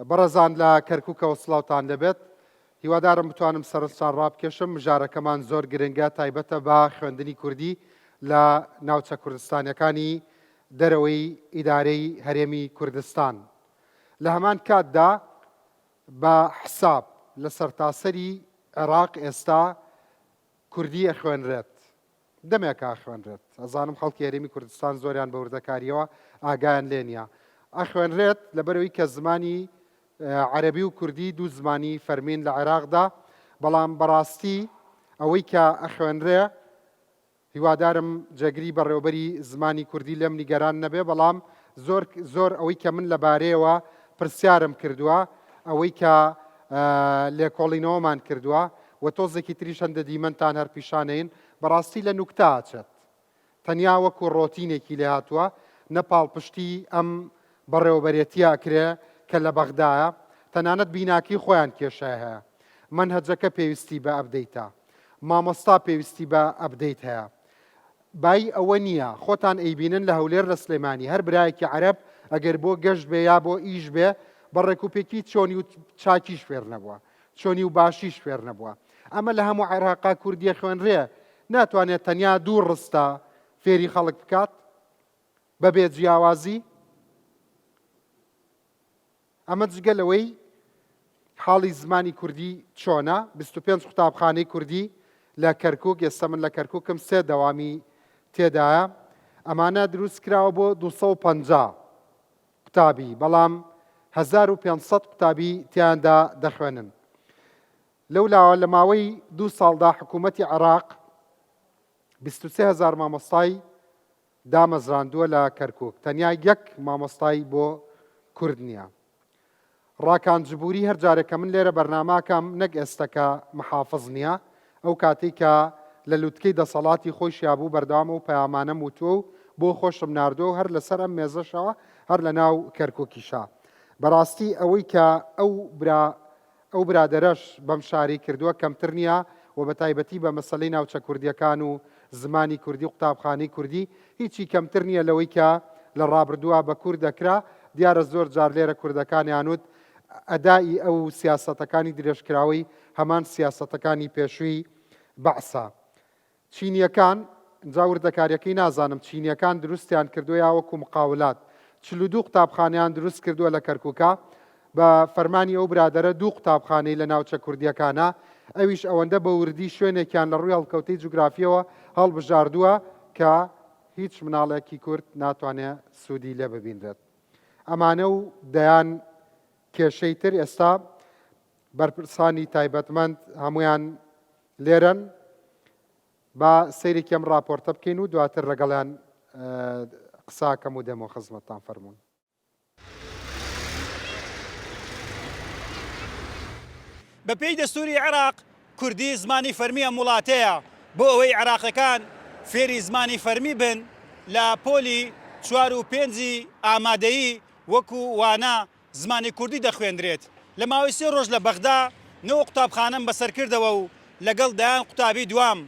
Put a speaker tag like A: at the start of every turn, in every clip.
A: بەڕێزان لە کەرکوکەوە سڵاوتان لێبێت. هیوادارم بتوانم سەرنجتان ڕابکێشم، مژارەکەمان زۆر گرنگە تایبەتە بە خوێندنی کوردی لە ناوچە کوردستانیەکانی دەرەوەی ئیدارەی هەرێمی کوردستان. لە هەمان کاتدا بە حساب لە سەرتاسەری عێراق ئێستا کوردی ئەخوێنرێت. دەمێکە ئەخوێنرێت. ئەزانم خەڵکی هەرێمی کوردستان زۆریان بە وردەکارییەوە ئاگایان لێ نییە. ئەخوێنرێت لەبەرئەوەی کە زمانی عەرەبی و کوردی دوو زمانی فەرمین لە عێراقدا، بەڵام بەڕاستی ئەوەی کە ئەخوێنرێ هیوادارم جێگری بەڕێوەبەری زمانی کوردی لێم نیگەران نەبێ، بەڵام زۆر زۆر ئەوەی کە من لەبارەیەوە پرسیارم کردووە، ئەوەی کە لێکۆڵینەوەمان کردووە و تۆزێکی تریش هەندە دیمەنتان هەر پیشانەین، بەڕاستی لە نوکتە ئەچێت. تەنیا وەکو ڕۆتینێکی لێهاتووە، نە پاڵپشتی ئەم بەڕێوەبەرێتیە ئەکرێ کە لە بەغدایە، تەنانەت بیناکەی خۆیان کێشای هەیە. مەنهەجەکە پێویستی بە update ە. مامۆستا پێویستی بە update هەیە. بایی ئەوە نییە، خۆتان ئەیبینن لە هەولێر لە سلێمانی هەر برایەکی عەرەب ئەگەر بۆ گەشت بێ یا بۆ ئیش بێ بە ڕێکوپێکی چۆنی و چاکیش فێر نەبووە چۆنی و باشیش فێر نەبووە ئەمە لە هەموو عێراقا کوردیە خوێنرێ ناتوانێت تەنیا دوو ڕستە فێری خەڵک بکات بەبێ جیاوازی ئەمە جگە لەوەی حاڵی زمانی کوردی چۆنە، 25 قوتابخانەی کوردی لە کەرکوک، ئێستا من لە کەرکوکم سێ دەوامی تێدایە، ئەمانە دروست کراوە بۆ 250 قوتابی، بەڵام 1500 قوتابی تیاندا دەخوێنن. لەولاوە لە ماوەی دوو ساڵدا حکوومەتی عێراق 23 هەزار مامۆستای دامەزراندووە لە کەرکوک تەنیا یەک مامۆستای بۆ کورد نییە. ڕاکان جبوری هەر جارێک کە من لێرە بەرناماکەم نەک ئێستە کە محافز نییە ئەو کاتەی کە لە لوتکەی دەسەڵاتی خۆیشیا بوو بەردەوام ئەو پەیامانەم وتووە و بۆ خۆشم ناردووە و هەر لەسەر ئەم مێزەشەوە هەر لە ناو کەرکوکیشا بەڕاستی ئەوەی کە ئەو برا ئەو برادەرەش بەم شارەی کردووە کەمتر نییە و بە تایبەتی بە مەسەلەی ناوچە کوردییەکان و زمانی کوردی و قوتابخانەی کوردی هیچی کەمتر نییە لەوەی کە لە ڕابردووە بە کورد دەکرا. دیارە زۆر جار لێرە کوردەکانیان وت ئەدائی ئەو سیاسەتەکانی درێژکراوەی هەمان سیاسەتەکانی پێشووی بەعسە. چینیەکان، جا وردەکاریەکەی نازانم چینیەکان دروستیان کردوە یا وەکو مقاولات، 42 قوتابخانەیان دروست کردوە لە کەرکوکا، بە فەرمانی ئەو برادەرە دوو قوتابخانەی لە ناوچە کوردیەکانە، ئەویش ئەوەندە بە وردی شوێنێکیان لە ڕووی هەڵکەوتەی جوگرافیەوە هەڵبژاردوە کە هیچ مناڵێکی کورد ناتوانێ سوودی لێ ببینرێت. ئەمانە و دەیان کێشەی تر ئێستا بەرپرسانی تایبەتمەند هەموویان لێرەن با سەیرێکی ئەم ڕاپۆرتە بکەین و دواتر لەگەڵیان قساکەم و دێمەوە خزمەتتان فەرموون.
B: بەپێی دەستووری عێراق، کوردی زمانی فەرمی ئەم وڵاتەیە، بۆ ئەوەی عێراقیەکان فێری زمانی فەرمی بن لە پۆلی چوار و پێنجی ئامادەیی وەکو وانە زمانی کوردی دەخوێندرێت. لە ماوەی سێ ڕۆژ لە بەغدا نۆ قوتابخانەم بەسەرکردەوە و لەگەڵ دەیان قوتابی دوام.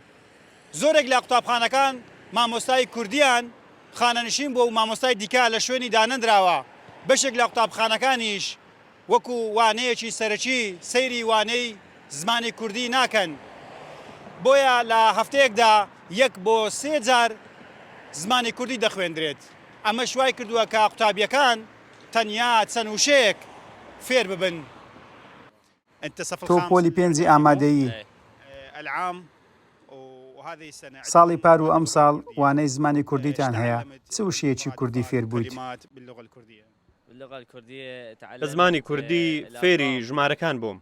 B: زۆرێک لە قوتابخانەکان مامۆستای کوردیان خانەنشین بووە و مامۆستای دیکە لە شوێنی دانەنراوە. بەشێک لە قوتابخانەکانیش وەکو وانەیەکی سەرەکی سەیری وانەی زمانی کوردی ناکەن. بۆیە لە هەفتەیەکدا یەک بۆ سێ جار زمانی کوردی دەخوێندرێت. ئەمەش وایکردووە کە قوتابییەکان تەنیا چەند وشەیەک فێر ببن.
C: تۆ پۆلی پێنجی ئامادەیی. ساڵی پار و ئەمساڵ وانەی زمانی کوردیتان هەیە، چ وشەیەکی کوردی فێر بوویت؟
D: بە زمانی کوردی فێری ژمارەکان بووم.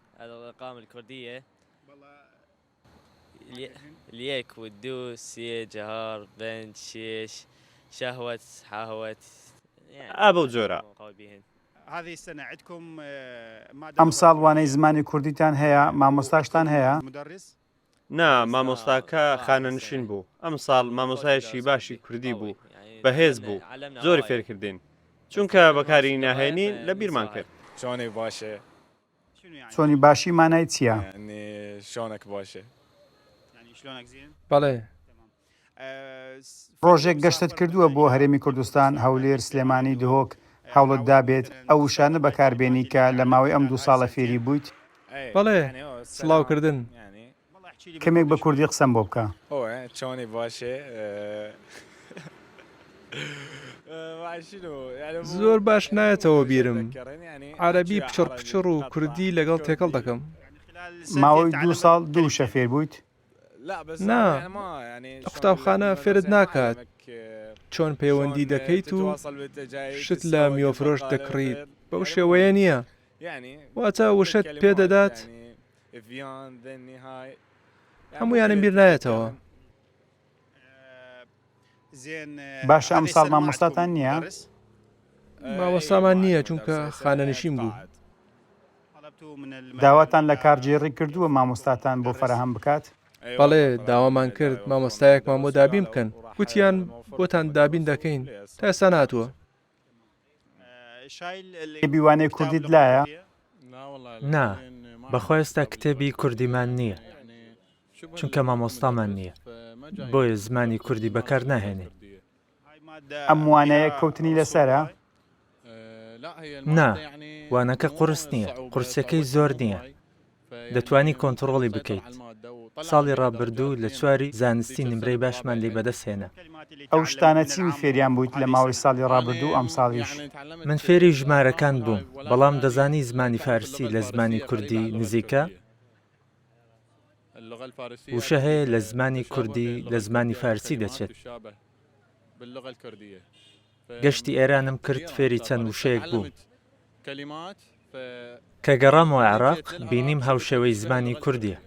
D: ئا بەو جۆرە.
C: ئەمساڵ وانەی زمانی کوردیتان هەیە، مامۆستاشتان هەیە؟
D: نا، مامۆستاکە خانەنشین بوو. ئەمساڵ مامۆستایەکی باشی کوردی بوو، بەهێز بوو، زۆری فێرکردین. چونکە بەکاری ناهێنین لەبیرمان کرد.
C: چۆنی باشی مانای چییە؟
E: بەڵێ.
C: ڕۆژێک گەشتت کردووە بۆ هەرێمی کوردستان، هەولێر، سلێمانی، دهۆک؟ هەوڵت دابێت ئەو وشانە بەکاربێنی کە لە ماوەی ئەم دوو ساڵە فێری بوویت؟
E: بەڵێ، سڵاوکردن.
C: کەمێک بە کوردی قسەم بۆ بکە.
E: زۆر باش نایەتەوە بیرم. عەرەبی پچڕ پچڕ و کوردی لەگەڵ تێکەڵ دەکەم.
C: ماوەی دوو ساڵ دوو وشە فێر بوویت؟
E: نا، لە قوتابخانە فێرت ناکات چۆن پەیوەندی دەکەیت و شت لە میوەفرۆش دەکڕیت، بەو شێوەیە نییە. واتە وشەت پێ دەدات هەموویانم بیر نایەتەوە.
C: باشە ئەمساڵ مامۆستاتان نییە؟
E: مامۆستامان نییە چونکە خانەنشین بوو.
C: داواتان لە کارگێڕی کردووە مامۆستاتان بۆ فەراهەم بکات؟
E: بەڵێ داوامان کرد مامۆستایەکمان بۆ دابین بکەن، گوتیان بۆتان دابین دەکەین، تا ئێستا نەهاتووە.
C: کتێبی وانەی کوردیت لایە؟
F: نا، بەخوا ئێستا کتێبی کوردیمان نییە، چونکە مامۆستامان نییە، بۆیە زمانی کوردی بەکار ناهێنین.
C: ئەم وانەیە کەوتنی لەسەرە؟
F: نا، وانەکە قورس نییە، قورسیەکەی زۆر نییە، دەتوانی کۆنتڕۆڵی بکەیت. ساڵی ڕابردوو لە چواری زانستی نمرەی باشمان لی بەدەست هێنا.
C: ئەو شتانە چین فێریان بوویت لە ماوەی ساڵی ڕابردوو و ئەمساڵیش؟
F: من فێری ژمارەکان بووم، بەڵام دەزانی زمانی فارسی لە زمانی کوردی نزیکە؟ وشە هەیە لە زمانی کوردی لە زمانی فارسی دەچێت. گەشتی ئێرانم کرد فێری چەند وشەیەک بووم. کە گەڕامەوە عێراق بینیم هاوشێوەی زمانی کوردییە.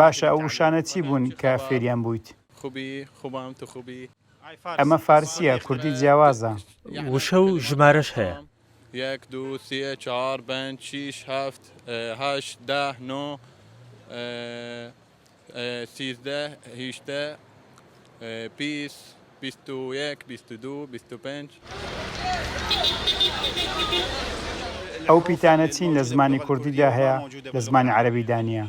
C: باشە ئەو وشانە چی بوون کە فێریان بوویت؟ ئەمە فارسییە، کوردی جیاوازە.
F: وشە و ژمارەش هەیە.
C: ئەو پیتانە چین لە زمانی کوردیدا هەیە لە زمانی عەرەبیدا نییە؟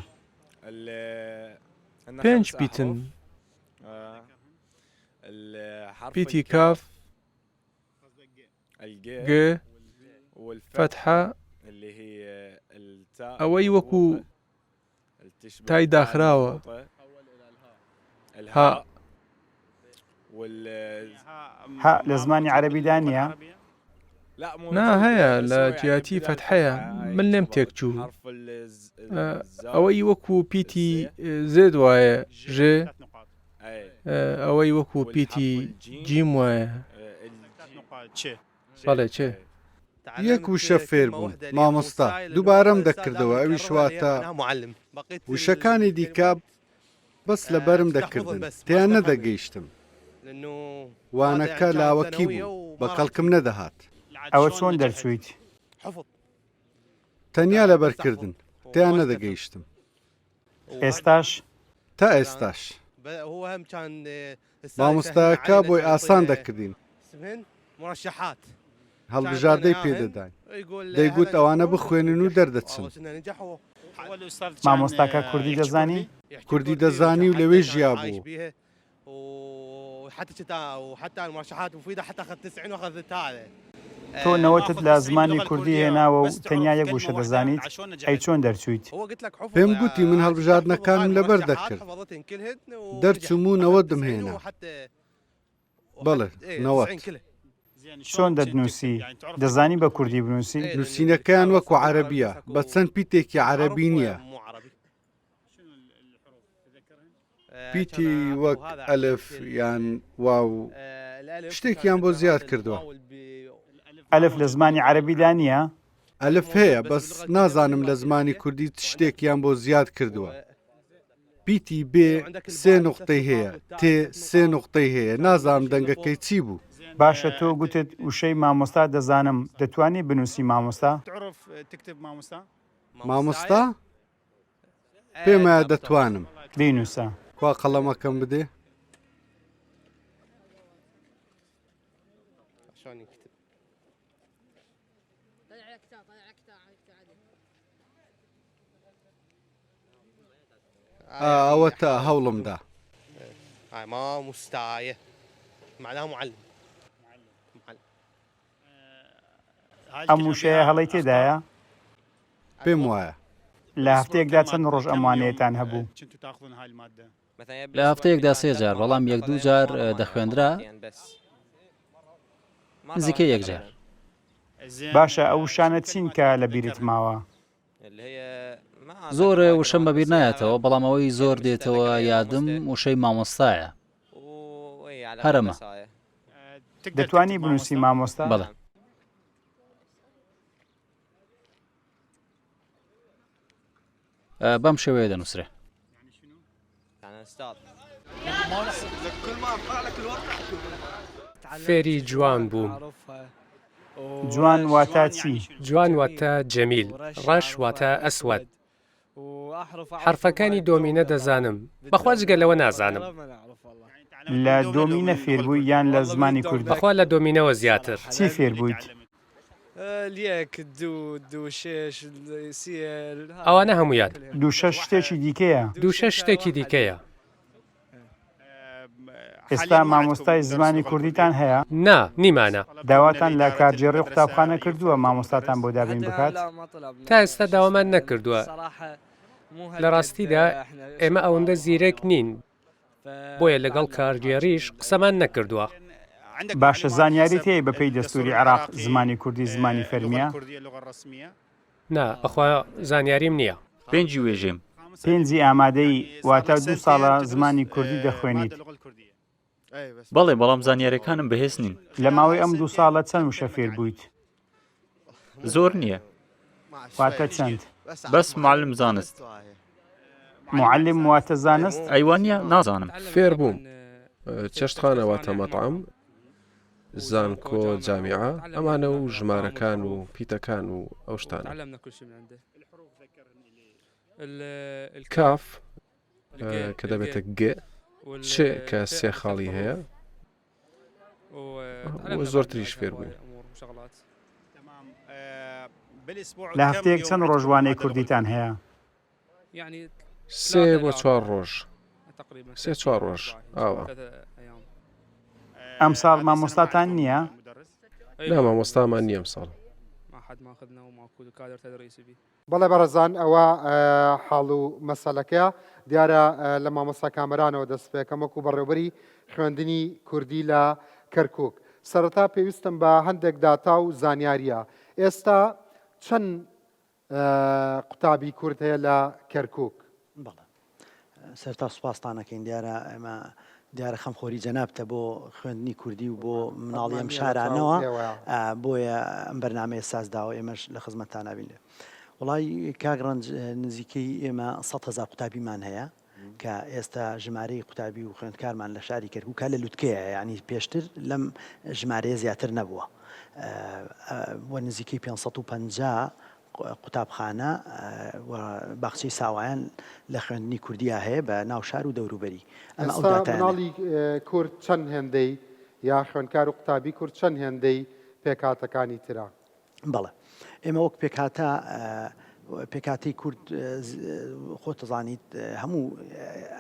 E: پێنج پیتن، پیتی کاف، گ، فەتحە، ئەوەی وەکو تای داخراوە، ها.
C: ها لە زمانی عەرەبیدا نییە؟
E: نا هەیە لە جیاتی فەتحەیە من لێم تێکچوو ئەوەی وەکو پیتی زێد وایە ژێ ئەوەی وەکو پیتی جیم وایە بەڵێ چێ.
A: یەک وشە فێر بووم مامۆستا دووبارەم دەکردەوە ئەویش واتە وشەکانی دیکە بەس لەبەرم دەکردن تێیان نەدەگەیشتم وانەکە لاوەکی بوو بە کەڵکم نەدەهات.
C: ئەوە چۆن دەرچوویت؟
A: تەنیا لەبەرکردن تێیان نەدەگەیشتم.
C: ئێستاش؟
A: تا ئێستاش. مامۆستایەکە بۆی ئاسان دەکردین. هەڵبژاردەی پێ دەداین. دەیگوت ئەوانە بخوێنن و دەردەچن.
C: مامۆستاکە کوردی دەزانی؟
A: کوردی دەزانی و لەوێ ژیابوو.
C: تۆ نەوەتت لە زمانی کوردی هێناوە و تەنیا یەک وشە دەزانیت، ئەی چۆن دەرچوویت؟
A: پێم گوتی من هەڵبژاردنەکانم لەبەر دەکرد، دەرچووم و نەوەدم هێنا. بەڵێ، 90.
C: چۆن دەتنووسی؟ دەزانی بە کوردی بنووسی؟
A: نووسینەکەیان وەکو عەرەبییە، بە چەند پیتێکی عەرەبی نییە. پیتی وەک ئەلف یان واو شتێکیان بۆ زیاد کردووە.
C: ئەلف لە زمانی عەرەبیدا نییە؟
A: ئەلف هەیە بەس نازانم لە زمانی کوردی چ شتێکیان بۆ زیاد کردووە. پیتی بێ سێ نوقتەی هەیە، تێ سێ نوقتەی هەیە نازانم دەنگەکەی چی بوو.
C: باشە تۆ گوتت وشەی مامۆستا دەزانم دەتوانی بنووسی مامۆستا؟
A: مامۆستا؟ پێمایە دەتوانم.
C: بینووسە.
A: کوا قەڵەمەکەم بدێ؟ ئا ئەوەتا هەوڵم دا.
C: ئەم وشەیە هەڵەی تێدایە؟
G: پێم وایە.
C: لە هەفتەیەکدا چەند ڕۆژ ئەم وانەیەتان هەبوو؟
H: لە هەفتەیەکدا سێ جار، بەڵام یەک دوو جار دەخوێندرا، نزیکەی یەک جار.
C: باشە ئەو وشانە چین کە لە بیرت ماوە؟
H: زۆر وشەم بەبیر نایەتەوە، بەڵام ئەوەی زۆر دێتەوە یادم وشەی مامۆستایە. هەر ئەمە.
C: دەتوانی بنووسی مامۆستا؟
H: بەڵێ. بەم شێوەیە دەنووسرێ.
I: فێری جوان بووم.
C: جوان واتە چی؟
I: جوان واتە جەمیل، ڕەش واتە ئەسوەد. حەرفەکانی دۆمینە دەزانم، بەخوا جگە لەوە نازانم.
C: لە دۆمینە فێربووی یان لە زمانی کوردی؟
I: بەخوا لە دۆمینەوە زیاتر.
C: چی فێربوویت؟
I: ئەوانە هەموویان.
C: دووشەش شتێکی دیکەیە.
I: دووشەش شتێکی دیکەیە.
C: ئێستا مامۆستای زمانی کوردیتان هەیە؟
I: نا، نیمانە.
C: داواتان لە کارگێڕی قوتابخانە کردووە مامۆستاتان بۆ دابین بکات؟
I: تا ئێستا داوامان نەکردووە. لە ڕاستیدا ئێمە ئەوەندە زیرەک نین، بۆیە لەگەڵ کارگێڕیش قسەمان نەکردووە.
C: باشە زانیاریت هەیە بەپێی دەستووری عێراق زمانی کوردی زمانی فەرمییە؟
I: نا بەخوا زانیاریم نییە.
J: پێنجی وێژێم.
C: پێنجی ئامادەیی واتە دوو ساڵە زمانی کوردی دەخوێنیت.
J: بەڵێ بەڵام زانیاریەکانم بەهێز نین.
C: لە ماوەی ئەم دوو ساڵە چەند وشە فێر بوویت؟
J: زۆر نییە.
C: واتە چەند؟
J: بەس معلم زانست.
C: معلم واتە زانست؟
J: ئەی وانیە؟ نازانم.
K: فێر بووم. چێشتخانە واتە مطعم، زانکۆ جامیعە، ئەمانە و ژمارەکان و پیتەکان و ئەو شتانە. کاف کە دەبێتە گ، چ کە سێ خاڵی هەیە و زۆرتریش فێر بووین.
C: لە هەفتەیەک چەند ڕۆژ وانەی کوردیتان هەیە؟
K: سێ بۆ چوار ڕۆژ سێ چوار ڕۆژ ئاوا.
C: ئەمساڵ مامۆستاتان نییە؟
K: نا مامۆستامان نییە ئەمساڵ.
A: بەڵێ بەڕێزان ئەوە حاڵ و مەسەلەکەیە دیارە لە مامۆستا کامەرانەوە دەست پێکەم وەکو بەڕێوبەری خوێندنی کوردی لە کەرکک سەرەتا پێویستم بە هەندێک داتا و زانیاریە ئێستا چەند قوتابی کورد هەیە لە کەرکک؟
L: بەڵێ سەرتا سوپاستان ئەکەین دیارە ئێمە دیارە خەمخۆری جەنابتە بۆ خوێندنی کوردی و بۆ مناڵی ئەم شارانەوە بۆیە ئەم بەرنمەیە ساز داوە ئێمەش لە خزمەتتان نابین لێ وڵی کاک ڕەنج نزیکەی ئێمە 100 هزار قوتابیمان هەیە کە ئێستا ژمارەی قوتابی و خوێندکارمان لە شاری کەرکووکە لە لوتکەیە یعنی پێشتر لەم ژمارەیە زیاتر نەبووە و نزیکەی 550 قوتابخانە و باخچەی ساوایان لە خوێندنی کوردیا هەیە بە ناو شار و دەوروبەری. ئەمە ئەو
A: ئێستا
L: داتایانەیە.
A: مناڵی کورد چەند هێندەی یا خوێندکار و قوتابی کورد چەند هێندەی پێکهاتەکانی ترە؟
L: بەڵێ. ئێمە وەک پێکهاتە پێکهاتەی کورد خۆت دەزانیت هەموو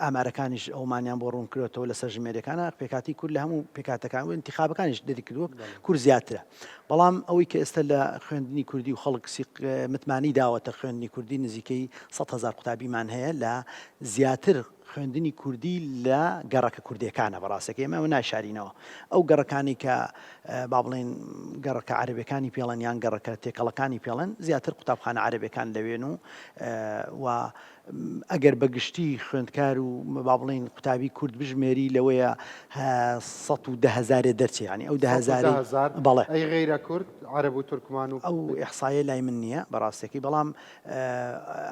L: ئامارەکانیش ئەومانیان بۆ ڕوون کرۆتەوە لەسەر ژمێریەکانە پێکهاتەی کورد لە هەموو پێکهاتەکان و ئینتیخابەکانیش دەریکردووە کورد زیاترە. بەڵام ئەوەی کە ئێستا لە خوێندنی کوردی و خەڵک سیق متمانەی داوەتە خوێندنی کوردی نزیکەی 100 هەزار قوتابیمان هەیە لە زیاتر خوێندنی کوردی لە گەڕەکە کوردیەکانە بەڕاستەکە ئێمە ئەوە نایشارینەوە ئەو گەڕەکانی کە با بڵێن گەڕەکە عەرەبەکانی پێڵێن یان گەڕەکە تێکەڵەکانی پێڵێن زیاتر قوتابخانە عەرەبەکان لەوێن و و ئەگەر بە گشتی خوێندکار و با بڵێین قوتابی کورد بژمێری لەوەیە 110 هەزارێ دەرچێ یانی ئەو دە هەزارەی
A: 110 هەزار
L: بەڵێ.
A: ئەی غەیرە کورد عەرەب و تورکمان و.
L: ئەو ئیحسایە لای من نییە بە ڕاستەکەی بەڵام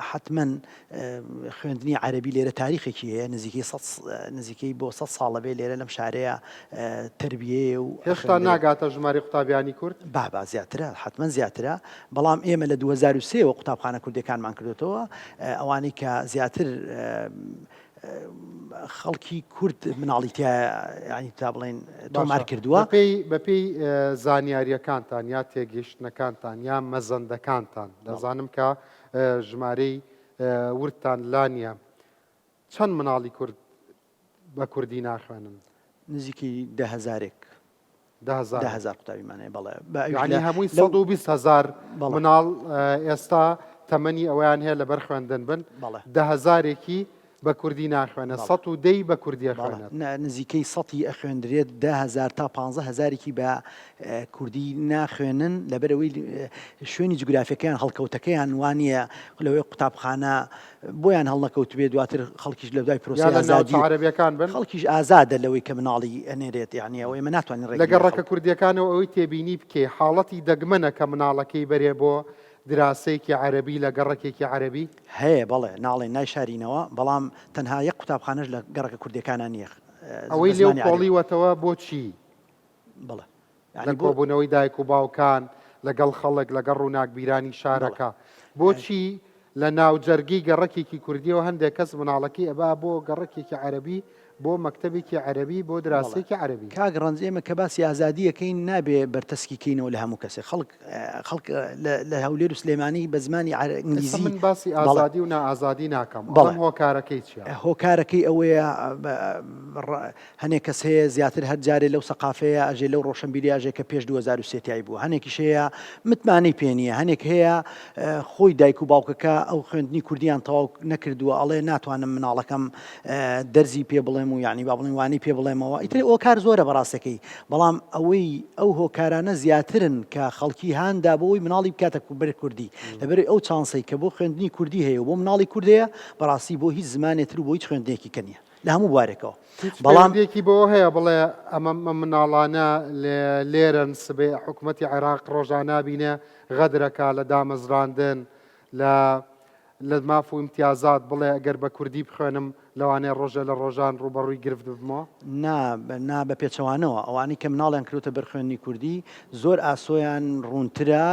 L: حەتمەن خوێندنی عەرەبی لێرە تاریخێکی هەیە نزیکەی سەد نزیکەی بۆ سەد ساڵە بێ لێرە لەم شارەیە تەربیەیە و
A: هێشتا
L: ئەخوێندرێ.
A: ناگاتە ژمارەی قوتابیانی کورد؟
L: بابا زیاترە حەتمەن زیاترە بەڵام ئێمە لە 2003 وە قوتابخانە کوردیەکانمان کردۆتەوە ئەوانەی کە زیاتر خەڵکی کورد مناڵی تیا ینی تا بڵێن تۆمار
A: باشە
L: کردووە.
A: بەپێی بەپێی زانیاریەکانتان یا تێگەیشتنەکانتان یا مەزەندەکانتان دەزانم کە ژمارەی وردتان لا نییە چەند مناڵی کورد بە کوردی ناخوێنن؟
L: نزیکی دە هەزارێک.
A: 10,000.
L: 10,000 قوتابیمان هەیە بەڵێ. بە ئەویش
A: یانی
L: لە
A: هەمووی
L: لەو
A: 120 هەزار
L: بەڵێ.
A: مناڵ ئێستا تەمەنی ئەوەیان هەیە لەبەر خوێندن بن،
L: بەڵێ.
A: دە هەزارێکی بە کوردی ناخوێنێت،
L: بەڵێ.
A: 110 ی بە کوردی
L: بەڵێ
A: ئەخوێنێت.
L: نە نزیکەی سەتی ئەخوێندرێت، 10,000 تا 15 هەزارێکی بە کوردی ناخوێنن، لەبەرئەوەی شوێنی جوگرافیەکەیان هەڵکەوتەکەیان وانییە لەوەی قوتابخانە بۆیان هەڵنەکەوتبێ دواتر خەڵکیش لە دوای
A: یا
L: پرۆسەی
A: لە ناوچە
L: ئازادی
A: عەرەبیەکان بن.
L: خەڵکیش ئازادە لەوەی کە مناڵی ئەنێرێت یانی ئەوە ئێمە ناتوانین
A: لە
L: ڕێگری لە
A: گەڕەکە
L: خەڵک.
A: کوردیەکانەوە ئەوەی تێبینی بکەی حاڵەتی دەگمەنە کە مناڵەکەی بەرێ بۆ دراسەیەکی عەرەبی لە گەڕەکێکی عەرەبی؟
L: هەیە بەڵێ ناڵێین نایشارینەوە بەڵام تەنها یەک قوتابخانەش لە گەڕەکە کوردیەکانا نییە بە
A: ئەوەی لێو
L: زمانی عەرەبی.
A: کۆڵیوەتەوە بۆچی؟
L: بەڵێ
A: لە
L: یانی بۆ.
A: کۆبوونەوەی دایک و باوکان لەگەڵ خەڵک، لەگەڵ ڕووناکبیرانی شارەکە. بۆچی لە ناوجەرگەی گەڕەکێکی کوردییەوە هەندێک کەس مناڵەکەی ئەبا بۆ گەڕەکێکی عەرەبی، بۆ مەکتەبێکی عەرەبی، بۆ دراسەیەکی عەرەبی؟
L: کاک ڕەنج ئێمە کە باسی ئازادی ئەکەین نابێ بەرتەسکی کەینەوە لە هەموو کەسێک خەڵک خەڵک لە هەولێر و سلێمانی بە زمانی
A: ئێستا
L: ئینگلیزی
A: من باسی
L: بەڵێ
A: ئازادی و نائازادی ناکەم،
L: بەڵێ
A: ئەڵێم هۆکارەکەی چییە؟
L: هۆکارەکەی ئەوەیە هەنێ کەس هەیە زیاتر هەر جارێ لەو سەقافەیە ئەژێ لەو ڕۆشنبیریە ئەژێ کە پێش 2003 تیای بووە هەنێکیش هەیە متمانەی پێ نییە هەنێک هەیە خۆی دایک و باوکەکە ئەو خوێندنی کوردیان تەواو نەکردووە ئەڵێ ناتوانم مناڵەکەم دەرزی پێ بڵێم و یعنی با بڵێن وانەی پێ بڵێمەوە ئیتر هۆکار زۆرە بەڕاستەکەی بەڵام ئەوەی ئەو هۆکارانە زیاترن کە خەڵکی هاندا بۆ ئەوەی مناڵی بکاتە بەر کوردی لەبەر ئەو چانسەی کە بۆ خوێندنی کوردی هەیە و بۆ مناڵی کوردەیە بەڕاستی بۆ هیچ زمانێ تر و بۆ هیچ خوێندنێکی کە نییە. لە هەموو بوارێکەوە
A: هیچ
L: بەڵام
A: پەیوەندیەکی بەوە هەیە بڵێ ئەمە مناڵانە لێرەن سبەی حکومەتی عێراق ڕۆژانە بینێ غەدرەکە لە دامەزراندن لە لە ماف و ئیمتیازات بڵێ ئەگەر بە کوردی بخوێنم لەوانەیە ڕۆژێ لە ڕۆژان ڕووبەڕووی گرفت ببمەوە؟
L: نا نا بە پێچەوانەوە ئەوانەی کە مناڵیان کردۆتە بەر خوێندنی کوردی زۆر ئاسۆیان ڕوونترە،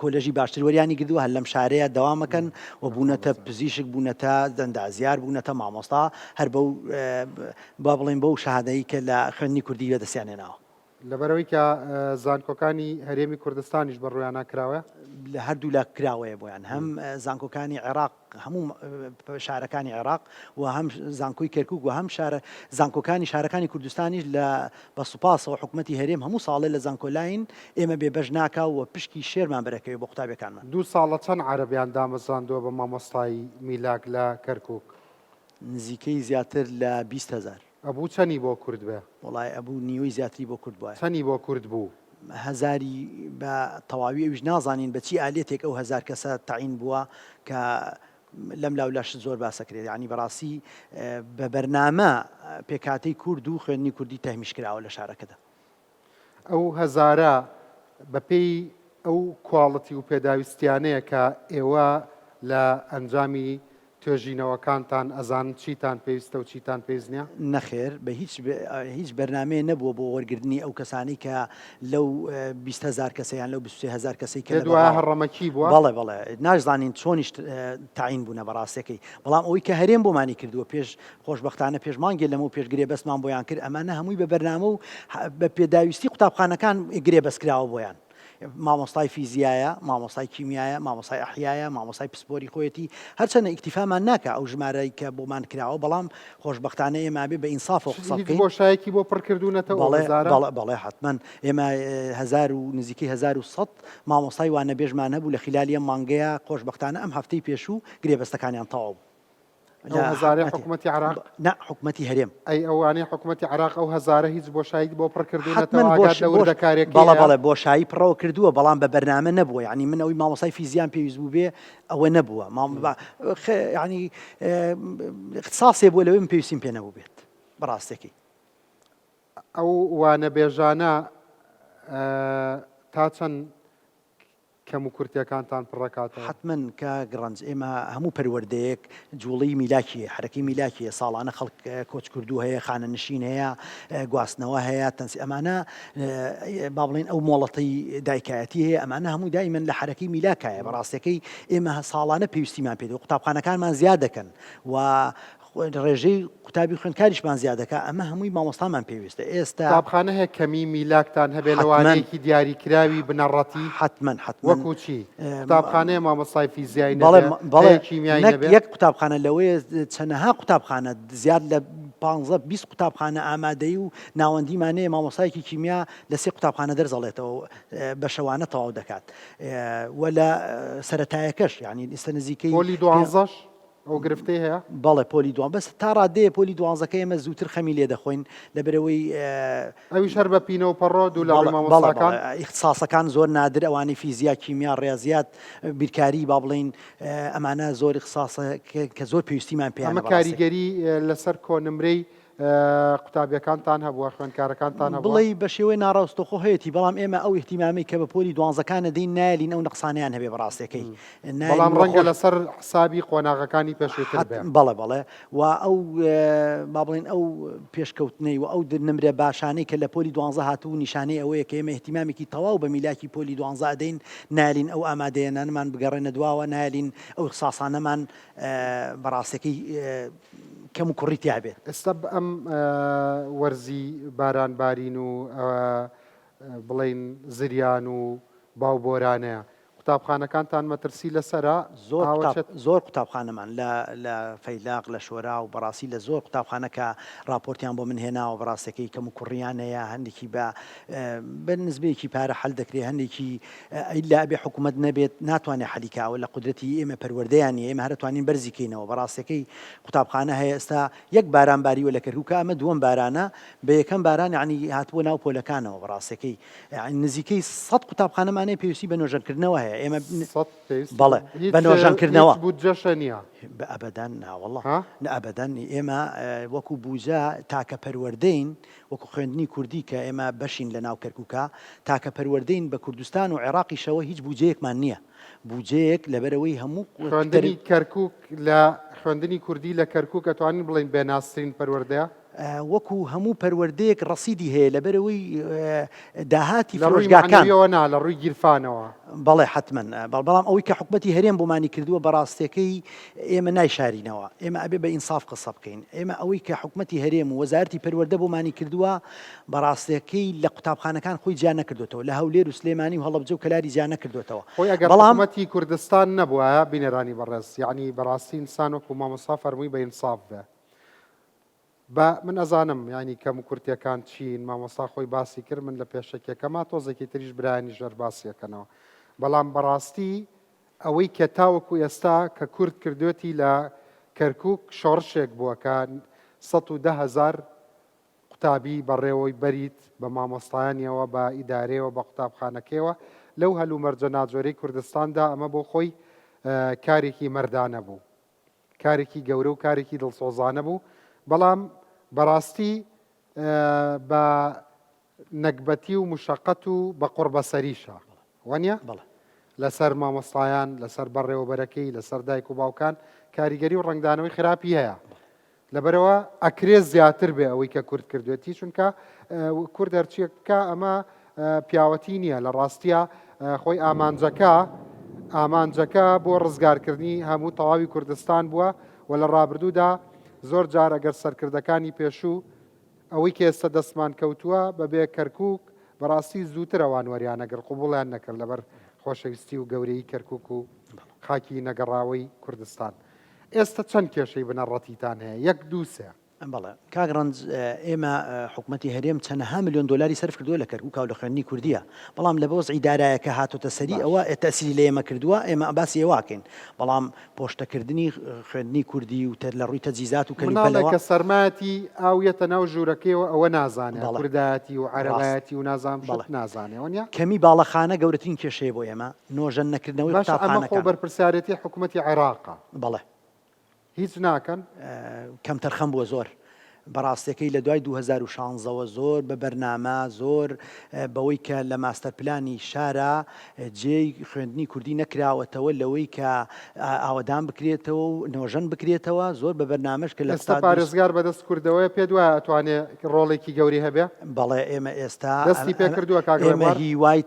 L: کۆلێژی باشتر وەریانی گردووە، هەر لەم شارەیە دەوام ئەکەن و بوونەتە پزیشک، بوونەتە ئەندازیار، بوونەتە مامۆستا، هەر بەو با بڵێین بەو شەهادەی کە لە خوێندنی کوردی بەدەستیان هێناوە.
A: لەبەرئەوەی کە زانکۆکانی هەرێمی کوردستانیش بە ڕوویانا کراوەیە؟
L: لە هەردوولا کراوەیە بۆیان، هەم زانکۆکانی عێراق هەموو شارەکانی عێراق و هەم زانکۆی کەرکوک و هەم شارە زانکۆکانی شارەکانی کوردستانیش لە بە سوپاسەوە حکومەتی هەرێم هەموو ساڵێ لە زانکۆلاین ئێمە بێ بەش ناکا و پشکی شێرمان بەرەکەوێ بۆ قوتابیەکانمان.
A: دوو ساڵە چەند عەرەبیان دامەزراندووە بە مامۆستای میلاک لە کەرکوک؟
L: نزیکەی زیاتر لە 20 هەزار.
A: ئەبوو چەنی بۆ کورد بێ؟
L: وەڵای ئەبوو نیوەی زیاتری بۆ کورد بوایە.
A: چەنی بۆ کورد بوو؟
L: هەزاری بە تەواوی ئەویش نازانین بە چی ئالیەتێک ئەو هەزار کەسە تەعین بووە کە لەم لاو لاش زۆر باسەکرێت یانی بەڕاستی بە بەرنامە پێکهاتەی کورد و خوێندنی کوردی تەهمیش کراوە لە شارەکەدا.
A: ئەو هەزارە بە پێی ئەو کواڵتی و پێداویستیانەیە کە ئێوە لە ئەنجامی توێژینەوەکانتان ئەزانن چیتان پێویستە و چیتان پێویست نیە؟
L: نەخێر بە هیچ هیچ بەرنامەیە نەبووە بۆ وەرگرتنی ئەو کەسانەی کە لەو 20 هەزار کەسە یان لەو 23 هەزار کەسەی کە
A: پێت
L: لە
A: وایە
L: بەغاوە
A: هەڕەمەکی بووە؟
L: بەڵێ بەڵێ ناشزانین چۆنیش تەعین بوونە بەڕاستەکەی بەڵام ئەوەی کە هەرێم بۆمانی کردووە پێش خۆشبەختانە پێش مانگێ لەمەو پێش گرێبەستمان بۆیان کرد ئەمانە هەمووی بە بەرنامە و بە پێداویستی قوتابخانەکان گرێبەست کراوە بۆیان مامۆستای فیزیایە، مامۆستای کیمیایە، مامۆستای ئەحیایە، مامۆستای پسپۆری خۆیەتی، هەرچەندە ئیکتیفامان ناکا ئەو ژمارەی کە بۆمان کراوە، بەڵام خۆشبەختانە ئێمە ئەبێ بە ئینسافەوە قسە
A: هیچ
L: بکەین.
A: بۆشایەکی بۆ پڕ کردوونەتەوە ئەو
L: بەڵێ،
A: هەزارە؟
L: بەڵێ، بەڵێ حەتمەن. ئێمە هەزار و نزیکەی 1100 مامۆستای وانەبێژمان هەبوو لە خیلالی ئەم مانگەیا، خۆشبەختانە ئەم هەفتەی پێشوو گرێبەستەکانیان تەواو بوو.
A: ئەو هەزارەی حکومەتی عێراق؟
L: نا حکومەتی هەرێم.
A: ئەی ئەوانەی حکومەتی عێراق ئەو هەزارە هیچ بۆشاییت بۆ پڕ کردوونەتەوە
L: حەتمەن
A: ئاگات لە وردەکاریەکەی
L: بەڵێ
A: هەیە؟
L: بەڵێ بۆشایی پڕەوە کردووە بەڵام بە بەرنامە نەبووە یانی من ئەوی مامۆستای فیزیام پێویست بوو بێ ئەوە نەبووە یانی اختصاصێ بووە لەوەی من پێویستیم پێ نەبوو بێت بەڕاستەکەی.
A: ئەو وانەبێژانە تا چەند کەموکورتیەکانتان پڕەکاتەوە؟
L: حەتمەن کاک ڕەنج، ئێمە هەموو پەروەردەیەک جوڵەی میلاکی هەیە، حەرەکەی میلاکی هەیە، ساڵانە خەڵک کۆچکردوو هەیە، خانەنشین هەیە، گواستنەوە هەیە، تەنسی ئەمانە با بڵێین ئەو مۆڵەتەی دایکایەتی هەیە، ئەمانە هەموو دایمەن لە حەرەکەی میلاکایە، بە ڕاستیەکەی ئێمە ساڵانە پێویستیمان پێ دەبێت، قوتابخانەکانمان زیاد دەکەن و ڕێژەی قوتابی خوێندکاریشمان زیاد دەکات، ئەمە هەمووی مامۆستامان پێویستە ئێستا.
A: قوتابخانە هەیە کەمی میلاکتان هەبێ لە
L: حەتمەن.
A: وانەیەکی دیاریکراوی بنەڕەتی؟
L: حەتمەن حەتمەن.
A: وەکو چی؟ قوتابخانەیە مامۆستای فیزیای
L: بەڵێ
A: نەبێ؟
L: بەڵێ
A: هەیە کیمیای
L: نەک
A: نەبێ؟
L: یەک قوتابخانە لەوەیە چەنەها قوتابخانە زیاد لە. پانزە 20 قوتابخانە ئامادەیی و ناوەندیمان هەیە مامۆستایەکی کیمیا لە سێ قوتابخانە دەرس ئەڵێتەوە بەشەوانە تەواو دەکات و لە سەرەتایەکەش یانی ئیستا نزیکەی
A: پۆلی دوانزەش ئەو گرفتەی هەیە؟
L: بەڵێ پۆلی دوان بەس تا ڕادەیە پۆلی دوانزەکە ئێمە زووتر خەمی لێ دەخۆین لەبەرئەوەی
A: ئەویش هەر بە پینە و پەڕۆ دوو لە ڕووی مامۆستاکان؟
L: ئیختساسەکان زۆر نادر ئەوانەی فیزیا کیمیا ڕیازیات بیرکاری با بڵێین ئەمانە زۆر ئیختساسە کە زۆر پێویستیمان پێیانە
A: ئەمە کاریگەری لەسەر کۆنمرەی قوتابیەکانتان هەبووە خوێندکارەکانتان هەبووە؟
L: بڵێی بە شێوەی ناڕاستەوخۆ هەیەتی بەڵام ئێمە ئەو ئیهتیمامەی کە بە پۆلی دوانزەکان ئەدەین نایەلین ئەو نەقسانەیان هەبێ بە ڕاستەکەی
A: بەڵام ڕەنگە لەسەر حسابی قۆناغەکانی پێشووتر بێ.
L: بەڵێ بەڵێ و ئەو با بڵێین ئەو پێشکەوتنەی و ئەو نمرە باشانەی کە لە پۆلی دوانزە هاتبوو نیشانەی ئەوەیە کە ئێمە ئیهتیمامێکی تەواو بە میلاکی پۆلی دوانزە ئەدەین نایەلین ئەو ئامادەیەنانەمان بگەڕێنە دواوە نایەلین ئەو ئیخساسانەمان بە ڕاستەکەی کەم و کوڕی تیا بێت.
A: ئێستا ئەم وەرزی باران بارین و بڵێین زریان و باو بۆرانەیە قوتابخانەکانتان مەترسی لەسەرە؟
L: زۆر قوتاب زۆر قوتابخانەمان لە لە فەیلاق لە شۆرا و بەڕاستی لە زۆر قوتابخانە کە ڕاپۆرتیان بۆ من هێناوە بەڕاستەکەی کەم و کوڕیان هەیە هەندێکی بە بە نسبەیەکی پارە حەل دەکرێ هەندێکی ئیلا ئەبێ حکومەت نەبێت ناتوانێ حەلی کا ئەوە لە قودرەتی ئێمە پەروەردەیان نیە ئێمە هەر ئەتوانین بەرزی کەینەوە بەڕاستەکەی قوتابخانە هەیە ئێستا یەک باران باریوە لە کەرکوکە ئەمە دووەم بارانە بە یەکەم باران یعنی هاتبووە ناو پۆلەکانەوە بەڕاستەکەی یعنی نزیکەی سەد قوتابخانەمان هەیە پێویستی بە نۆژەنکردنەوە هەیە ئێمە
A: سەد پێویستی
L: بەڵێ
A: هیچ
L: بە نۆژەنکردنەوە
A: هیچ بودجەشە نییە
L: بە ئەبەدەن نا واللە
A: ها؟
L: نە ئەبەدەن ئێمە وەکو بوجە تاکە پەروەردەین وەکو خوێندنی کوردی کە ئێمە بەشین لە ناو کەرکوکا، تاکە پەروەردەین بە کوردستان و عێڕاقیشەوە هیچ بوجەیەکمان نییە، بوجەیەک لەبەرئەوەی هەموو
A: خوێندنی کەرکوک لە خوێندنی کوردی لە کەرکوک ئەتوانین بڵێین بێنازترین پەروەردەیە؟
L: وەکو هەموو پەروەردەیەک ڕەسیدی هەیە لەبەرئەوەی داهاتی
A: لە ڕووی
L: فرۆشگاکان.
A: مەعنەویەوە نا، لە ڕووی گیرفانەوە.
L: بەڵێ حەتمەن، بەڵام ئەوەی کە حکومەتی هەرێم بۆمانی کردووە بەڕاستەکەی ئێمە نایشارینەوە، ئێمە ئەبێ بە ئینساف قسە بکەین، ئێمە ئەوەی کە حکومەتی هەرێم و وەزارەتی پەروەردە بۆمانی کردووە بەڕاستەکەی لە قوتابخانەکان خۆی جیا نەکردۆتەوە، لە هەولێر و سلێمانی و هەڵەبجە و کەلاری جیا نەکردۆتەوە،
A: خۆی ئەگەر
L: بەڵام.
A: حکومەتی کوردستان نەبوایە بینەرانی بەڕێز یەعنی بەڕاستی ئینسان وەکو مامۆستا فەرمووی بە ئینساف بێ با من ئەزانم یانی کەم و کورتیەکان چین مامۆستا خۆی باسی کرد من لە پێشەکیەکەما تۆزێکی تریش برایانیش هەر باسی ئەکەنەوە بەڵام بەڕاستی ئەوەی کە تاوەکو ئێستا کە کورد کردوێتی لە کەرکک شۆڕشێک بووە کە 110 هەزار قوتابی بەڕێوەی بەریت بە مامۆستایانیەوە بە ئیدارەیەوە بە قوتابخانەکەیەوە لەو هەلومەرجە ناجۆرەی کوردستاندا ئەمە بۆ خۆی کارێکی مەردانە بوو. کارێکی گەورە و کارێکی دڵسۆزانە بوو، بەڵام بەڕاستی بە نەگبەتی و مشەقەت و بە قوڕبەسەریشە، وانیە؟
L: بەڵێ.
A: لەسەر مامۆستایان، لەسەر بەڕێوەبەرەکەی، لەسەر دایک و باوکان کاریگەری و ڕەنگدانەوەی خراپی هەیە. لەبەرئەوە ئەکرێ زیاتر بێ ئەوەی کە کورد کردوێتی چونکە کورد هەرچیەک بکا ئەمە پیاوەتی نییە لە ڕاستیە خۆی ئامانجەکە ئامانجەکە بۆ ڕزگارکردنی هەموو تەواوی کوردستان بووە و لە ڕابردوودا زۆر جار ئەگەر سەرکردەکانی پێشوو ئەوەی کە ئێستا دەستمان کەوتووە بەبێ کەرکک بەڕاستی زووتر ئەوان وەریانەگر قوبوڵیان نەکرد لەبەر خۆشەویستی و گەورەی کەرکک و خاکی نەگەڕاوەی کوردستان. ئێستە چەند کێشەی بنەڕەتیتان هەیە؟ یەک، دوو، سێ.
L: بەڵێ کاک ڕەنج ئێمە حکومەتی هەرێم چەنەها ملیۆن دۆلاری سەرف کردووە لە کەرکوکا و لە خوێندنی کوردیە بەڵام لە وەزعی دارایە کە هاتۆتە سەری ئەوە تەئسیری لە ئێمە کردووە ئێمە باسی ئێوە ئەکەین بەڵام پۆشتەکردنی خوێندنی کوردی و لە ڕووی تەجهیزات و
A: مناڵێک
L: کەلوپەلەوە
A: کە سەرمایەتی ئاو یەتە ناو ژوورەکەیەوە ئەوە نازانێ
L: بەڵێ
A: کوردایەتی و
L: ڕاست
A: عەرەبایەتی و نازانم شت
L: بەڵێ
A: نازانێ وەنیە؟
L: کەمی باڵەخانە گەورەترین کێشەیە بۆ ئێمە نۆژەن نەکردنەوەی
A: باشە ئەمە خۆ
L: قوتابخانەکان.
A: بەرپرسیارێتی حکومەتی عێراقە.
L: بەڵێ.
A: هیچ ناکەن؟
L: کەمتەرخەم بووە زۆر. بەڕاستەکەی لە دوای 2016 وە زۆر بە بەرنامە زۆر بەوەی کە لە ماستەر پلانی شارا جێی خوێندنی کوردی نەکراوەتەوە لەوەی کە ئاوەدان بکرێتەوە و نۆژەن بکرێتەوە زۆر بە بەرنامەش کە لە
A: ئێستا پارێزگار بەدەست کوردەوەیە پێت وایە ئەتوانێ ڕۆڵێکی گەورەی هەبێ؟
L: بەڵێ ئێمە ئێستا
A: دەستی پێ کردووە کاک
L: ئێمە
A: ڕێبوار؟
L: هیوای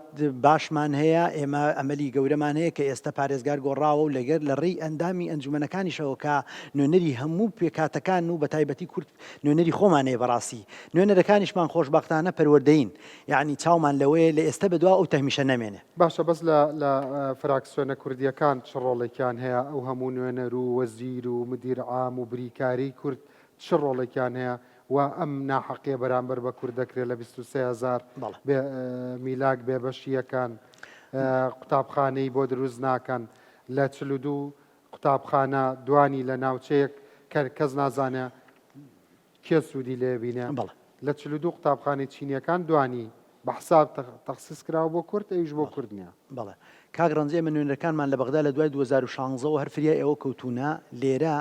L: باشمان هەیە، ئێمە ئەمەلی گەورەمان هەیە کە ئێستا پارێزگار گۆڕاوە و لەگەر لە ڕێی ئەندامی ئەنجومەنەکانیشەوە کە نوێنەری هەموو پێکهاتەکان و بەتایبەتی کورد نوێنەری خۆمان هەیە بەڕاستی نوێنەرەکانیشمان خۆشبەختانە پەروەردەیین یەعنی چاومان لەوەیە لە ئێستا بەدوا ئەو تەهمیشە نەمێنێ.
A: باشە بەس لە لە فراکسیۆنە کوردیەکان چ ڕۆڵێکیان هەیە ئەو هەموو نوێنەر و وەزیر و مدیر عام و بریکاری کورد. چ ڕۆڵێکیان هەیە و ئەم ناحەقیە بەرامبەر بە کورد دەکرێت لە 23 هەزار بێ میلاک بێبەشییەکان قوتابخانەی بۆ دروست ناکەن لە 42 قوتابخانە دوانی لە ناوچەیەک کە کەس نازانێ کێ سوودی لێ بینێ لە 42 قوتابخانەی چینیەکان دوانی بە حساب تەخسیس کراوە بۆ کورد ئەویش بۆ کورد نیە.
L: بەڵێ کاک ڕەنج ئێمە نوێنەرەکانمان لە بەغدا لە دوای 2016 وە هەر فریای ئەوە کەوتوونە لێرە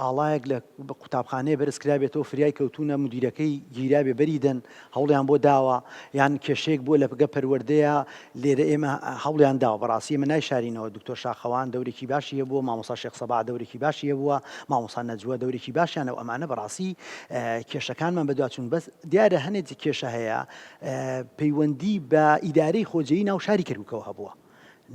L: ئاڵایەک لە قوتابخانەیە بەرز کرابێتەوە فریای کەوتوونە مدیرەکەی گیرابێ بەری دەن هەوڵیان بۆ داوە یان کێشەیەک بووە لە پگە پەروەردەیە لێرە ئێمە هەوڵیان داوە بەڕاستی ئێمە نایشارینەوە دکتۆر شاخەوان دەورێکی باشی هەبووە مامۆستا شێخ سەباح دەورێکی باشی هەبووە مامۆستا نەجوە دەورێکی باشیان هەبوو ئەمانە بەڕاستی کێشەکانمان بەدواچوون بەس دیارە هەنێک کێشە هەیە پەیوەندی بە ئیدارەی خۆجێی ناو شاری کەرکوکەوە هەبووە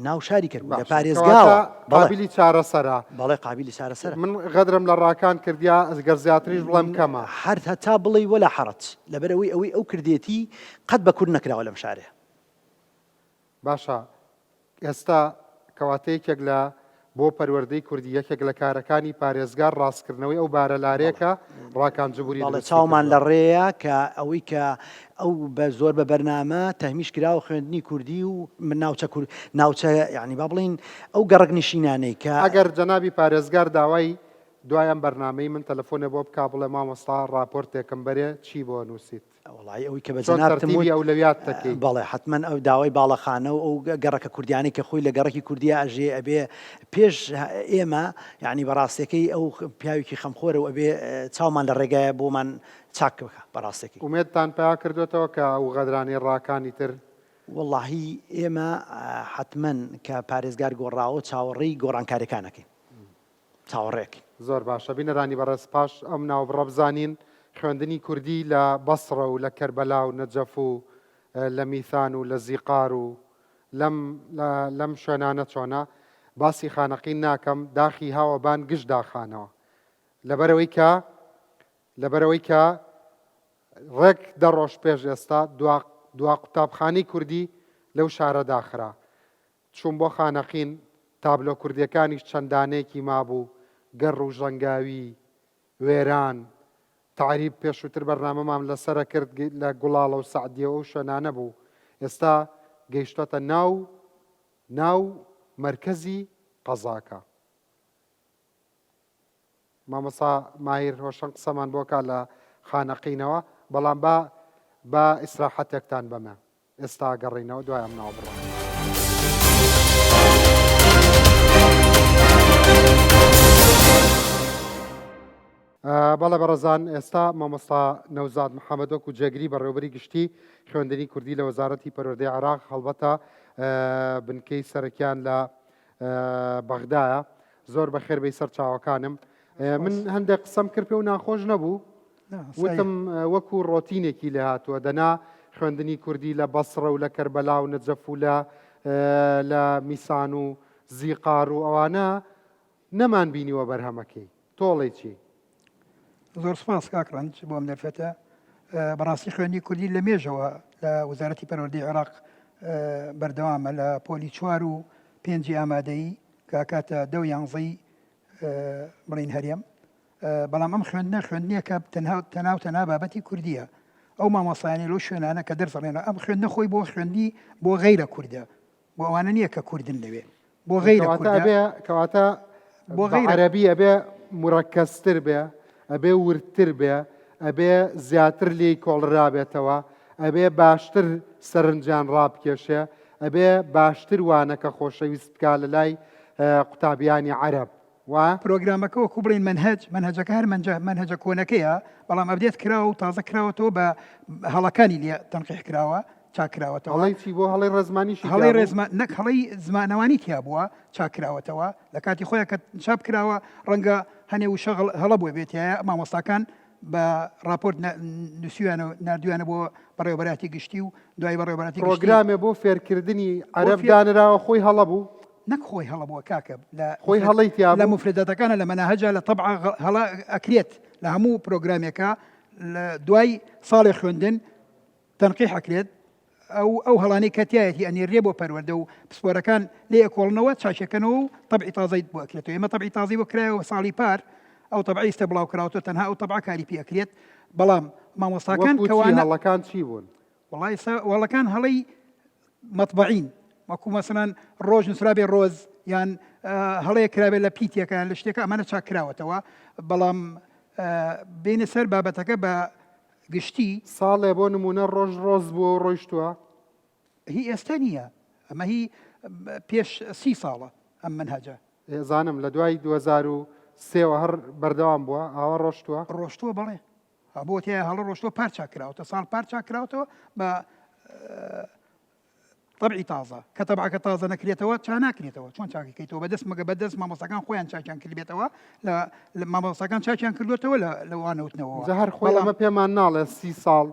L: ناو شاری کەرکوک لە
A: باشە
L: پارێزگاوە
A: کەواتە
L: بەڵێ
A: قابیلی چارەسەرە.
L: بەڵێ قابیلی چارەسەرە.
A: من غەدرم لە ڕاکان کردیا گەر زیاتریش بڵێم کەمە.
L: هەر هەتا بڵێی وەلا حەڕەج لەبەرئەوەی ئەوەی ئەو کردێتی قەت بە کورد نەکراوە لەم شارەیە.
A: باشە ئێستا کەواتە یەکێک لە بۆ پەروەردەی کوردی یەکێک لە کارەکانی پارێزگار ڕاستکردنەوەی ئەو بارە لارەیە کە ڕاکان جبوری
L: بەڵێ
A: دروستی
L: چاومان
A: کردووە.
L: لە ڕێیە کە ئەوەی کە ئەو بە زۆر بە بەرنامە تەهمیش کراوە خوێندنی کوردی و ناوچە کور ناوچە یانی با بڵێین ئەو گەڕەک نشینانەی کە.
A: ئەگەر جەنابی پارێزگار داوای دوای ئەم بەرنامەی من تەلەفۆنێ بۆ بکا بڵێ مامۆستا ڕاپۆرتێکم بەرێ چی بۆ نووسیت؟
L: وەڵایی ئەوەی کە بە
A: چۆن
L: جەنابتم
A: تەرتیبی
L: وت
A: ئەولەویات دەکەی؟
L: بەڵێ حەتمەن ئەو داوای باڵەخانە و ئەو گەڕەکە کوردیانەی کە خۆی لە گەڕەکی کوردیا ئەژێ ئەبێ پێش ئێمە یانی بەڕاستەکەی ئەو پیاوێکی خەمخۆرە و ئەبێ چاومان لە ڕێگایە بۆمان چاک بکا بەڕاستەکەی.
A: ئومێدتان پیا کردۆتەوە کە ئەو غەدرانەی ڕاکانی تر؟
L: وەڵاهی ئێمە حەتمەن کە پارێزگار گۆڕاوە چاوەڕێی گۆڕانکاریەکان ئەکەین. چاوەڕێکەین.
A: زۆر باشە بینەرانی بەڕێز پاش ئەم ناوبڕە بزانین خوێندنی کوردی لە بەسڕە و لە کەربەلا و نەجەف و لە میثان و لە زیقار و لەم لەم شوێنانە چۆنە باسی خانەقین ناکەم داخی هاوە بان گشت داخانەوە لەبەرەوەی کە لەبەرەوەی کە ڕێک دە ڕۆژ پێش ئێستا دوا دوا قوتابخانەی کوردی لەو شارە داخرا چووم بۆ خانەقین، تابلۆ کوردییەکانیش چەند دانەیەکی مابوو، گەڕ و ژەنگاوی، وێران، تەعریب، پێشووتر بەرنامەمان لەسەرە کرد لە گوڵاڵە و سەعدیە و ئەو شوێنانە بوو، ئێستا گەیشتۆتە ناو ناو مەرکەزی قەزاکە. مامۆستا ماهیر هۆشەنگ قسەمان بۆ کا لە خانەقینەوە، بەڵام با با ئیسراحەتێکتان بەمە. ئێستا گەڕینەوە دوای ئەم ناوبڕە. بەڵێ بەڕێزان ئێستا مامۆستا نەوزاد محەممەد وەکو جێگری بەڕێوبەری گشتی خوێندنی کوردی لە وەزارەتی پەروەردەی عێراق هەڵبەتە بنکەی سەرەکیان لە بەغدایە زۆر بەخێر بێی سەر چاوەکانم من هەندێک قسەم کرد پێ و ناخۆش نەبوو وتم وەکو ڕۆتینێکی لێ هاتووە دەنا خوێندنی کوردی لە بەسڕە و لە کەربەلا و نەجەف و لە لە میسان و زیقار و ئەوانە نەمان بینیوە بەرهەمەکەی تۆڵێ چی؟
M: زۆر سپاس کاک ڕەنج بۆ ئەم دەرفەتە بەڕاستی خوێندنی کوردی لە مێژەوە لە وەزارەتی پەروەردەی عێراق بەردەوامە لە پۆلی چوار و پێنجی ئامادەیی کە کاتە دە و یانزەی بڵین هەرێم بەڵام ئەم خوێندنە خوێندنێکە تەنها تەنا و تەنها بابەتی کوردییە. ئەو مامۆستایانەی لەو شوێنانە کە دەرس ئەڵێنەوە ئەم خوێندنە خۆی بۆ خوێندنی بۆ غەیرە کوردە، بۆ ئەوانە نییە کە کوردن لەوێ. بۆ غەیرە
A: کەواتە
M: کوردە.
A: ئەبێ کەواتە
M: بۆ
A: بە
M: غەیرە
A: عەرەبی ئەبێ مورەکەزتر بێ، ئەبێ وردتر بێ، ئەبێ زیاتر لێی کۆڵرابێتەوە، ئەبێ باشتر سەرنجیان ڕابکێشێ، ئەبێ باشتر وانەکە خۆشەویست بکا لە لای قوتابیانی عەرەب. وایە؟
M: پرۆگرامەکە وەکو بڵێین مەنهەج، مەنهەجەکە هەر مەنجە مەنهەجە کۆنەکەیە، بەڵام update کراوە و تازە کراوەتەوە بە هەڵەکانی لێ تەنقیح کراوە، چاک کراوەتەوە.
A: هەڵەی چی بۆ؟ هەڵەی ڕێزمانیشی تیا
M: هەڵەی
A: بوو؟
M: ڕێزمان نەک هەڵەی زمانەوانی تیا بووە، چاک کراوەتەوە. لە کاتی خۆیا کە چاپ کراوە ڕەنگە هەنێ وشە هەڵە بووە بێتایە، مامۆستاکان بە ڕاپۆرت نووسیویانە و ناردوویانە بۆ بەڕێوەبەرایەتی گشتی و دوای بەڕێوەبەرایەتی گشتی
A: پرۆگرامێ بۆ فێرکردنی
M: بۆ
A: عەرەب
M: فێر
A: دانراوە خۆی هەڵە بوو؟
M: نەک خۆی هەڵە بووە کاکە لە
A: خۆی هەڵەی تیا
M: لە
A: بوو؟
M: موفرەداتەکانە لە مەناهەجە لە تەبعە هەڵە ئەکرێت لە هەموو پرۆگرامێکا لە دوای ساڵێ خوێندن تەنقیح ئەکرێت ئەو ئەو هەڵانەی کە تیایەتی ئەنێررێ بۆ پەروەردە و پسپۆرەکان لێ ئەکۆڵنەوە چاکیەکەنەوە و تەبعی تازەی بۆ ئەکرێتەوە ئێمە تەبعی تازەی بۆ کرایەوە ساڵی پار. ئەو تەبعەی ئیستە بڵاو کراوەتەوە تەنها ئەو تەبعە کاری پێ ئەکرێت بەڵام مامۆستاکان
A: وەکو چی
M: کەوانە
A: هەڵەکان چی بوون؟
M: وەڵا ئێستا هەڵەکان هەڵەی مەتبەعین وەکو مەسەلەن ڕۆژ نووسرابێ ڕۆز یان هەڵەیە کرابێت لە پیتێکە یان لە شتێکە ئەمانە چاک کراوەتەوە بەڵام بینە سەر بابەتەکە بە گشتی
A: ساڵێ بۆ نمونە ڕۆژ ڕۆز بووە و ڕۆیشتووە؟
M: هی ئێستا نییە ئەمە هی پێش سی ساڵە ئەم منهەجە.
A: ئەزانم لە دوای 2003 وە هەر بەردەوام بووە ئاوا ڕۆشتووە؟
M: ڕۆشتووە بەڵێ بۆ تیا هەڵە ڕۆشتووە پار چاک کراوەتە ساڵ پار چاک کراوەتەوە بە تەبعی تازە کە تەبعەکە تازە نەکرێتەوە چا ناکرێتەوە چۆن چاکەکەیتەوە بەدەست مەگە بەدەست مامۆستاکان خۆیان چاکیان کردبێتەوە لە مامۆستاکان چاکیان کردوێتەوە لە وانەوتنەوە
A: جا هەر خۆی ئەمە پێمان ناڵێ سی ساڵ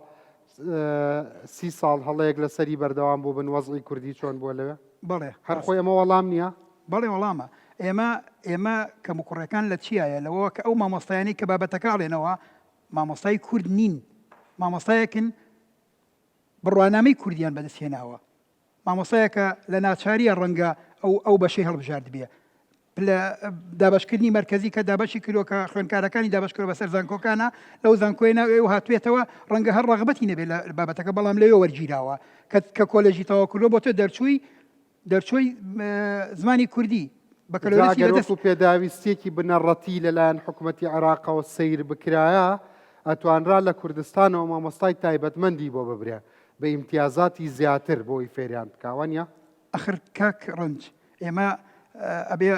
A: سی ساڵ هەڵەیەک لەسەری بەردەوام بوو بن وەزعی کوردی چۆن بووە لەوێ
M: بەڵێ
A: هەر خۆی ئەمە وەڵام نییە؟
M: بەڵێ وەڵامە ئێمە ئێمە کەموکوڕیەکان لە چیایە لەوەوە کە ئەو مامۆستایانەی کە بابەتەکە ئەڵێنەوە مامۆستای کورد نین مامۆستایەکن بڕوانامەی کوردیان بەدەست هێناوە مامۆستایەکە لە ناچاریە ڕەنگە ئەو ئەو بەشەی هەڵبژاردبێ پلە دابەشکردنی مەرکەزی کە دابەشی کردووە کە خوێندکارەکانی دابەش کردووە بەسەر زانکۆکانە لەو زانکۆی ناو ئێوە هاتوێتەوە ڕەنگە هەر ڕەغبەتی نەبێت لە بابەتەکە بەڵام لەوێ وەرگیراوە کە کە کۆلێژی تەواو کردووە بۆ تۆ دەرچووی دەرچووی زمانی کوردی بەکەلۆریسی
A: ئەگەر
M: بەدەست
A: وەکو پێداویستیەکی بنەڕەتی لەلایەن حکومەتی عێراقەوە سەیر بکرایە ئەتوانرا لە کوردستانەوە مامۆستای تایبەتمەندی بۆ ببرێ بە ئیمتیازاتی زیاتر بۆی فێریان بکا وانیە؟
M: ئەخر کاک ڕەنج ئێمە ئەبێ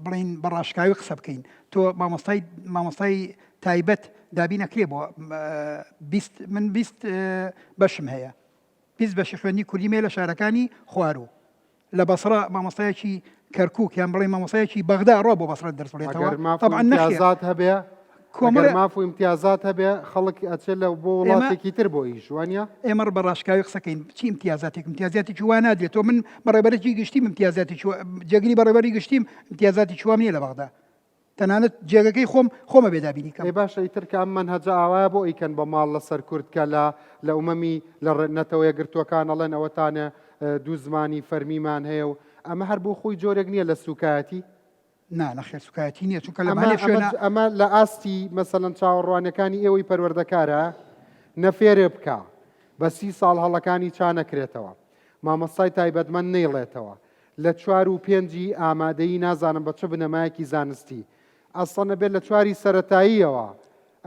M: بڵین بە ڕاشکاوی قسە بکەین تۆ مامۆستای مامۆستای تایبەت دابی نەکرێ بۆ 20 من 20 بەشم هەیە 20 بەشی خوێندنی کوردیم هەیە لە شارەکانی خواروو لە بەسڕە مامۆستایەکی کەرکوک یان بڵێ مامۆستایەکی بەغدا ڕۆ بۆ بەسڕە دەرس بڵێتەوە
A: ئەگەر ماف و
M: طبعا نەخێر
A: ئیمتیازات هەبێ ئەگەر
M: کۆمەڵێ
A: ماف و ئیمتیازات هەبێ خەڵک ئەچێ لە بۆ
M: ئێمە
A: وڵاتێکی تر بۆ ئیش وانە؟
M: ئێمە بە ڕاشکاوی قسەکەین چی ئیمتیازاتێک ئیمتیازاتێکی وا نادرێت تۆ من بەڕێبەرێکی گشتیم ئیمتیازاتێکی وا جێگری بەڕێبەری گشتیم ئیمتیازاتێکی وام نییە لە بەغدا تەنانەت جێگەکەی خۆم خۆمە بێ دابینی کەم.
A: ئەی باشە ئیتر کە ئەم مەنهەجە ئاوایە بۆ ئەیکەن بە ماڵ لەسەر کورد کە لە لە ئومەمی لە نەتەوە یەکگرتووەکان ئەڵێن ئەوەتانێ دوو زمانی فەرمیمان هەیە و ئەمە هەر بۆ خۆی جۆرێک نییە لە سووکایەتی؟
M: نا نەخێر سوکایەتی نییە چونکە لە
A: ئەمە
M: هەنێ
A: ئەمە
M: شوێنە
A: ئەمە لە ئاستی مەسەلەن چاوەڕوانیەکانی ئێوەی پەروەردەکارە نە فێرێ بکا بە سی ساڵ هەڵەکانی چا نەکرێتەوە مامۆستای تایبەتمەند نەیڵێتەوە لە چوار و پێنجی ئامادەیی نازانم بە چ بنەمایەکی زانستی ئەسڵەن ئەبێت لە چواری سەرەتاییەوە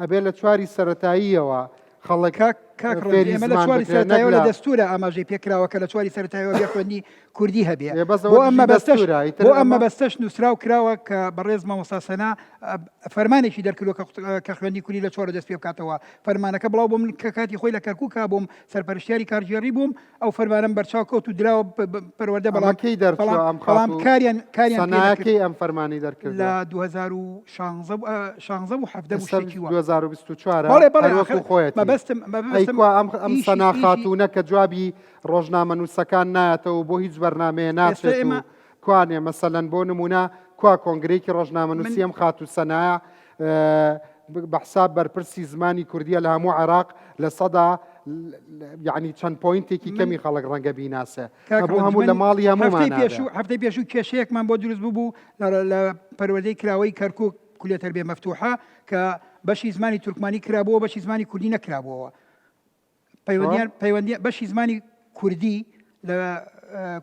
A: ئەبێ لە چواری سەرەتاییەوە خەڵک
M: کاک کاک ڕەنج
A: فێری
M: ئێمە لە
A: زمان
M: چواری
A: بکرێت نەک
M: سەرەتایەوە لە
A: لە
M: دەستوورە ئاماژەی پێکراوە کە لە چواری سەرەتایەوە بێ خوێندنی کوردی هەبێ
A: ئێ بەس
M: بۆ
A: ئەوە
M: ئەم
A: دژی
M: مەبەستەش
A: دەستوورە ئیتر
M: بۆ ئەم
A: ئەمە
M: مەبەستەش نووسراو کراوە کە بەڕێز مامۆستا سەنا فەرمانێکی دەرکردووە کە کە خوێندنی کوردی لە چوارەوە دەست پێ بکاتەوە فەرمانەکە بڵاو بۆ من کە کاتی خۆی لە کەرکووک بووم سەرپەرشتیاری کارگێڕی بووم ئەو فەرمانەم بەرچاو کەوت و دراوە پەروەردە
A: ئەمە
M: بەڵام
A: کەی دەرچووە
M: بەڵام
A: ئەم
M: بەڵام
A: خاتوو
M: کاریان کاریان پێ
A: سەنایە
M: نەکرد
A: کەی ئەم فەرمانی دەرکردووە؟
M: لە 2016 بوو، ئە، 16 بوو 17 بوو
A: ئێستا
M: شتێکی وا
A: 2024
M: بەڵێ بەڵێ
A: هەر
M: ئاخر
A: وەکو خۆیەتی
M: مەبەستم
A: ئەی
M: مەبەستم
A: کوا ئەم ئەم
M: ئیشی
A: سەنا
M: ئیشی
A: خاتوونە کە جوابی ڕۆژنامەنووسەکان نایەتەوە و بۆ هیچ بەرنامەیە
M: ئێستا
A: ناچێت و
M: ئێمە
A: کوانێ مەسەلەن بۆ نموونە کوا کۆنگرەیەکی
M: من
A: ڕۆژنامەنووسی ئەم خاتوو سەنایە بە حساب بەرپرسی زمانی کوردیە لە هەموو عێراق لە سەدا یعنی چەند point ێکی
M: من
A: کەمی خەڵک ڕەنگە بیناسێ
M: کاک
A: هەبوو
M: ڕەنج
A: هەموو
M: من
A: لە ماڵی
M: هەفتەی
A: هەموومانا بێ.
M: پێشوو هەفتەی پێشوو کێشەیەکمان بۆ دروست ببوو لە لە پەروەردەی کراوەی کەرکوک کولیە تەربیە مەفتوحە کە بەشی زمانی تورکمانی کرابووە بەشی زمانی کوردی نەکرابووەوە پەیوەندیان پەیوەندی بەشی زمانی کوردی لە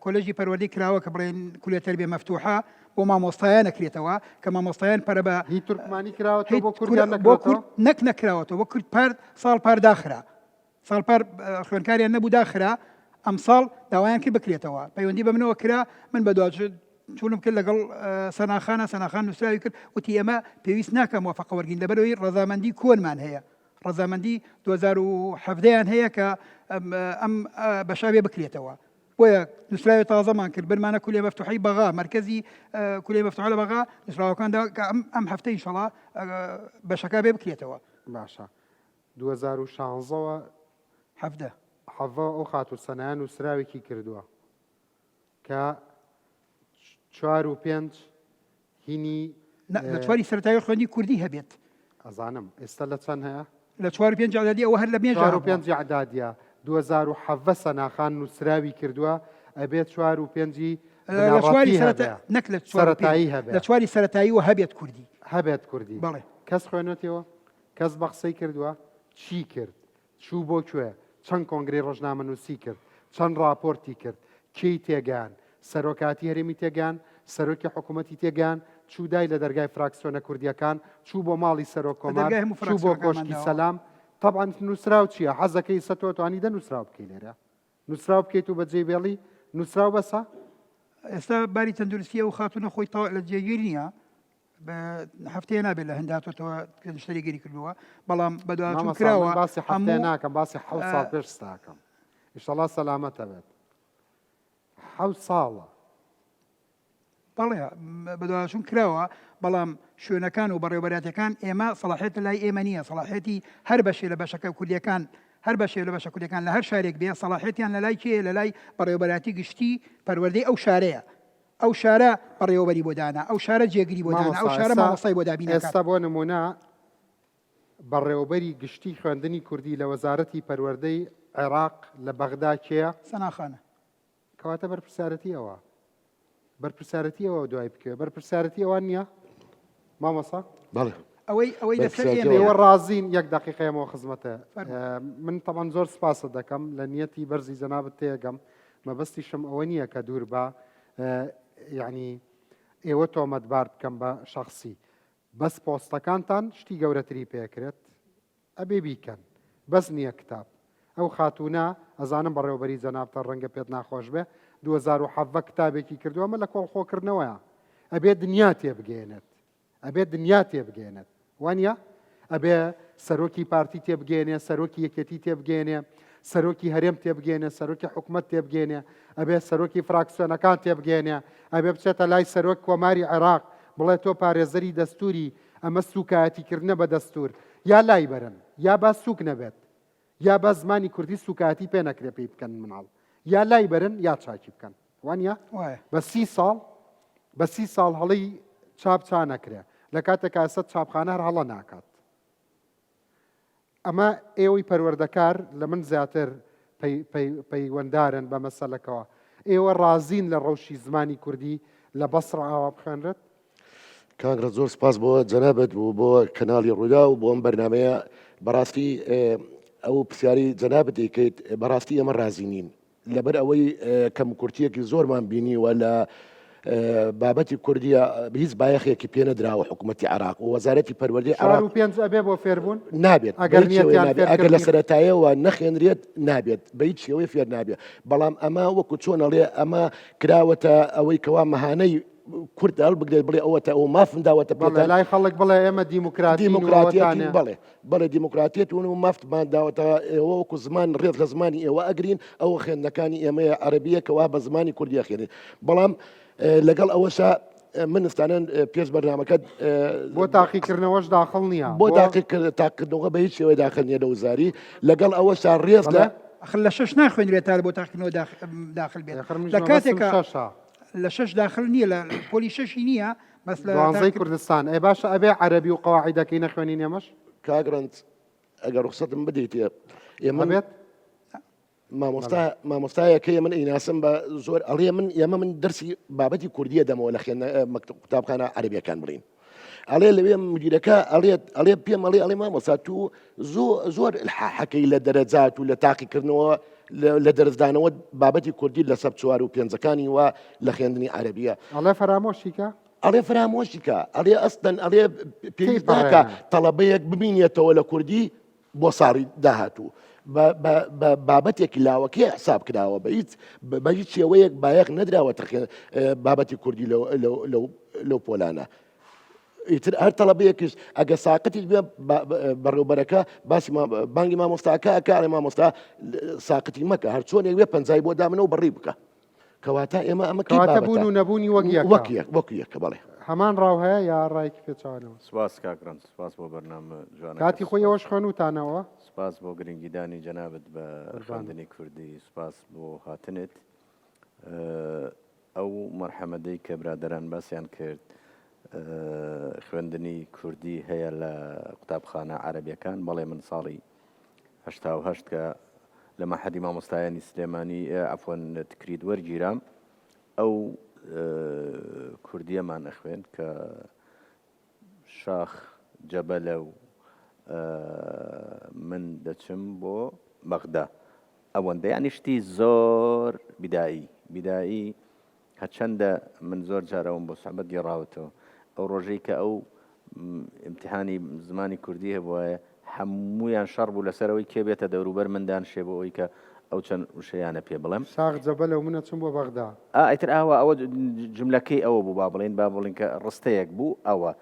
M: کۆلێژی پەروەردەی کراوە کە بڵێن کولیە تەربیە مەفتوحە بۆ مامۆستایان نەکرێتەوە کە مامۆستایان پەرە بە
A: هی تورکمانی کراوەتەوە بۆ
M: کورد
A: کوردیان
M: بۆ
A: نەکرێتەوە
M: کورد نەک نەکراوەتەوە بۆ کورد پار ساڵ پار داخرا ساڵ پار خوێندکاریان نەبوو داخرا ئەمساڵ داوایان کرد بکرێتەوە پەیوەندی بە منەوە کرا من بە چوونم کرد لەگەڵ سەناخانە سەناخان نووسراوی کرد وتی ئێمە پێویست ناکە موافقە وەرگین لەبەرەوەی ڕەزامەندی کۆنمان هەیە ڕەزامەندی 2017 یان هەیە کە ئەم بەشە بێ بکرێتەوە بۆیە نووسراوی تازەمان کرد برمانە کولیە مەفتوحەی بەغا مەرکەزی کولیە مەفتوحە لە بەغا نووسراوەکاندا کە ئەم ئەم هەفتە ئینشەڵا بەشەکە بێ بکرێتەوە
A: باشە 2016ەوە
M: حەڤدە
A: حەڤە ئەو خاتوو سەنایە نووسراوێکی کردووە کە چوار و پێنج هینی
M: نا لە چواری سەرەتایی خوێندنی کوردی هەبێت.
A: ئەزانم ئێستا لە چەند هەیە؟
M: لە چوار و پێنج ئیعدادی ئەوە هەر لە مێژە
A: چوار و
M: هەبووە.
A: پێنج ئیعدادیە 2017 سەناخان نووسراوی کردووە ئەبێ چوار و پێنجی
M: لە چواری
A: بنەڕەتی
M: سەرەتا
A: هەبێ
M: نەک لە چوار و پێنج
A: سەرەتایی هەبێ
M: لە چواری سەرەتاییەوە هەبێت کوردی.
A: هەبێت کوردی.
M: بەڵێ.
A: کەس خوێنێتەوە؟ کەس بە قسەی کردووە؟ چی کرد؟ چوو بۆ کوێ؟ چەند کۆنگرەی ڕۆژنامەنووسی کرد؟ چەند ڕاپۆرتی کرد؟ کێی تێگەیان؟ سەرۆکاتی هەرێمی تێگەیان؟ سەرۆکی حکوومەتی تێگەیان؟ چوو دای لە دەرگای فراکسیۆنە کوردییەکان؟ چوو بۆ ماڵی سەرۆک
M: لە
A: کۆمار؟
M: دەرگای هەموو
A: چوو بۆ
M: فراکسیۆنەکانمان
A: کۆشکی
M: داوە.
A: سەلام؟ تەبعەن نووسراو چییە؟ حەزەکەی ئیسە تۆ ئەتوانی دە نووسراو بکەی لێرە. نووسراو بکەیت و بەجێی بێڵی؟ نووسراو بەسە؟
M: ئێستا باری تەندروستی ئەو خاتوونە خۆی تەواو لە جێگیر نییە. هەفتەیە نابێت لە هەند هاتۆتەوە نەشتەرگەری کردووە بەڵام بەدواداچوون کراوە
A: باسی هەفتەیە ناکەم باسی حەوت ساڵ پێش ستاکەم ئیشەڵا سەلامەتە بێت حەوت ساڵە
M: بەڵێ بەدواداچوون کراوە بەڵام شوێنەکان و بەڕێوبەراتەکان ئێمە سەڵاحێت لای ئێمە نییە سەڵاحێتی هەر بەشێ لە بەشەکە کوردیەکان هەر بەشێ لە بەشە کوردەکان لە هەر شارێک بێ سەڵاحێتیان لە لای کێ لە لای بەڕێوبەراتی گشتی پەروەردەی ئەو شارەیە ئەو شارە بەڕێوەبەری بۆ دانا، ئەو شارە جێگری بۆ دانا، ئەو
A: مامۆستا
M: شارە
A: ئێستا
M: مامۆستای بۆ دابین ئەکات.
A: ئێستا بۆ نموونە بەڕێوەبەری گشتی خوێندنی کوردی لە وەزارەتی پەروەردەی عێراق لە بەغدا کێیە؟
M: سەنا خانە.
A: کەواتە بەرپرسیارەتی ئەوە بەرپرسیارەتی ئەوە دوای بکەوێ بەرپرسیارەتی ئەوان نییە مامۆستا؟
N: بەڵێ.
M: ئەوەی ئەوەی لەسەر
N: بەرپرسیارەتی
M: ئێمەیە.
A: ئێوە ڕازین یەک دەقیقە ئێمەوە خزمەتە
M: فەرموو.
A: من تەبعەن زۆر سپاست دەکەم لە نیەتی بەرزی جەنابت تێگەم مەبەستیشم ئەوە نییە کە دوور بە یعنی ئێوە تۆمەتبار بکەم بە شەخسی بەس پۆستەکانتان شتی گەورەتری پێکرێت ئەبێ بیکەن بەس نییە کتاب ئەو خاتونە ئەزانم بەڕێوبەری جەنابتە ڕەنگە پێت ناخۆش بێ 2017 کتابێکی کردووە ئەمە لە کۆڵ خۆکردنەوەیە ئەبێ دنیا تێبگەێنێت ئەبێ دنیا تێبگەیەنێت وانە؟ ئەبێ سەرۆکی پارتی تێبگەیەنێ، سەرۆکی یەکێتی تێبگەیەنێ، سەرۆکی هەرێم تێبگەیەنێ، سەرۆکی حکومەت تێبگەیەنێ، ئەبێ سەرۆکی فراکسیۆنەکان تێبگەیەنێ، ئەبێ بچێتە لای سەرۆک کۆماری عێراق بڵێ تۆ پارێزەری دەستوری، ئەمە سوکایەتیکردنە بە دەستور، یا لایبەرن، یا با سوک نەبێت. یا با زمانی کوردی سوکایەتی پێ نەکرێ پێی بکەن مناڵ یا لای بەرن یا چاکی بکەن وانە بە سی ساڵ بە سی ساڵ هەڵی چاپ چا نەکرێ لە کاتێک ئاسە چاپخانە هەر هەڵە ناکات ئەمە ئێوەی پەروەردەکار لە من زیاتر پەیوەندارن بە مەسەلەکەوە ئێوە ڕازین لە ڕەوشی زمانی کوردی لە بەسڕ ئاوا بخوێنرێت؟
N: کاک ڕەنج زۆر سپاس بۆ جەنابت و بۆ کەناڵی ڕوودا و بۆ ئەم بەرنمەیە بەڕاستی ئەو پرسیاری جەنابت دەیکەیت بەڕاستی ئێمە ڕازی نین لەبەر ئەوەی کەم کورتیەکی زۆرمان بینیوە لە بابەتی کوردیە هیچ بایەخێکی پێ نەدراوە حکوومەتتی عراق و وەزارەتی پەروەردەی
A: عراق و پێنج ئەبێ بۆ فێربوون
N: نابێت ئەگەر ئەگەر لە سەرەتایەوە نەخێنرێت نابێت بە هیچ شێوەی فێر نابێت بەڵام ئەمە وەکو چۆن ئەڵێ ئەمە کراوەتە ئەوەی کەوا مەهانەی کورد هەڵبگرێت بڵێ ئەوەتە ئەو مافم داوەتە
A: پێتان لای خەڵک بڵێ ئێمە دیموکراتی
N: دیموکراتیەتی بڵێ بەڵێ دیموکراتیەت و مافتمان داوەتە ئێوە وەکو زمان ڕێز لە زمانی ئێوە ئەگرین ئەوە خوێندنەکانی ئێمەیە عەربیە کەوا بە زمانی کوردی ئەخێنین بەڵام لەگەڵ ئەوەشا من ئستانەن پێش بەرنامەکە
A: بۆ تاقیکردنەوەش داخڵ نییە
N: بۆ تاقیکردنەوە بە هیچ شێوەی داخل نییە لە وزاری لەگەڵ ئەوەشا ڕێز لە
M: ئەخر لە شەش ناخوێنرێت تا بۆ تاقیکردنەوە داخل بێت لە کاتێکا لە شەش داخل نییە لە پۆلی شەشی نییە بەس لە
A: دوانزەی کوردستان ئەی باشە ئەبێ عەرەبی و قەواعیدەکەی نەخوێنین ئێمەش؟
N: کاک ڕەنج ئەگەر ڕوخسەتم بدەیتێ ئێمە
A: ئەبێت؟
N: مامۆستا مامۆستایەکەی من ئەیناسم بە زۆر ئەڵێ من ئێمە من دەرسی بابەتی کوردیە دەمەوە لە خوێندنە مەکتەب قوتابخانە عەرەبیەکان بڵین ئەڵێ لەوێ مدیرەکە ئەڵێت ئەڵێ پێم ئەڵێ ئەڵێ مامۆستا تو زۆر الحاحەکەی لە دەرەجات و لە تاقیکردنەوە لە دەرزدانەوە بابەتی کوردی لە سەب چوار و پێنجەکانی وا لە خوێندنی عەرەبیە
A: ئەڵێ فەرامۆشی کە
N: ئەڵێ فەرامۆشی کە ئەڵێ ئەستن ئەڵێ پێویست ناکە تەڵەبەیەک ببینێتەوە لە کوردی بۆ ساڵی داهاتوو بە بابەتێکی لاوەکی حساب کراوە بە هیچ بە هیچ شێوەیەک بایەخ نەدراوەتە بابەتی کوردی لەو پۆلانە. ئیتر هەر تەڵەبەیەکیش ئەگە ساقتیش بێ بەڕێوبەرەکە باسی بانگی مامۆستاکە ئەکا ئەڵێ مامۆستا ساقتی مەکە هەر چۆنێک بێ پەنجای بۆ دامنە و بەڕی بکە. کەواتە ئێمە ئەمە کەی
A: کەواتە
N: بابەتە؟
A: بوون و نەبوونی وەک یەکە.
N: وەک یەک وەک یەکە بەڵێ.
A: هەمان ڕاو هەیە یا ڕایەکی پێچەوانەوە؟
O: سپاس کاک ڕەنج سپاس بۆ بەرنامە جوانەکەت
A: کاتی خۆی ئێوەش خوێنووتانەوە؟
O: سپاس بۆ گرنگیدانی جەنابت بە
A: قوربانت.
O: خوێندنی کوردی سپاس بۆ هاتنت ئەو مەرحەمەدەی کە برادەران باسیان کرد خوێندنی کوردی هەیە لە قوتابخانە عەرەبیەکان بەڵێ من ساڵی 88 کە لە مەحەدی مامۆستایانی سلێمانی عەفوەن تکریت وەرگیرام ئەو کوردیەمان ئەخوێند کە. شاخ جەبەلە و من دەچم بۆ بەغدا ئەوەندە یانی شتی زۆر بیدایی بیدایی هەرچەندە من زۆر جار ئەوم بۆ سوعبەت گێڕاوەتەوە ئەو ڕۆژەی کە ئەو ئیمتیحانی زمانی کوردی هەبوایە هەموویان شەڕ بوو لەسەر ئەوەی کێ بێتە دەوروبەر من دانشێ بۆ ئەوەی کە ئەو چەند وشەیانە پێ بڵێم.
A: شاخ جەبەلە و من ئەچم بۆ بەغدا.
O: ئا ئیتر ئاوا ئەوە جوملەکەی ئەوە بوو با بڵێین با بڵێین کە ڕستەیەک بوو ئەوە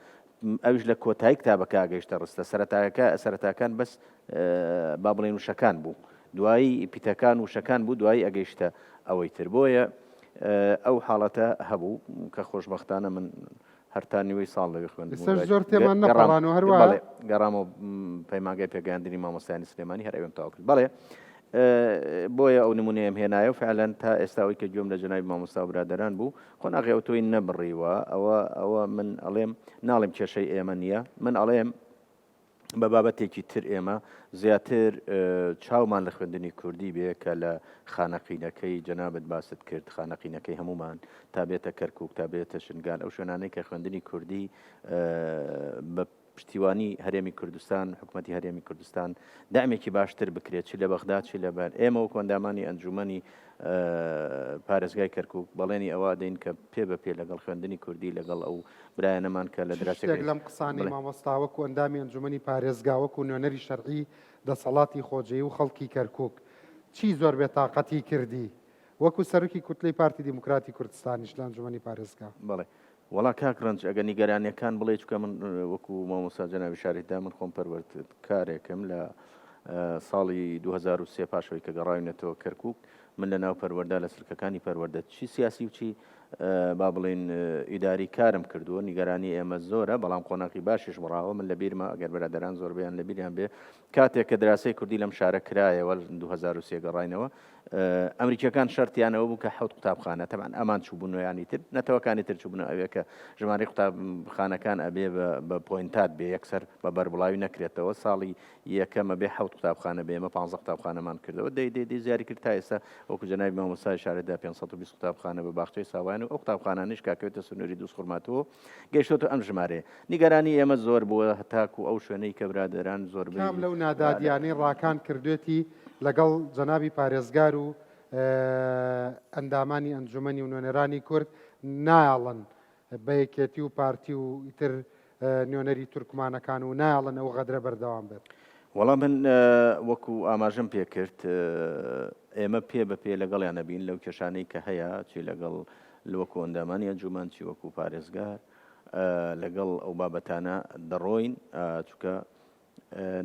O: ئەویش لە کۆتایی کتابەکە گەیشتە ڕستە سەرەتاکە سەرەتاکان بەس با بڵێین وشەکان بوو دوایی پیتەکان وشەکان بوو دوایی ئەگەیشتە ئەوەی تر بۆیە ئەو حاڵەتە هەبوو کە خۆشبەختانە من هەر تا نیوەی ساڵ لەوێ خوێندم و
A: ئێستاش
O: دوای
A: زۆر تێمان
O: گەڕام
A: نەپەڕان و هەروەها
O: بەڵێ گەڕامەوە پەیمانگای پێگەیاندنی مامۆستایانی سلێمانی هەر ئەوێم تەواو کرد بەڵێ بۆیە ئەو نمونەیەم هێنایە و فعلەن تا ئێستا ئەوەی کە گوێم لە جەنابی مامۆستا و برادەران بوو قۆناغی ئەوتۆی نەبڕیوە ئەوە ئەوە من ئەڵێم ناڵێم کێشەی ئێمە نییە من ئەڵێم بە بابەتێکی تر ئێمە زیاتر چاومان لە خوێندنی کوردی بێ کە لە خانەقینەکەی جەنابت باست کرد خانەقینەکەی هەمومان تا بێتە کەرکک تا بێتە شنگال ئەو شوێنانەی کە خوێندنی کوردی بە پشتیوانی هەرێمی کوردستان حکوومەتی هەرێمی کوردستان دامێکی باشتر بکرێت چ لە بەغدا چ لە بەر ئێمە وەکو ئەندامانی ئەنجومەنی پارێزگای کەرکک بەڵێنی ئەوە دەین کە پێ بە پێ لەگەڵ خوێندنی کوردی لەگەڵ ئەو برایانەمان کە لە
A: چ
O: دراوسێکەی
A: شتێک لەم قسانەی
O: بڵێ.
A: مامۆستا وەکو ئەندامی ئەنجومەنی پارێزگا وەکو نوێنەری شەرعی دەسەڵاتی خۆجێی و خەڵکی کەرکوک چی زۆر بێتاقەتی کردی وەکو سەرۆکی کوتلەی پارتی دیموکراتی کوردستانیش لە ئەنجومەنی پارێزگا؟
O: بەڵێ وەڵا کاک ڕەنج ئەگەر نیگەرانیەکان بڵێ چونکە من وەکو مامۆستا جەنابی شاریدا من خۆم پەروەردکارێکم لە ساڵی 2003 پاشەوەی کە گەڕاوینەتەوە کەرکک من لە ناو پەروەردە لە سلکەکانی پەروەردە چی سیاسی و چی با بڵێین ئیداری کارم کردووە، نیگەرانی ئێمە زۆرە، بەڵام قۆناغی باشیش بڕاوە، من لەبیرمە ئەگەر برادەران زۆربەیان لەبیریان بێ کاتێک کە دراسەی کوردی لەم شارە کرایەوە 2003 گەڕاینەوە ئەمریکیەکان شەرتیان ئەوە بوو کە حەوت قوتابخانە تەبعەن ئەمان چووبوون یانی تر نەتەوەکانی تر چووبنە ئەوێ کە ژمارەی قوتابخانەکان ئەبێ بە پۆینتات بێ یەکسەر بە بەربڵاوی نەکرێتەوە ساڵی یەکەم ئەبێ حەوت قوتابخانە بێ ئێمە پانزە قوتابخانەمان کردەوە دەی دەی دەی زیاری کرد تا ئێستا وەکو جەنابی مامۆستا ئیشارەت دا 520 قوتابخانە بە باخچەی ساوایان و ئەو قوتابخانانەیش کە ئەکەوێتە سنووری دووزخورماتووە گەیشتۆتە ئەم ژمارەیە نیگەرانی ئێمە زۆر بووە هەتاکو ئەو شوێنەی کە برادەران زۆربەی
A: کام لەو نادادیانەی ڕاکان کردوێتی لەگەڵ جەنابی پارێزگار و ئەندامانی ئەنجومەنی و نوێنەرانی کورد نایەڵن بە یەکێتی و پارتی و ئیتر نوێنەری تورکمانەکان و نایەڵن ئەو غەدرە بەردەوام بێت.
O: وەڵا من وەکو ئاماژەم پێ کرد ئێمە پێ بە پێ لەگەڵیان ئەبین لەو کێشانەی کە هەیە چی لەگەڵ وەکو ئەندامانی ئەنجومەن چی وەکو پارێزگار لەگەڵ ئەو بابەتانە دەڕۆین چونکە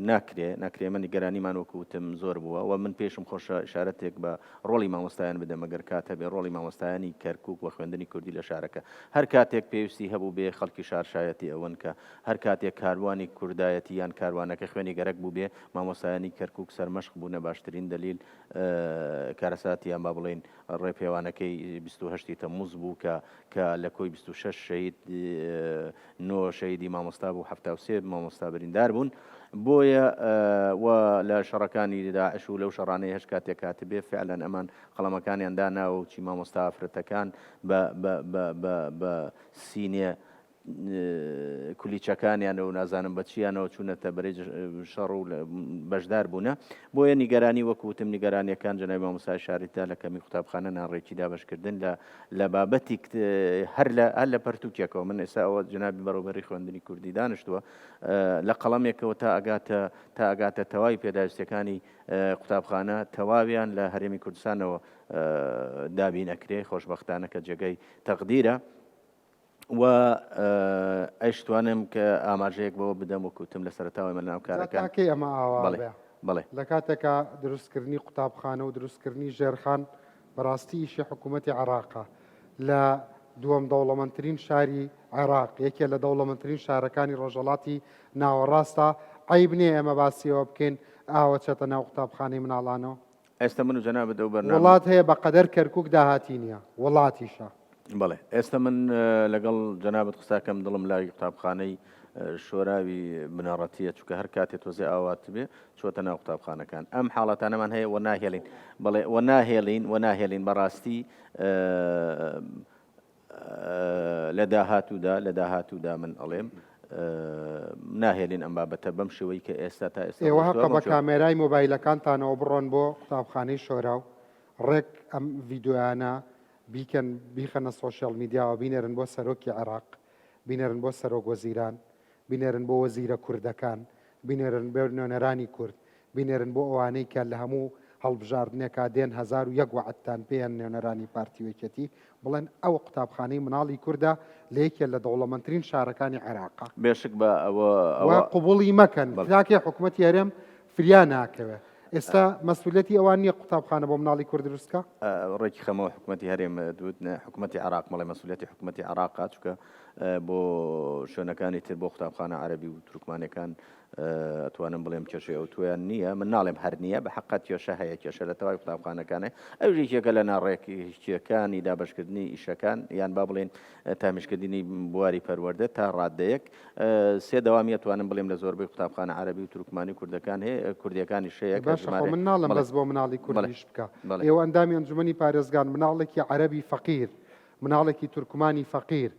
O: ناکرێ ناکرێ ئێمە نیگەرانیمان وەکو وتم زۆر بووە و من پێشم خۆشە ئیشارەتێک بە ڕۆڵی مامۆستایان بدەم ئەگەر کات هەبێ ڕۆڵی مامۆستایانی کەرکوک و خوێندنی کوردی لە شارەکە هەر کاتێک پێویستی هەبوو بێ خەڵکی شار شایەتی ئەوەن کە هەر کاتێک کاروانی کوردایەتی یان کاروانەکە خوێنی گەرەک بوو بێ مامۆستایانی کەرکوک سەرمەشق بوونە باشترین دەلیل کارەساتی یان با بڵێین ڕێپێوانەکەی 28 ی تەمموز بوو کە کە لە کۆی 26 شەهید نۆ شەهیدی مامۆستا بوو، 73 مامۆستا بریندار بوون. بۆیە و لە شەڕەکانی داعش و لەو شەڕانەی هەش کاتێک هاتبێ فعلەن ئەمان قەڵەمەکانیان داناوە و چی مامۆستا ئافرەتەکان بە بە بە بە بە سینێ کولیچەکانیانەوە و نازانم بە چیانەوە چوونەتە بەرەی شەڕ و بەشدار بوونە. بۆیە نیگەرانی وەکو وتم نیگەرانیەکان جەنابی مامۆستای شاریدا لە کەمی قوتابخانە ناڕێکی دابەشکردن لە لە بابەتی هەر لە هەر لە پەرتوکێکەوە من ئێستا ئەوە جەنابی بەڕێوبەری خوێندنی کوردی دانیشتووە لە قەڵەمێکەوە تا ئەگاتە تا ئەگاتە تەواوی پێداویستیەکانی قوتابخانە تەواویان لە هەرێمی کوردستانەوە دابین ئەکرێ خۆشبەختانە کە جێگەی تەقدیرە و ئەیشتوانم کە ئاماژەیەک بەوە بدەم وەکو وتم لە سەرەتاوە ئێمە لەناو
A: جا
O: کارەکان
A: تا کەی ئەمە ئاوا
O: بەڵێ
A: بێ؟
O: بەڵێ.
A: لە کاتێکا دروستکردنی قوتابخانە و دروستکردنی ژێرخان بەڕاستی ئیشی حکوومەتی عێراقە لە دووەم دەوڵەمەندترین شاری عێراق یەکێ لە دەوڵەمەندترین شارەکانی ڕۆژهەڵاتی ناوەڕاستە عەیب نییە ئێمە باسی ئەوە بکەین ئاوە چێتە ناو قوتابخانەی مناڵانەوە؟
O: ئێستا من و جەنابت ئەو بەرنامە.
A: وڵات هەیە بە قەدەر کەرکوک داهاتی نیە وڵاتیشە.
O: بەڵێ ئێستا من لەگەڵ جەنابت قساکەم دڵم لای قوتابخانەی شۆراوی بنەڕەتیە چونکە هەر کاتێ تۆزێ ئاوات بێ چۆتە ناو قوتابخانەکان ئەم حاڵەتانەمان هەیە و ناهێڵین بەڵێ و ناهێڵین و ناهێڵین بەڕاستی لە داهاتوودا لە داهاتوودا من ئەڵێم. ناهێلین ئەم بابەتە بەم شێوەی کە ئێستا تا ئێستا
A: ئێوە
O: ڕۆیشتووە
A: هەقە
O: بەم
A: بە
O: شێوە.
A: کامێرای مۆبایلەکانتانەوە بڕۆن بۆ قوتابخانەی شۆراو ڕێک ئەم ڤیدۆیانە بیکەن بیخەنە سۆشیال میدیاوە بینێرن بۆ سەرۆکی عێراق بینێرن بۆ سەرۆک وەزیران بینێرن بۆ وەزیرە کوردەکان بینێرن بۆ نوێنەرانی کورد بینێرن بۆ ئەوانەی کە لە هەموو هەڵبژاردنێکا دێن 1001 وەعدتان پێیان نوێنەرانی پارتی و یەکێتی بڵێن ئەوە قوتابخانەی مناڵی کوردە لە یەکێ لە دەوڵەمەندترین شارەکانی عێراقە.
O: بێشک بە ئەوە
A: و
O: ئەوە
A: قبوڵی مەکەن
O: بەڵێ.
A: تاکێ حکومەتی هەرێم فریا ناکەوێ. ئێستا مەسئولیەتی ئەوان نییە قوتابخانە بۆ مناڵی کورد دروست کا؟
O: ڕێکی خەمەوە حکومەتی هەرێم دوت حکومەتی عێراق بەڵێ مەسئولیەتی حکومەتی عێراقە چونکە بۆ شوێنەکانی تر بۆ قوتابخانە عەرەبی و تورکمانەکان ئەتوانم بڵێم کێشەی ئەوتۆیان نییە من ناڵێم هەر نییە بە حقت کێشە هەیە کێشە لە تەواوی قوتابخانەکانە ئەویش یەکێکە لە ناڕێکیەکانی دابەشکردنی ئیشەکان یان با بڵێن تامیشکردنی بواری پەروەردە تا ڕادەیەک سێ دەوامی ئەتوانم بڵێم لە زۆربەی قوتابخانە عەرەبی و تورکمانی و کوردەکان هەیە کوردیەکانیش هەیە کە
A: باشە خۆ
O: ژمارە
A: من ناڵێم
O: بەڵێ
A: بەس بۆ مناڵی
O: بەڵێ
A: کوردیش بکە
O: بەڵێ
A: ئێوە ئەندامی ئەنجومەنی پارێزگان مناڵێکی عەرەبی فەقیر مناڵێکی تورکمانی فەقیر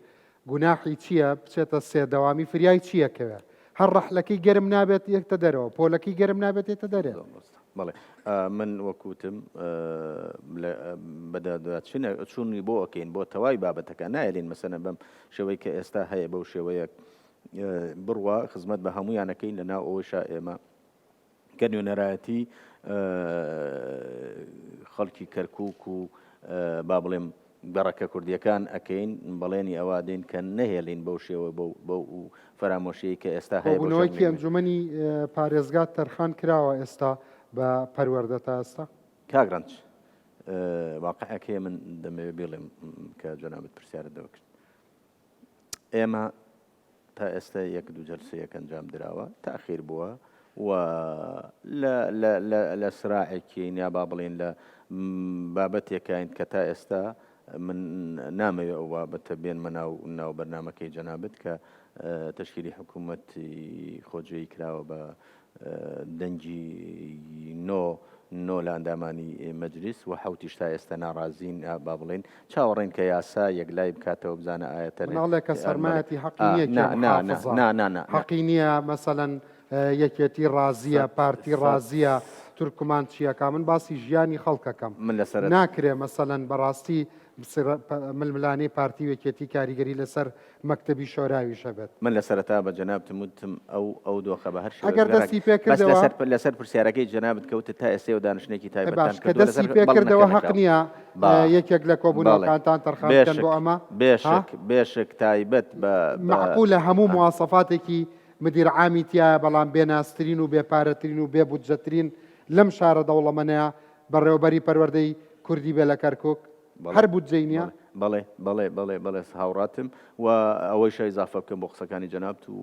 A: گوناحی چییە بچێتە سێ دەوامی فریای چییە کەوێ هەر ڕەحلەکەی گەرم نابێت یەکتە دەرەوە پۆلەکەی گەرم نابێت یەتە دەرێ.
O: بەڵێ من وەک وتم بەدواداچونە چوونی بۆ ئەکەین بۆ تەواوی بابەتەکە نایەلین مەسەنە بەم شێوەی کە ئێستا هەیە بەو شێوەیە بڕوا خزمەت بە هەمویانەکەین لە ناو ئەوەیشا ئێمە کە نوێنەرایەتی خەڵکی کەرکک و با بڵێم گەڕەکە کوردیەکان ئەکەین بەڵێنی ئەوە دەین کە نەهێڵین بەو شێوە بەو فەرامۆشیەی کە ئێستا هەیە بۆ
A: کۆبوونەوەیەکی
O: شەڕ
A: ئەنجومەنی پارێزگا تەرخان کراوە ئێستا بە پەروەردە تا ئێستا؟
O: کاک ڕەنج واقعێک هەیە من دەمەوێت بیڵێم کە جەنابت پرسیارت لەوە کرد ئێمە تا ئێستا یەک دوو جەلسەیەک ئەنجام دراوە تاخیر بووە و لە لە لە لە سراعێکین یا با بڵێین لە بابەتێکین کە تا ئێستا من نامەوێ ئەو بابەتە بێنمە ناو ناو بەرنامەکەی جەنابت کە تەشکیلی حکوومەتی خۆجێی کراوە بە دەنگی نۆ نۆ لە ئەندامانی مەجلیس و حەوتیش تا ئێستا ناڕازین با بڵێین چاوەڕێین کە یاسا یەکلای بکاتەوە بزانە ئایا تەنێ
A: مناڵێکە سەرمایەتی حەقی نییە کێ محافزە حەقی نییە مەسەلەن یەکێتی ڕازیە پارتی ڕازیە تورکمان چیەکە من باسی ژیانی خەڵکەکەم
O: من لەسەر
A: ناکرێ مەسەلەن بەڕاستی ململانێی پارتی و یەکێتی کاریگەری لەسەر مەکتەبی شۆراویش هەبێت.
O: من لە سەرەتا بە جەنابتم وتم ئەو ئەو دۆخە بە هەر شێوەیەک
A: ئەگەر
O: گەڕەک
A: دەستی پێ
O: بەس
A: کردەوە
O: لەسەر لەسەر پرسیارەکەی جەنابت کە وتت تا ئێستا ئێوە دانیشتنێکی
A: ئێ
O: تایبەتتان
A: باش کە
O: کردووە لەسەر
A: دەستی پێ
O: بەڵێ
A: کردەوە
O: نەکە
A: هەق
O: نەکراوە
A: نییە
O: با
A: یەکێک لە
O: بەڵێ
A: کۆبوونەوەکانتان تەرخان بکەن بۆ
O: بێشک
A: ئەمە ها؟
O: بێشک بێشک تایبەت بە بە
A: مەعقولە هەموو
O: ئا.
A: مواسەفاتێکی مدیر عامی تیایە بەڵام بێ نازترین و بێ پارەترین و بێ بودجەترین لەم شارە دەوڵەمەنەیە بەڕێوەبەری پەروەردەی کوردی بێ لە کەرکوک؟
O: بەڵێ
A: هەر بودجەی نییە؟
O: بەڵێ بەڵێ بەڵێ بەڵێ هاوڕاتم و ئەوەیشە ئیزافە بکەم بۆ قسەکانی جەنابت و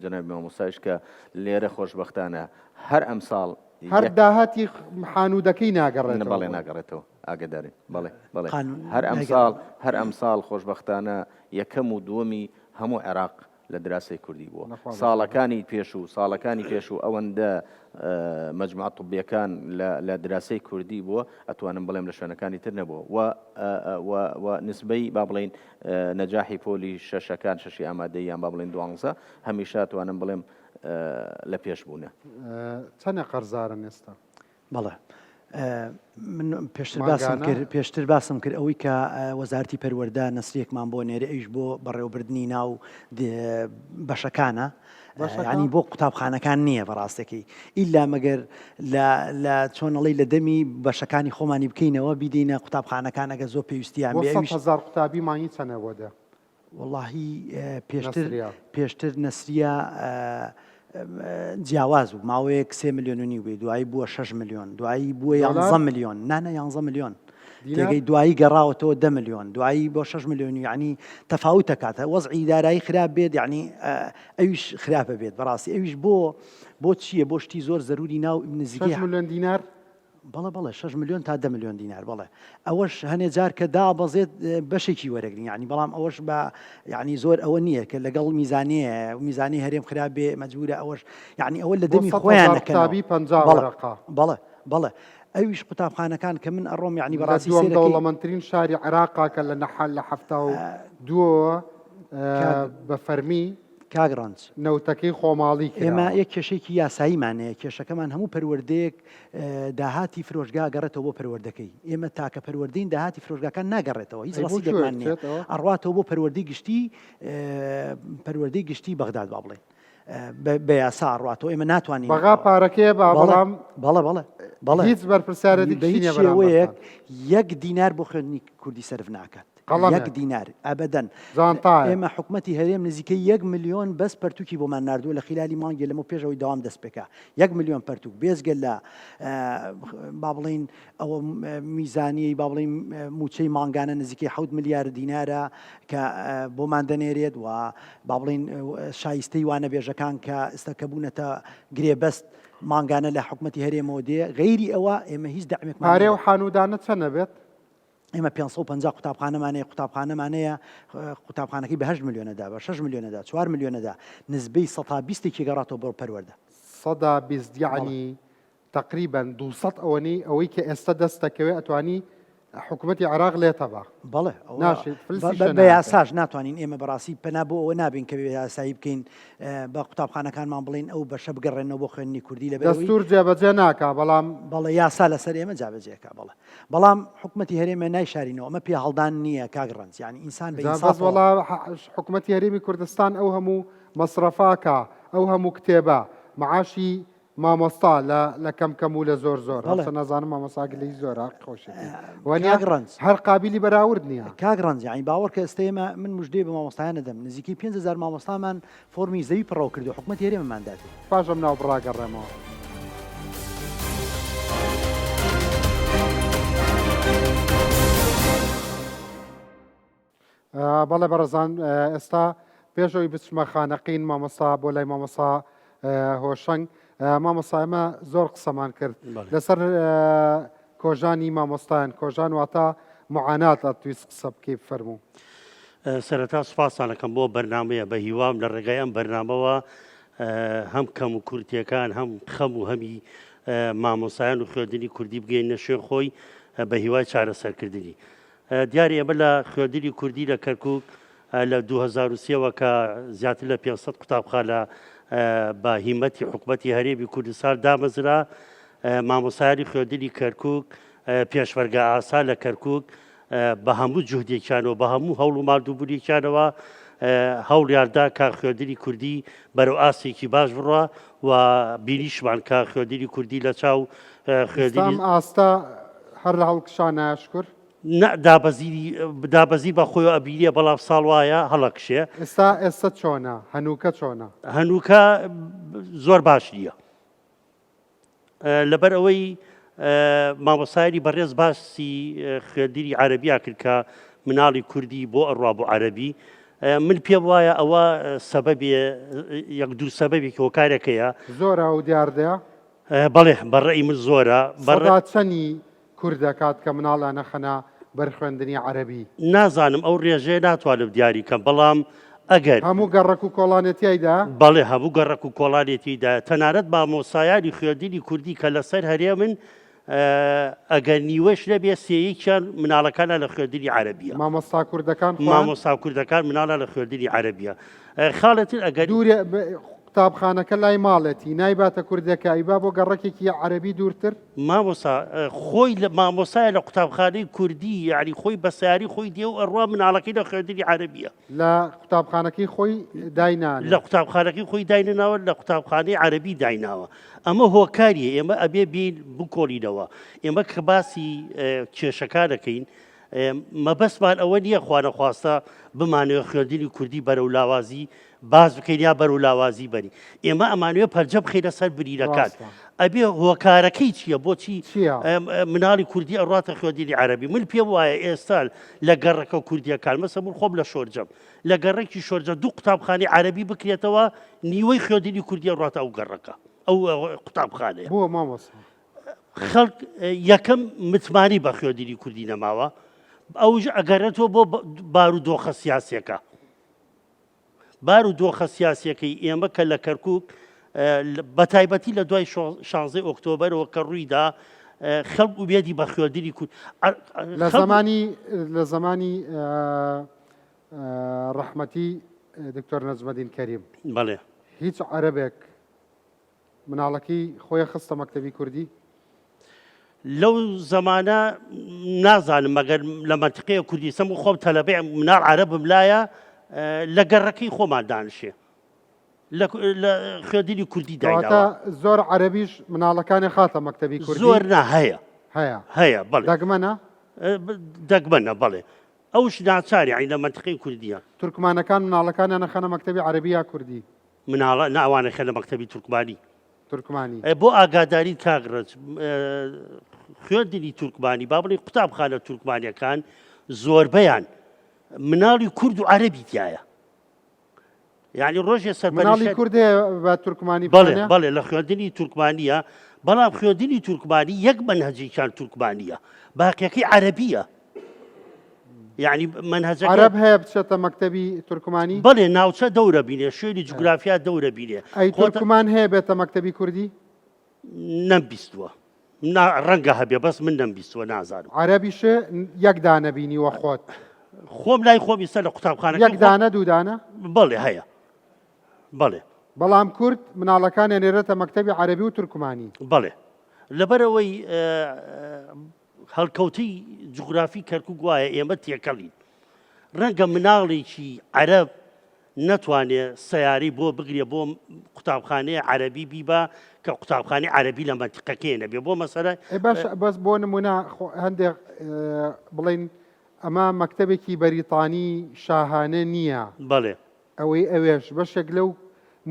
O: جەنابی مامۆستایش کە لێرە خۆشبەختانە هەر ئەمساڵ
A: هەر داهاتی حانوودەکەی ناگەڕێتەوە
O: بەڵێ ناگەڕێتەوە ئاگدارین بەڵێ بەڵێ هەر ئەمساڵ هەر ئەمساڵ خۆشبەختانە یەکەم و دووەمی هەموو عێراق لە دراسەی کوردی بووە ساڵەکانی پێشوو ساڵەکانی پێشوو ئەوەندە مەجموعە طبیەکان لە دراسەی کوردی بووە ئەتوانم بڵێم لە شوێنەکانی تر نەبووە و و و نسبەی با بڵێین نەجاحی پۆلی شەشەکان شەشی ئامادەیی یان با بڵێین دوانزە هەمیشە ئەتوانم بڵێم لە پێش بوونە.
A: چەنە قەرزارن ئێستا؟
L: بەڵێ من پێشتر باسم کرد پێشتر باسم کرد ئەوەی کە وەزارتی پەروەردە نەسریەکمان بۆ نێرێ ئەویش بۆ بەڕێوەبردنی ناو بەشەکانە ینی بۆ قوتابخانەکان نییە بەڕاستەکەی ئیلا مەگەر لە چۆنەڵی لە دەمی بەشەکانی خۆمانی بکەینەوە بیدەینە قوتابخانەکان ئەگە زۆر پێویستیان بێ
A: هزار قوتابی مانگی چەنە بۆ دە
L: وەڵاهی پێشتر پێشتر نەسریە جیاواز بوو ماوەیەک سێ ملیۆن و نیو بێ دوایی بووە 6 ملیۆن دوایی بووە یانزە ملیۆن نانە یانزە ملیۆن تێگەی دوایی گەڕاوەتەوە دە ملیۆن دوایی بۆ 6 ملیۆن یعنی تەفاوتە کاتە وەزعی دارایی خراپ بێت یعنی ئەویش خراپە بێت بەڕاستی ئەویش بۆ بۆ چییە بۆ شتی زۆر زەروری ناو نزیکەی
A: ملیۆن دینار
L: بەڵێ بەڵێ شەش ملیۆن تا دە ملیۆن دینار بەڵێ ئەوەش هەنێ جار کە دابەزێت بەشێکی وەرەگرین یعنی بەڵام ئەوەش بە یعنی زۆر ئەوە نییە کە لەگەڵ میزانەیە میزانی هەرێم خراپ بێ مەجبورە ئەوەش یعنی ئەوە لە دەمی خۆیان
A: نەکەنەوە بەڵێ
L: بەڵێ بەڵێ ئەویش قوتابخانەکان کە من ئەڕۆم یعنی بەڕاستی
A: دووەم دەوڵەمەندترین شاری عێراقا کە لە نەحال لە حەفتا و دووەوە بە فەرمی.
L: کاک ڕەنج.
A: نەوتەکەی خۆماڵی کراوە.
L: ئێمە یەک کێشەیەکی یاساییمان هەیە، کێشەکەمان هەموو پەروەردەیەک داهاتی فرۆشگا ئەگەڕێتەوە بۆ پەروەردەکەی، ئێمە تاکە پەروەردەین داهاتی فرۆشگاکان ناگەڕێتەوە، هیچ
A: ئەی بۆ کوێ
L: ڕەسیدێکمان نییە،
A: ئەچێتەوە؟
L: ئەڕواتەوە بۆ پەروەردەی گشتی، پەروەردەی گشتی بەغداد با بڵێین بە یاسا ئەڕواتەوە، ئێمە ناتوانین.
A: بەغا پارەکەیە با
L: بەڵێ
A: بەڵام
L: بەڵێ بەڵێ بەڵێ
A: هیچ بەرپرسیارێتێکیشی
L: بە هیچ
A: نییە
L: شێوەیەک
A: بەرامبەرتان.
L: یەک دینار بۆ خوێندنی کوردی سەرف ناکات. یەک
A: قەڵەمێک.
L: دینار ئەبەدەن
A: جانتایەک.
L: ئێمە حکومەتی هەرێم نزیکەی یەک ملیۆن بەس پەرتوکی بۆمان ناردووە لە خیلالی مانگێ لەمە پێش ئەوەی دەوام دەست پێکا یەک ملیۆن پەرتوک بێجگە لە با بڵێین ئەوە میزانیەی با بڵێین موچەی مانگانە نزیکەی حەوت ملیار دینارە کە بۆمان دەنێرێت و با بڵێین شایستەی وانەبێژەکان کە ئێستا کە بوونەتە گرێبەست مانگانە لە حکومەتی هەرێمەوە دێ غەیری ئەوە ئێمە هیچ دەعمێکمان
A: پارەی
L: نییە.
A: ئەو حانوودانە چەند ئەبێت؟
L: ئێمە 550 قوتابخانەمان هەیە قوتابخانەمان هەیە قوتابخانەکەی بە هەشت ملیۆنەدا بە شەش ملیۆنەدا چوار ملیۆنەدا نزبەی سەتا بیستێکی گەڕاتەوە بۆ پەروەردە.
A: 20% یەعنی تەقریبەن 200 ئەوەنەی ئەوەی کە ئێستا دەست دەکەوێت ئەتوانی حکوومەتی عێراق لێتە با
L: بەڵێ
A: ناشێت فلسیشە
L: بە یاساش ناتوانین ئێمە بەڕاستی پەنا بۆ ئەوە نابین کە یاسایی بکەین بە قوتابخانەکانمان بڵین ئەو بەشە بگەڕێنەوە بۆ خوێندنی کوردی لە
A: دەستور جێبەجێ ناکا بەڵام
L: بەڵێ یاسا لەسەر ئێمە جابەجێکا بەڵێ بەڵام حکومەتی هەرێمە نایشارینەوە ئەمە پێهەڵدان نییە کاک ڕەنج یانی ئینسان بە
A: جا بەس
L: ئینسافەوە.
A: وەڵا حکومەتی هەرێمی کوردستان ئەو هەموو مەسرەفاکا ئەو هەموو کتێبە معاشی مامۆستا لە لە کەم کەم و لە زۆر زۆر
L: بەڵێ.
A: هەرچە نازانم مامۆستا گلەی زۆرە حەقی خۆشیەتی وەنیە
L: کاک ڕەنج
A: هەر قابیلی بەراورد نییە.
L: کاک ڕەنج یانی باوەڕکە ئێستا ئێمە من مژدەی بە مامۆستایان ئەدەم نزیکەی 5000 مامۆستامان فۆرمی زەوی پڕەوە کردووە حکومەتی هەرێمەمان داتێ.
A: پاش ئەم ناوبڕا گەڕێمەوە. بەڵێ بەڕێزان ئێستا پێش ئەوی بچمە خانەقین مامۆستا بۆ لای مامۆستا هۆشەنگ مامۆستا ئێمە زۆر قسەمان کرد لەسەر کۆژانی مامۆستایان کۆژان واتە معانات ئەتویست قسە بکەی فەرموو.
P: سەرەتا سوپاستان ئەکەم بۆ بەرنامەیە بە هیوام لە ڕێگای ئەم بەرنامەوە هەم کەم و کورتیەکان هەم خەم و هەمی مامۆسایان و خوێندنی کوردی بگەینە شوێن خۆی بە هیوای چارەسەرکردنی دیارە ئێمە لە خوێندنی کوردی لە کەرکک لە 2023 وە کە زیاتر لە 500 قوتابخانە بە هیمەتی حکوومەتی هەرێمی کوردستان دامەزرا مامۆسایانی خوێندنی کەرکک پێشمەرگە ئاسا لە کەرکک بە هەموو جوهدێکیانەوە بە هەموو هەوڵ و ماندووبوونێکیانەوە هەوڵیاندا کە خوێندنی کوردی بەرەو ئاستێکی باش بڕوا و بینیشمان کە خوێندنی کوردی لە چاو خوێندنی
A: ئێستا ئەم ئاستە هەر لە هەڵکشانە شکر؟
P: نا دابەزینی دابەزین بە خۆیەوە ئەبینێ بەڵام ساڵ وایە هەڵەکشێ.
A: ئێستا ئێستا چۆنە؟ هەنووکە چۆنە؟
P: هەنووکە زۆر باش نییە. لەبەر ئەوەی مامۆستایانی بەڕێز باسی خوێندنی عەرەبیان کرد کە مناڵی کوردی بۆ ئەڕوا بۆ عەرەبی من پێم وایە ئەوە سەبەبێ یەک دوو سەبەبێکی هۆکارێکەیە
A: زۆرە ئەو دیاردەیە؟
P: بەڵێ بە ڕەئی من زۆرە.
A: سەدا چەنی کورد دەکات کە مناڵیان نەخەنە بەر خوێندنی عەرەبی؟
P: نازانم ئەو ڕێژەیە ناتوانم دیاری کەم بەڵام ئەگەر.
A: هەموو گەڕەک و کۆڵانێ تیایدا؟
P: بەڵێ هەموو گەڕەک و کۆڵانێ تیدایە تەنانەت مامۆستایانی خوێندنی کوردی کە لەسەر هەرێمن ئەگەر نیوەش نەبێ سێیەکیان مناڵەکانیان لە خوێندنی عەرەبیە.
A: مامۆستا کوردەکان خۆیان؟
P: مامۆستا کوردەکان مناڵیان لە خوێندنی عەرەبیە. خاڵێ تر ئەگەر.
A: دوورێ قوتابخانەکە لای ماڵێتی نایباتە کوردەکە ئەیبا بۆ گەڕەکێکی عەرەبی دوورتر؟
P: مامۆستا خۆی لە مامۆسایە لە قوتابخانەی کوردی یعنی خۆی بە سیاری خۆی دێ و ئەڕوا مناڵەکەی لە خوێندنی عەرەبیە.
A: لە قوتابخانەکەی خۆی داینانێ.
P: لە قوتابخانەکەی خۆی داینەناوە لە قوتابخانەی عەرەبی دایناوە ئەمە هۆکاریە ئێمە ئەبێ بین بکۆڵینەوە ئێمە کە باسی کێشەکان دەکەین مەبەستمان ئەوە نییە خوانەخواستە بمانەوێ خوێندنی کوردی بەرەو لاوازی باس بکەین یا بەرەو لاوازی بەری ئێمە ئەمانوێ پەرجە بخەینە سەر برینەکان ئەبێ هۆکارەکەی چییە بۆچی مناڵی کوردی ئەڕاتە خوێندنی عەربی من پێم وایە ئێستا لە گەڕەکە کوردیەکان مەسە من خۆم لە شۆرجەم لە گەڕەکی شۆرجە دوو قوتابخانی عەربی بکرێتەوە نیوەی خوێندنی کوردی ئەڕاتە ئەو گەڕەکە ئەو قوتابخانەیە
A: بۆ مامۆستا
P: خەڵک یەکەم متمانی بە خوێندنی کوردی نەماوە ئەوش ئەگەرێتەوە بۆ بارودۆخە سیاسیەکە بار و دۆخە سیاسیەکەی ئێمە کە لە کەرکک بە تایبەتی لە دوای شانزەی ئۆکتۆبەرەوە کە ڕوویدا خەڵک ئومێدی بە خوێندنی کورد
A: لە زمانی لە زمانی ڕەحمەتی. دکتۆر نەجمەدین کەریم.
P: بەڵێ.
A: هیچ عەرەبێک مناڵەکەی خۆی خستە مەکتەبی کوردی؟
P: لەو زەمانە نازانم مەگەر لە مەنتقەیە کوردی سەم و خۆم تەلەبەی مناڵ عەرەبم لایە لە گەڕەکەی خۆمان دانشێ لە خوێندنی کوردی
A: دایداوە زۆر عەرەبیش مناڵەکانی خاتە مەکتەبی کوردی
P: زۆر نا هەیە
A: هەیە
P: هەیە بەڵێ
A: دەگمەنە
P: دەگمەنە بەڵێ ئەوش ناچاری عین لە مەنتقەی کوردیە
A: تورکمانەکان مناڵەکانیان ئەخەنە مەکتەبی عەرەبی یا کوردی؟
P: مناڵە نا ئەوانە خەنە مەکتەبی تورکمانی.
A: تورکمانی.
P: بۆ ئاگاداری کاک ڕەنج خوێندنی تورکمانی با بڵێین قوتابخانە تورکمانیەکان زۆربەیان مناڵی کورد و عەرەبی تایە یعنی ڕۆژێ
A: سەرمناڵی کورد بە تورکمانی
P: بەڵێ بەڵێ لە خوێندنی تورکمانیە بەڵام خوێندنی تورکمانی یەک مەنهەجێکیان تورکمانیە باقیەکەی عەرەبیە یعنی مەنهەجەکە
A: عەرەب هەیە بچێتە مەکتەبی تورکمانی؟
P: بەڵێ ناوچە دەورە بینێ شوێنی جوگرافیا دەورە بینێ
A: ئەی تورکمان هەیە بێتە مەکتەبی کوردی؟
P: نەمبیستووە نا ڕەنگە هەبێ بەس من نەمبیستووە نازانم.
A: عەرەبیش یەک دانە بینیوە خۆت؟
P: خۆم لای خۆم ئیستا لە قوتابخانەکەی
A: یەک دانە دوو دانە؟
P: بەڵێ هەیە بەڵێ.
A: بەڵام کورد مناڵەکانیان نێرێتە مەکتەبی عەرەبی و تورکمانی.
P: بەڵێ لەبەرئەوەی هەڵکەوتەی جوگرافی کەرکوک وایە ئێمە تێکەڵین ڕەنگە مناڵێکی عەرەب نەتوانێ سەیارەی بۆ بگرێ بۆ قوتابخانەیە عەرەبی بیبا کە قوتابخانەی عەرەبی لە مەنتیقەکەی نەبێ بۆ مەسەلە
A: ئێ باش بەس بۆ نمونە هەندێک بڵین ئەمە مەکتەبێکی بەریتانی شاهانە نییە
P: بەڵێ
A: ئەوەی ئەوێش بەشێک لەو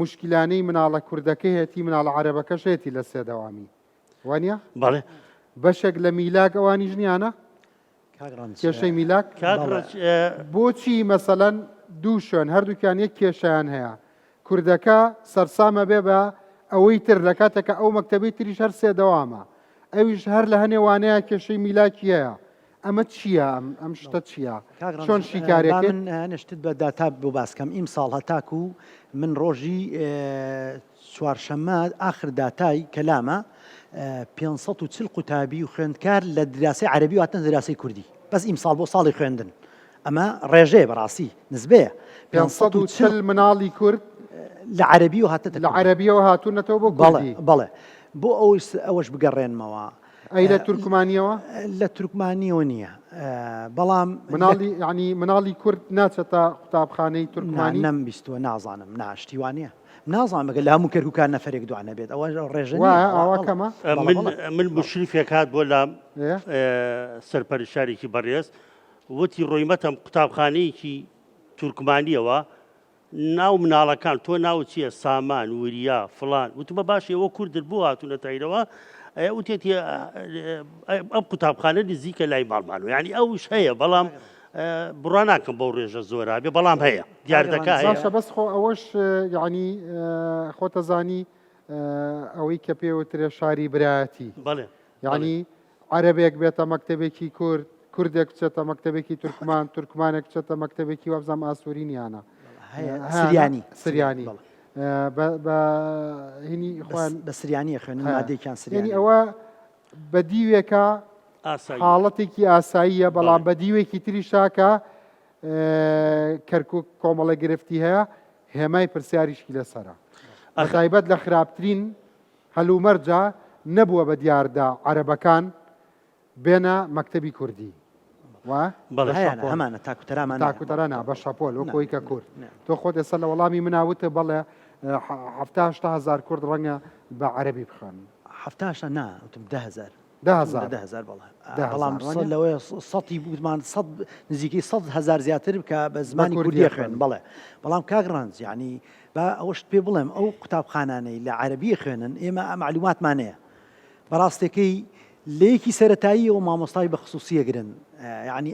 A: مشکلانەی مناڵە کوردەکەیەتی مناڵە عەرەبەکەشێتی لە سێدەوامی وانە؟
P: بەڵێ.
A: بەشێک لە میلاک ئەوانیش نیانە؟
L: کاک ڕەنج
A: کێشەی میلاک؟
P: کاک
L: بەڵێ.
P: ڕەنج
A: بۆچی مەسەلەن دوو شوێن هەردووکیان یەک کێشەیان هەیە کوردەکە سەرسامە بێ بە ئەوەی تر لە کاتێکە ئەو مەکتەبەی تریش هەر سێ دەوامە ئەویش هەر لە هەنێ وانەیە کێشەی میلاکی هەیە ئەمە چییە ئەم ئەم شتە چییە
L: کاک ڕەنج
A: چۆن
L: با
A: شیکارێکت
L: من هەنێ شتت بە داتا بۆ باس کەم ئیمساڵ هەتاکوو من ڕۆژی چوارشەممە ئاخر داتای کەلامە 540 قوتابی و خوێندکار لە دراسی عەربی واتە دراسی کوردی بەس ئیمساڵ بۆ ساڵی خوێندن ئەمە ڕێژەیە بەڕاستی نزبەیە
A: 540 مناڵی کورد
L: لە عەربی و هاتە
A: لە عەربیەوە هاتوونەتەوە بۆ کوردی
L: بەڵێ بۆ ئەوەی ئەوەش بگەڕێنمەوە
A: ئەی لە تورکمانیەوە؟
L: لە تورکمانیەوە نییە بەڵام
A: مناڵی یعنی مناڵی کورد ناچێتە قوتابخانەی تورکمانی
L: نەم بیستوە نازانم ناشتی وانە نازانم ئەگەر لە هەموو کەرکوکان نەفەرێک دوان هەبێت ئەوە ڕێژە نییە.
A: وایە ئاوا کەمە؟
L: بەڵێ،
P: من
L: بەڵێ.
P: من مشریفێک هات بۆ لام
A: ئێ؟
P: سەرپەرشتارێکی بەڕێز وتی ڕۆیمەتەم قوتابخانەیەکی تورکمانیەوە ناو مناڵەکان تۆ ناوت چییە سامان وریا فڵان وتمە باش ئێوە کوردن بۆ هاتوونەتە ئیرەوە وتێتی ئەم قوتابخانە نزیکە لای ماڵمانەوە یعنی ئەوش هەیە بەڵام بڕوا ناکەم بەو ڕێژە زۆرە بێ بەڵام هەیە دیاردەکە هەیە.
A: باشە بەس خۆ ئەوەش یعنی خۆتەزانی ئەوەی کە پێوترێ شاری برایەتی
P: بەڵێ
A: یعنی عەرەبێک بێتە مەکتەبێکی کورد کوردێک بچێتە مەکتەبێکی تورکمان تورکمانێک بچێتە مەکتەبێکی وابزانم ئاسووری نیانە
L: سریانی
A: سریانی بە هینی خۆیان
L: بە سریانیە خوێنن مادێکیان سریانی
A: ئەوە بە دیوێکە حاڵەتێکی ئاساییە بەڵام بە دیوێکی تریشا کە کەرکک کۆمەڵە گرفتی هەیە هێمای پرسیاریشی لەسرە تایبەت لە خراپترین هەلومەرجا نەبووە بە دیاردە عەرەبەکان بێنە مەکتەبی کوردی و
P: بەڵێ
L: هەیانە هەمانە تاکوتەرامان
A: تاکوتەرا نا بە شەپۆل وەک ئەوەی کە کورد تۆ خۆت ئێستا لە وەڵامی منا وتت بەڵێ حەفتا هەشتا هەزار کورد ڕەنگە بە عەرەبی بخوێنن.
L: حەفتا هەشتا نا وتم 10000
A: 10000
L: 10000 بەڵێ بەڵام سەد لەوەیە سەتی وتمان سەد نزیکەی 100 هەزار زیاتر بکە بە زمانی کوردی خوێن بەڵێ بەڵام کاک ڕەنج یعنی با ئەوەشت پێ بڵێم ئەو قوتابخانانەی لە عەرەبی خوێنن ئێمە مەعلوماتمان هەیە بەڕاستەکەی لە یەکی سەرەتاییەوە مامۆستای بە خصوصی ئەگرن یعنی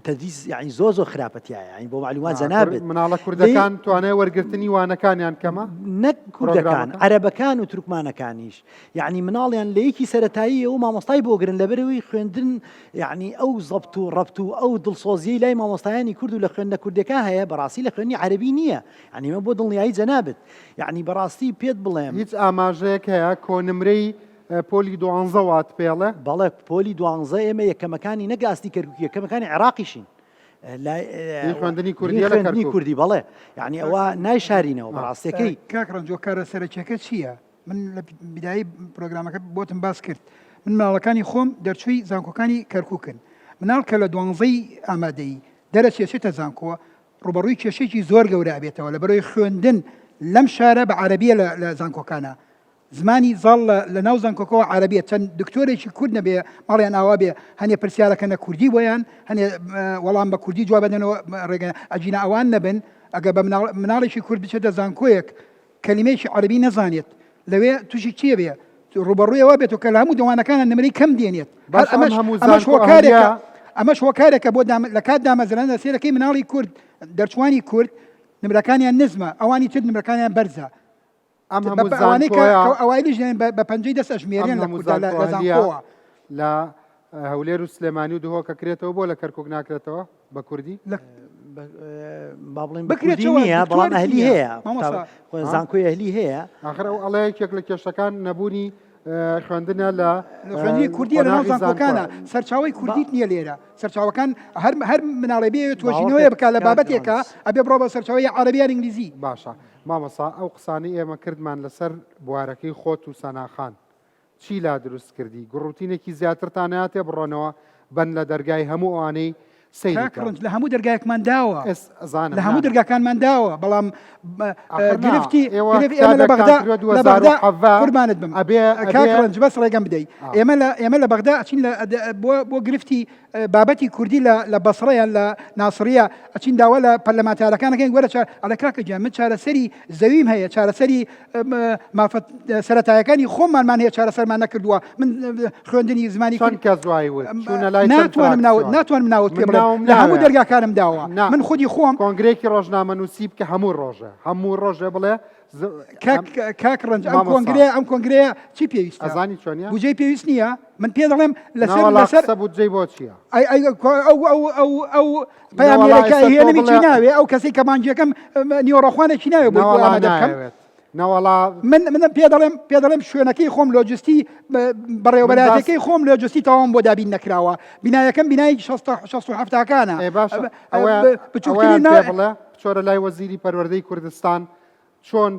L: تدریس یعنی زۆر زۆر خراپە تیایە یعنی بۆ معلومات جەنابت
A: مناڵە کوردەکان توانای وەرگرتنی وانەکانیان کەمە
L: نەک کوردەکان عەرەبەکان و تورکمانەکانیش یعنی مناڵیان لە یەکی سەرەتاییەوە مامۆستای بۆ گرن لەبەرەوەی خوێندن یعنی ئەو زەبت و ڕەبت و ئەو دڵسۆزیەی لای مامۆستایانی کورد و لە خوێندنە کوردەکە هەیە بەڕاستی لە خوێندنی عەرەبی نییە یعنی مە بۆ دڵنیایی جەنابت یعنی بەڕاستی پێت بڵێم
A: هیچ ئاماژەیەک هەیە کۆنمرەی پۆلی دوانزە وات پێڵێ؟
L: بەڵێ پۆلی دوانزە ئێمە یەکەمەکانی نەک ئاستی کەرکوک یەکەمەکانی عێراقیشین.
A: هی خوێندنی کوردیە لە
L: خوێندنی
A: کەرکوک.
L: کوردی بەڵێ یعنی ئەوە نایشارینەوە بەڕاستەکەی.
M: کاک ڕەنج هۆکارە سەرەکیەکە چییە؟ من لە بیدایی پرۆگرامەکە بۆتم باس کرد من مناڵەکانی خۆم دەرچووی زانکۆکانی کەرکوکن مناڵ کە لە دوانزەی ئامادەیی دەرەچێ چێتە زانکۆ ڕوبەڕووی کێشێکی زۆر گەورە ئەبێتەوە لە بەرەوەی خوێندن لەم شارە بە عەرەبیە لە زانکۆکانە زمانی زاڵ لە ناو زانکۆکەوە عەرەبیە چەند دکتۆرێکی کورد نەبێ ماڵیان ئاوا بێ هەنێ پرسیارەکە نە کوردی بۆیان هەنێ وەڵام بە کوردی جواب بدەنەوە ڕێگە ئەگینا ئەوان نەبن ئەگە بە مناڵێکی کورد بچێتە زانکۆیەک کەلیمەیەکی عەرەبی نەزانێت لەوێ تووشی چیە بێ ڕوبەڕووی ئەوە بێت و کە لە هەموو دەوانەکانە نمرەی کەم دێنێت
A: باش
M: ئەمەش
A: هەموو
M: ئەمەش
A: زانکۆ
M: هۆکارێکە
A: ئەهلیە
M: ئەمەش هۆکارێکە بۆ لە کات دامەزراندن سێرەکەی مناڵی کورد دەرچوانی کورد نمرەکانیان نزمە ئەوانی تر نمرەکانیان بەرزە
A: ئەم هەموو
M: ئەوانەی کە
A: زانکۆیە
M: کە ئەوایلیش دێن بە پەنجەی دەست
A: ئەم
M: ئەژمێرێن لە
A: هەموو
M: کوردە لە
A: زانکۆ
M: لە
A: ئەهلیە
M: زانکۆوە.
A: لە هەولێر و سلێمانی و دهۆک ئەکرێتەوە بۆ لە کەرکوک ناکرێتەوە بە کوردی؟
L: با بڵێین بە کوردی
M: بکرێتەوە
L: نییە بەڵام
M: دکتۆر
L: ئەهلی
M: نییە
L: هەیە
M: مامۆستا.
L: قوتاب- زانکۆی ئەهلی هەیە
A: ئاخر ئەو ئەڵێ یەکێک لە کێشەکان نەبوونی خوێندنە لە
M: خوێندنی کوردیە لەناو
A: قۆناغی زانکۆ.
M: زانکۆکانە سەرچاوەی کوردیت نییە لێرە سەرچاوەکان هەر هەر مناڵێ بێ توێژینەوەیە بکا لە بابەتێکە ئەبێ بڕۆ بە سەرچاوەی عەرەبی یان ئینگلیزی.
A: باشە مامۆستا ئەو قسانەی ئێمە کردمان لەسەر بوارەکەی خۆت و سەنا خان چی لا دروست کردی گوڕوتینێکی زیاترتان نەیاتێ بڕۆنەوە بەن لە دەرگای هەموو ئەوانەی سەیری
M: کاک
A: کەن.
M: ڕەنج لە هەموو دەرگایەکمان داوە
A: ئێس ئەزانم
M: لە هەموو
A: نا.
M: دەرگاکانمان داوە بەڵام
A: ئاخر نا
M: گرفتی
A: ئێوە
M: گرفت ئێمە لە
A: کتابێکتان
M: بەغدا
A: کردوە
M: لە بەغدا
A: 2017
M: قوربانت بم
A: ئەبێ
M: کاک
A: ئەبێ
M: ڕەنج بەس ڕێگەم بدەی
A: ئا.
M: ئێمە لە ئێمە لە بەغدا ئەچین لە بۆ بۆ گرفتی بابەتی کوردی لە لە بەسڕە یان لە ناسڕیە ئەچین داوا لە پەرلەمانتارەکان ئەکەین وەرە چار ئەڵێ کاکە گیان من چارەسەری زەویم هەیە چارەسەری مافە سەرەتایەکانی خۆمانمان هەیە چارەسەرمان نەکردووە من خوێندنی زمانی
A: چەند کەس وای وت چوونە لای چەند
M: ناتوانم ناوت
A: فراکسیۆن؟
M: ناتوانم ناوت پێ
A: من
M: بڵێم
A: ناوم
M: لە هەموو
A: ناوێ.
M: دەرگاکانم داوە
A: نا.
M: من خودی خۆم
A: کۆنگرەیەکی ڕۆژنامەنووسی بکە هەموو ڕۆژێ هەموو ڕۆژێ بڵێ
M: کاک کاک ڕەنج ئەم کۆنگرەیە ئەم کۆنگرەیە چی پێویستە
A: ئەزانی چۆنیە
M: بودجەی پێویست نییە من پێ دەڵێم لەسەر
A: ناوەڵا
M: لەسەر
A: قسە بودجەی بۆ چییە
M: ئەی ئەی ئەو ئەو ئەو ئەو
A: ناوەڵا
M: پەیامنێرەکە
A: ئێستا تۆ
M: هێنمی چی
A: بڵێ
M: ناوێ ئەو کەسەی کە مانگیەکەم نیوەڕۆخوانێکی ناوێ بۆی بۆ
A: ناوەڵا
M: ئامادە بکەم
A: نایەوێت ناوەڵا
M: من منم پێ دەڵێم پێ دەڵێم شوێنەکەی خۆم لۆجستی
A: من باس
M: بەڕێوەبەرایەتەکەی خۆم لۆجستی تەواوم بۆ دابین نەکراوە بینایەکەم بینای 67 کانە
A: ئێ باشە ئەوەیان
M: بچووکترین
A: ئەوەیان پێ
M: نا
A: بڵێ بچۆرە لای وەزیری پەروەردەی کوردستان چۆن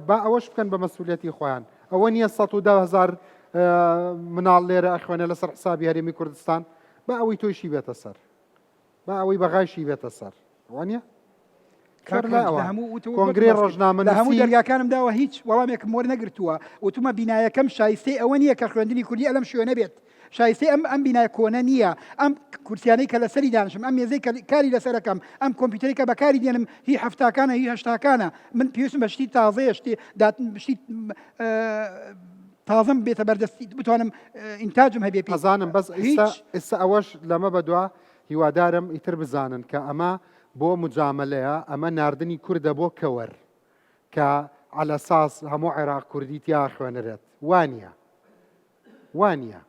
A: با ئەوەش بکەن بە مەسئولیەتی خۆیان ئەوە نییە 110 هەزار مناڵ لێرە ئەخوێنێ لەسەر حسابی هەرێمی کوردستان با ئەوەی تۆیشی بێتە سەر با ئەوەی بەغایشی بێتە سەر ئەوە نییە کۆنگرەی
M: ڕۆژنامە لە هەموو دەرگاکانم داوە هیچ وەڵامێکم وەرنەگرتووە وتومە بینایەکەم شایستەی ئەوە نییە کە خوێندنی کوردی ئەلەم شوێنە بێت شایستەی ئەم ئەم بینای کۆنە نییە ئەم کورسیانەی کە لەسەری دانیشم ئەم مێزەی کە کاری لەسەرەکەم ئەم کۆمپیوتەری کە بەکاری دێنم هی هەفتاکانە هی هەشتاکانە من پێویستم بە شتی تازەیە شتی شتی تازەم بێتە بەردەستی بتوانم ئینتاجم هەبێ پێی
A: ئەزانم بەس ئیستا ئێستا ئەوەش لەمە بەدوا هیوادارم ئیتر بزانن کە ئەمە بۆ مجامەلەیە ئەمە ناردنی کوردە بۆ کەوەر کە عەلەساس هەموو عێراق کوردی تیا خوێنرێت وانە وانیە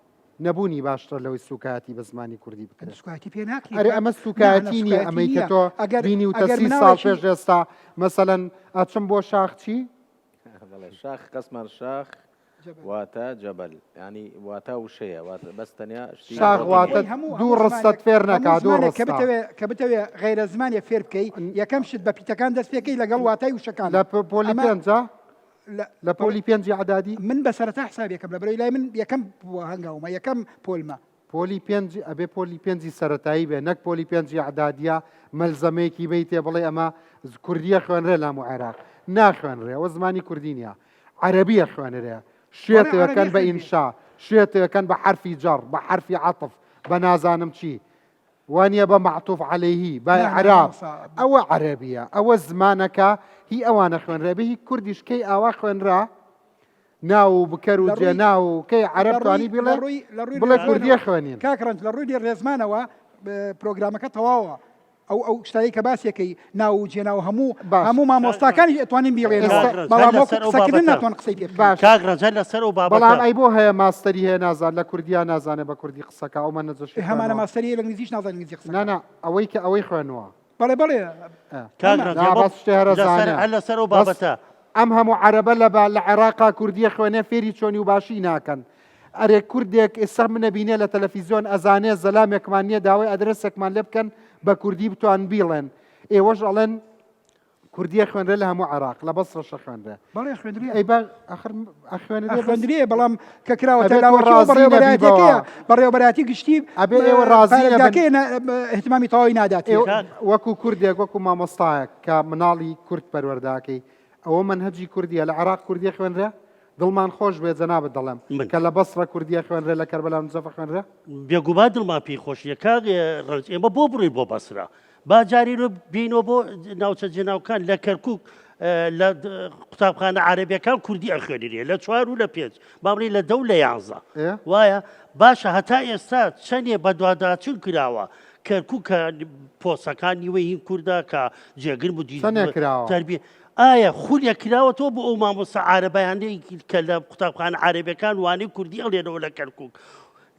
A: نەبوونی باشترە لەوەی سوکایەتی بە زمانی کوردی بکرێت.
M: سوکایەتی پێ ناکرێت.
A: ئەرێ ئەمە سوکایەتی نییە ئەمەی کە تۆ بینی و سی ساڵ پێش ئێستا مەسەلەن ئەچم بۆ شاخ چی؟
O: شاخ قەسمان شاخ واتە جەبەل ینی واتە وشەیە بەس تەنیا
A: شاخ واتە دوو ڕستەت فێر نەکا دوو
M: ڕستە کە بتەوێ غەیرە زمانێ فێر بکەی یەکەم شت بە پیتەکان دەست پێکەی لەگەڵ واتای وشەکان
A: لە پۆلی پێنجا لە پۆلی پێنجی عدادی؟
M: من بە سەرەتا حسابێکم لە بەرەی لای من یەکەم هەنگاومە یەکەم پۆلمە.
A: پۆلی پێنج ئەبێ پۆلی پێنجی سەرەتایی بێ نەک پۆلی پێنجی عدادیە مەلزەمەیەکی بەیتێ بڵێ ئەمە کوردیە خوێنرێ لام و عێراق ناخوێنرێ ئەوە زمانی کوردی نییە عەرەبیە خوێنرێ شێتەکەن بە ئینشا شێتەکەن بە حرفی جەڕ بە حرفی عەتف بە نازانم چی وانیە بە معطوف علیه بە ئیعراب ئەوە عەرەبیە ئەوە زمانەکە هی ئەوانە خوێنرا بێ هی کوردیش کەی ئاوا خوێنرا ناو و بکەر و جێناو و کەی عەرەب توانی بڵێ بڵێ کوردیە خوێنین.
M: کاک ڕەنج لە ڕووی ڕێزمانەوە پرۆگرامەکە تەواوە ئەو ئەو شتانەی کە باسیەکەی ناو و جێناو هەموو هەموو مامۆستاکانیش ئەتوانین بیڵێنەوە بەڵام وەکو قسەکردن ناتوان قسەی پێ بکەن.
P: کاک ڕەنج هەر لەسەر ئەو بابەتە.
A: بەڵام ئەی بۆ هەیە ماستەری هەیە نازان لە کوردیا نازانێ بە کوردی قسەکا ئەو مەنەجەشی
M: هەمانە
A: خوێنوە.
M: ماستەری هەیە لە ئینگلیزیش نازانێ ئینگلیزی قسە
A: نا نا ئەوەی کە ئەوەی خوێنوە.
M: بەڵێ بەڵێ.
P: کاک ڕەنج
A: نا بەس شتێ هەرە
P: لەسەر
A: زانە
P: هەر لەسەر ئەو
A: بەس
P: بابەتە.
A: ئەم هەموو عەرەبە لە با لە عێراقا کوردیە خوێنێ فێری چۆنی و باشی ناکەن ئەرێ کوردێک ئێستا منە بینێ لە تەلەفیزیۆن ئەزانێ زەلامێکمان نیە داوای ئەدرەسێکمان لێ بکەن بە کوردی بتوان بیڵێن ئێوەش ئەڵێن کوردیە خوێنرێ لە هەموو عێراق لە بەسرەش ئەخوێنرێ.
M: بەڵێ ئەخوێنرێ.
A: ئەی با ئەخر ئەخوێنرێ بەس
M: ئەخوێنرێ بەڵام کە کراوەتە
A: ئەبێ تۆ
M: لاوەکی ئەو
A: ڕازی نەبی
M: بەڕێوەبەرایەتیەکەیە
A: بەوە.
M: بەڕێوەبەرایەتی گشتی
A: ئەبێ ئێوە ڕازی نەبن.
M: پارێزگاکەیە نا- اهتمامی تەواوی ناداتێ.
A: ئێوە وەکو کوردێک وەکو مامۆستایەک کە مناڵی کورد پەروەردەکەی ئەوە مەنهەجی کوردیە لە عێراق کوردیە خوێنرێ؟ دڵمان خۆش بێ جەنابت دەڵێم
P: من.
A: کە لە بەسڕە کوردیە خوێنرێ لە کەربەلا و نەجەف ئەخوێنرێ؟
P: بێگومان دڵمان پێی خۆش نیە کاک ڕەنج ئێمە بۆ بڕۆین بۆ بەسرە با جارێ لۆ بێینەوە بۆ ناوچە جێناوکان لە کەرکک لە قوتابخانە عربیەکان کوردی ئەخوێنرێ لە چوار و لە پێنج با بڵێ لە دە و لە یانزە وایە باشە هەتا ئێستا چەندێ بەدواداچون کراوە کەرکک کە پۆسەکان نیوەی هین کوردە کە جێگر مدیر تەربیە ئایا خولێک کراوەتەوە بۆ ئەو مامۆستا عارەبیانەی کە لە قوتابخانە عارەبیەکان وانەی کوردی ئەڵێنەوە لە کەرکک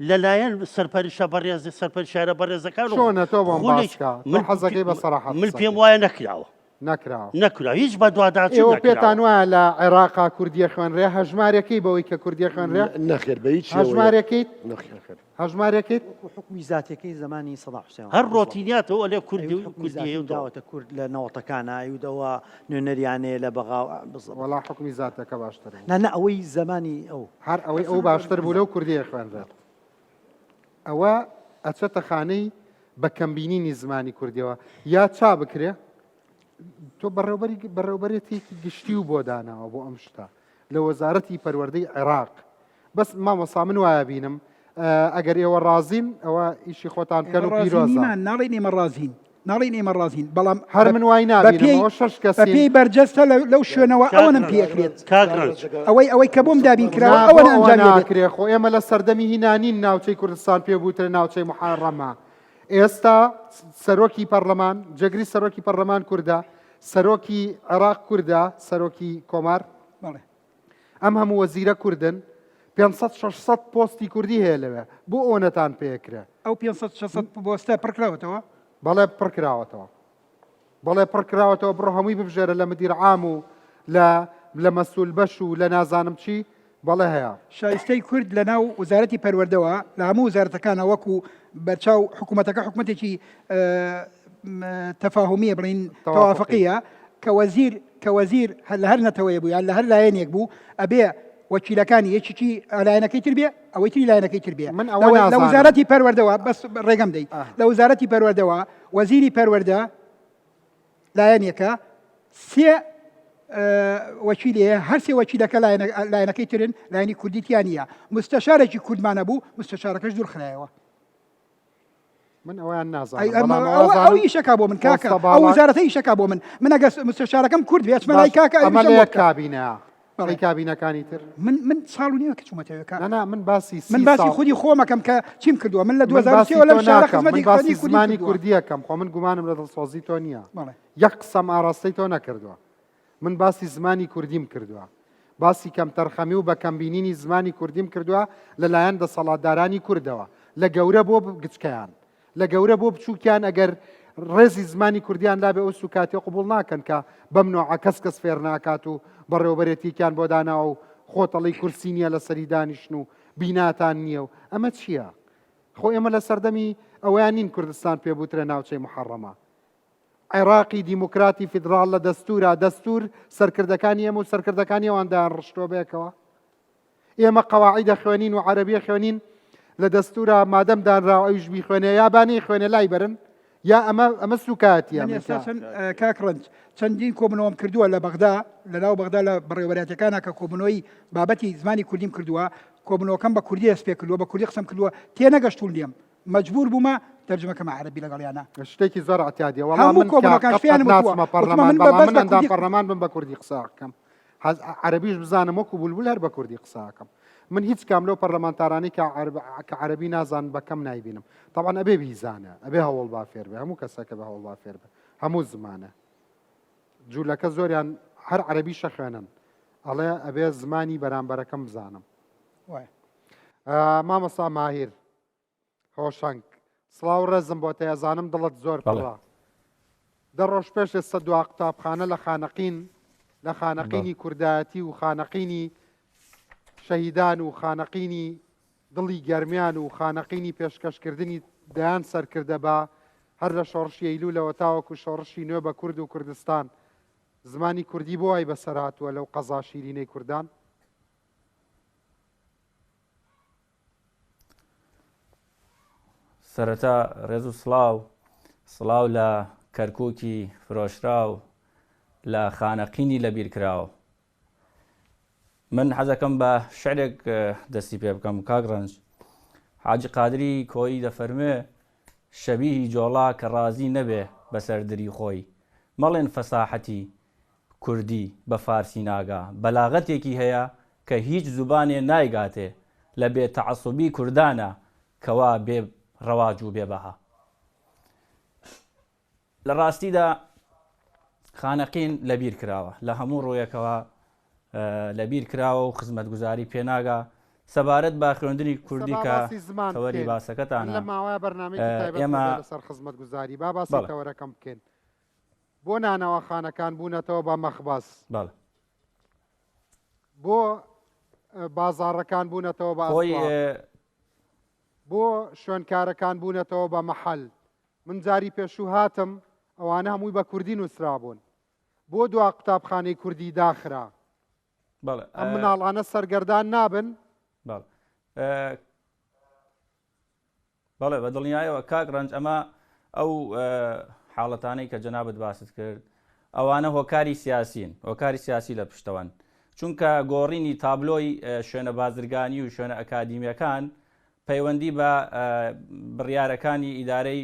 P: لەلایەن سەرپەرشە بەڕێز سەرپەرشارە بەڕێزەکان
A: چۆنە تۆ بۆم باس کە من حەزەکەی بە سەراحەت
P: من پێم وایە نەکراوە
A: نەکراوە
P: نەکرا هیچ بەدواداچوون
A: ئێوە پێتان وایە لە عێراقا کوردیە خوێنرێ هەژمارەکەی بەوەی کە کوردیە خوێنرێ
N: نەخێر بە هیچ
A: هەژمارەکەیت
N: نەخێر
A: هەژمارەکەیت
L: وەکو حوکمی زاتیەکەی زەمانی سەدام حوسێن
P: هەر ڕۆتینیاتەوە ئەلێ کوردی و
L: حوکمی
P: کوردی
L: زاتی
P: هەیە و
L: داوەتە کورد لە نەوەتەکانا ئەیوت ئەوە نوێنەریانەیە لە بەغا و بزەبت.
A: وەڵا حوکمی زاتەکە باشتر بوو.
L: نا نا ئەوەی زەمانی ئەو.
A: هەر ئەوەی ئەو باشتر بوو لەو کوردیە خوێنرێت. ئەوە ئەچێتە خانەی بە کەمبینینی زمانی کوردیەوە یا چا بکرێ تۆ بەڕێوبەری بەڕێوبەرێتێکی گشتی و بۆ داناوە بۆ ئەم شتە لە وەزارەتی پەروەردەی عێراق بەس مامۆستا من وایە بینم ئەگەر ئێوە ڕازین ئەوە ئیشی خۆتان بکەن و پیرۆزە.
M: ناڵێین ئێمە ڕازین ناڵێین ئێمە ڕازین بەڵام
A: هەر من وای نابینم ئەوە شەش کەسین
M: بەپێی بەرجەستە لەو شوێنەوە ئەوەنم پێ ئەکرێت ئەوەی ئەوەی کە بۆم دابین کراوە ئەوەنە ئەنجام دەبێت.
A: ناکرێ خۆ ئێمە لە سەردەمی هینا نین ناوچەی کوردستان پێ بوترێ ناوچەی محەڕەمە ئێستا سەرۆکی پەرلەمان جێگری سەرۆکی پەرلەمان کوردە سەرۆکی عێراق کوردە سەرۆکی کۆمار
M: بەڵێ
A: ئەم هەموو وەزیرە کوردن، 500 600 پۆستی کوردی هەیە لەوێ، بۆ ئەوەنەتان پێکرێ؟
M: ئەو 500 600 پۆستە پڕکراوەتەوە؟
A: بەڵێ پڕکراوەتەوە. بەڵێ پڕکراوەتەوە، بڕۆ هەمووی ببژێرە لە مدیر عام و لە لە مەسول بەش و لە نازانم چی، بەڵێ هەیە.
M: شایستەی کورد لە ناو وەزارەتی پەروەردەوە لە هەموو وەزارەتەکانە وەکو بەرچاو حکوومەتەکە حکوومەتێکی تەفاهمیە بڵین تەوافقیە کە وەزیر کە وەزیر هەر لە هەر نەتەوەیە بوو یان لە هەر لایەنێک بوو ئەبێ وەکیلەکانی یەکێکی لایەنەکەی تر بێ ئەوەی تری لایەنەکەی تر بێ
A: من ئەوە
M: لە
A: نازانم.
M: وەزارەتی پەروەردەوە بەس ڕێگەم دەی لە وەزارەتی پەروەردەوە وەزیری پەروەردە لایەنێکە سێ وەکیلی هەیە هەر سێ وەکیلەکە لایەنەکەی ترن لایەنی کوردی تیا نییە مستەشارێکی کوردمانە بوو مستەشارەکەش دوورخرایەوە
A: من ئەویان نازانم
M: ئەی ئەمە ئەوە ئەو ئیشەکە بۆ من کاکە ئەو وزارەتە ئیشەکە بۆ من من ئەگەر مستەشارەکەم کورد بێ ئەچمە لای کاکە
A: ئەمە لە یەک کابینە ئەی کابینەکانی تر
M: من من ساڵ و نیوە کە چوومەتەوە کاکە
A: نا نا من باسی
M: من باسی خودی خۆمەکەم کە چیم کردووە من لە 2003 لەم شارە خزمەتی
A: باسی زمانی کوردیەکەم خۆ من گومانم لە دڵسۆزی تۆ نییە یەک قسەم ئاراستەی تۆ نەکردووە من باسی زمانی کوردیم کردووە باسی کەمتەرخەمی و بە کەمبینینی زمانی کوردیم کردووە لەلایەن دەسەڵاتدارانی کوردەوە لە گەورە بۆ گچکەیان لە گەورە بۆ بچووکیان ئەگەر ڕێزی زمانی کوردیان لابێ ئەو سوکاتیە قبوڵ ناکەن کە بەم نوعە کەس کەس فێر ناکات و بەڕێوەبەرێتیکیان بۆ داناوە و خۆتەڵی کورسی نییە لەسەری دانیشن و بیناتان نییە و ئەمە چییە؟ خۆ ئێمە لە سەردەمی ئەوەیان نین کوردستان پێ بوترێ ناوچەی محەڕەمە. عێراقی دیموکراتی فیدراڵ لە دەستورا، دەستور سەرکردەکانی ئێمە و سەرکردەکانی ئەوان دایان ڕشتووە بەیەکەوە. ئێمە قەواعید ئەخوێنین و عەرەبی ئەخوێنین لە دەستورا مادەم دانراوە ئەویش بیخوێنێ یا با نەیخوێنێ لای بەرن یا ئەمە ئەمە سوکایەتیە
M: من ئێستا چەند کاک ڕەنج چەندین کۆبوونەوەم کردووە لە بەغدا لە ناو بەغدا لە بەڕێوەبەرایەتیەکانە کە کۆبوونەوەی بابەتی زمانی کوردیم کردووە کۆبوونەوەکەم بە کوردی دەست پێ کردووە بە کوردی قسەم کردووە تێنەگەشتوون لێم مەجبور بوومە تەرجمەکەمە عەرەبی لەگەڵیانە.
A: شتێکی زۆر عتیادیە وەڵا من کە قەت ناچمە پەرلەمان بەڵام من ئەندام پەرلەمان بم بە کوردی قسە ئەکەم حەز عەرەبیش بزانم وەکو بولبول هەر بە کوردی قسە ئەکەم من هیچ کام لەو پەرلەمانتارانەی کە عەرب کە عەرەبی نازان بە کەم نایبینم تەبعەن ئەبێ بیزانە ئەبێ هەوڵ با فێر بێ هەموو کەسەکە بە هەوڵ با فێر بێ هەموو زمانە جوولەکە زۆریان هەر عەرەبی شەخوێنن ئەڵێ ئەبێ زمانی بەرامبەرەکەم بزانم مامۆستا ماهیر هۆشەنگ سڵاو ڕێزم بۆ تێ ئەزانم دڵت زۆر پڕە دە ڕۆژ پێش ئێستا دوا قوتابخانە لە خانەقین لە خانەقینی کوردایەتی و خانەقینی شەهیدان و خانەقینی دڵی گەرمیان و خانەقینی پێشکەشکردنی دەیان سەرکردە بە. هەر لە شۆڕشی ئەیلوولەوە تاوەکو شۆڕشی نوێ بە کورد و کوردستان، زمانی کوردی بۆ وای بەسەر هاتووە لەو قەزا شیرینەی کوردان؟
Q: سەرەتا ڕێز و سڵاو، سڵاو لە کەرکووکی فرۆشراو، لە خانەقینی لەبیرکراو. من حەزەکەم بە شعرێک دەستی پێ بکەم کاک ڕەنج. حاجی قادری کۆیی دەفەرموێ، شەبیهی جۆڵا کە ڕازی نەبێ بەسەر دری خۆی، مەڵێن فەساحەتی کوردی بە فارسی ناگا، بەلاغەتێکی هەیە کە هیچ زوبانێ نایگاتێ، لە بێ تەعەسوبی کوردانە کەوا بێ ڕەواج و بێ بەها. لە ڕاستیدا خانەقین لەبیر کراوە، لە هەموو ڕوویەکەوە لەبیر کراوە و خزمەتگوزاری پێ ناگا. سەبارەت بە خوێندنی
A: ئێستا
Q: کوردی
A: با
Q: کە
A: باسی زمان
Q: تەوەری
A: بکەین. من
Q: باسەکەتانە،
A: لەم ماوەیە بەرنامەیەکی تایبەتم
Q: ئێمە
A: هەبێ لەسەر خزمەتگوزاری. با باسی
Q: بەڵێ.
A: تەوەرەکەم بکەین. بۆ نانەواخانەکان بوونەتەوە بە مەخبەز؟
Q: بەڵێ.
A: بۆ بازاڕەکان بوونەتەوە بە
Q: خۆی
A: ئەسواق؟ بۆ شوێنکارەکان بوونەتەوە بە مەحەل؟ من جاری پێشوو هاتم ئەوانە هەمووی بە کوردی نووسرابوون. بۆ دوا قوتابخانەی کوردی داخرا؟
Q: بەڵێ.
A: ئەم مناڵانە سەرگەردان نابن؟
Q: بەڵێ. بەڵێ بە دڵنیایەوە کاک ڕەنج ئەمە ئەو حاڵەتانەی کە جەنابت باست کرد ئەوانە هۆکاری سیاسین هۆکاری سیاسی لە پشتەوەن چونکە گۆڕینی تابلۆی شوێنە بازرگانی و شوێنە ئەکادیمیەکان پەیوەندی بە بڕیارەکانی ئیدارەی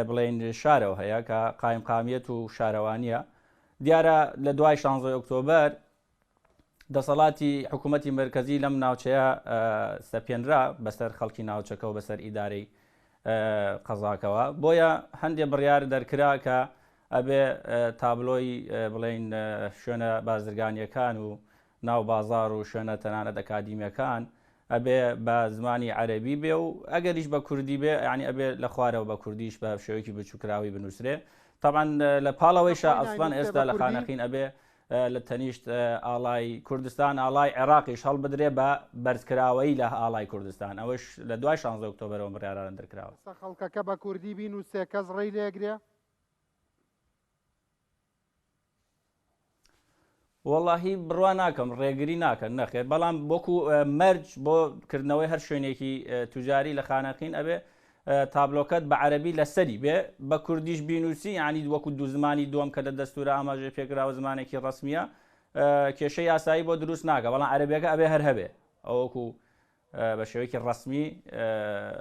Q: بڵێن شارەوە هەیە کە قایمقامیەت و شارەوانیە دیارە لە دوای 16 ئۆکتۆبەر دەسەڵاتی حکوومەتی مەرکەزی لەم ناوچەیە سەپێنرا بەسەر خەڵکی ناوچەکە و بەسەر ئیدارەی قەزاکەوە بۆیە هەندێ بڕیار دەرکرا کە ئەبێ تابلۆی بڵین شوێنە بازرگانیەکان و ناو بازار و شوێنە تەنانەت ئەکادیمیەکان ئەبێ بە زمانی عەربی بێ و ئەگەریش بە کوردی بێ یعنی ئەبێ لە خوارەوە بە کوردیش بە شێوەیەکی بچووکراوی بنووسرێ طبعا لە پاڵەوەیشە ئەسڵەن ئێستا لە خانەقین ئەبێ لە تەنیشت ئاڵای کوردستان ئاڵای عێراقیش هەڵبدرێ بە بەرزکراوەیی لە ئاڵای کوردستان ئەوەش لە دوای 16 ئۆکتۆبەرەوە بڕیارانە دەرکراوە.
A: ئێستا خەڵکەکە بە کوردی بینووسێ کەس ڕێی لێگرێ؟
Q: وەڵاهی بڕوا ناکەم ڕێگری ناکەن نەخێر بەڵام وەکو مەرج بۆ کردنەوەی هەر شوێنێکی توجاری لە خانەقین ئەبێ تابلۆکەت بە عەرەبی لەسەری بێ بە کوردیش بینوسی یانی وەکو دوو زمانی دووەم کە لە دەستورا ئاماژەی پێکراوە زمانێکی ڕەسمیە کێشەی یاسایی بۆ دروست ناکە بەڵام عەرەبیەکە ئەبێ هەر هەبێ ئەوە وەکو بە شێوەیەکی ڕەسمی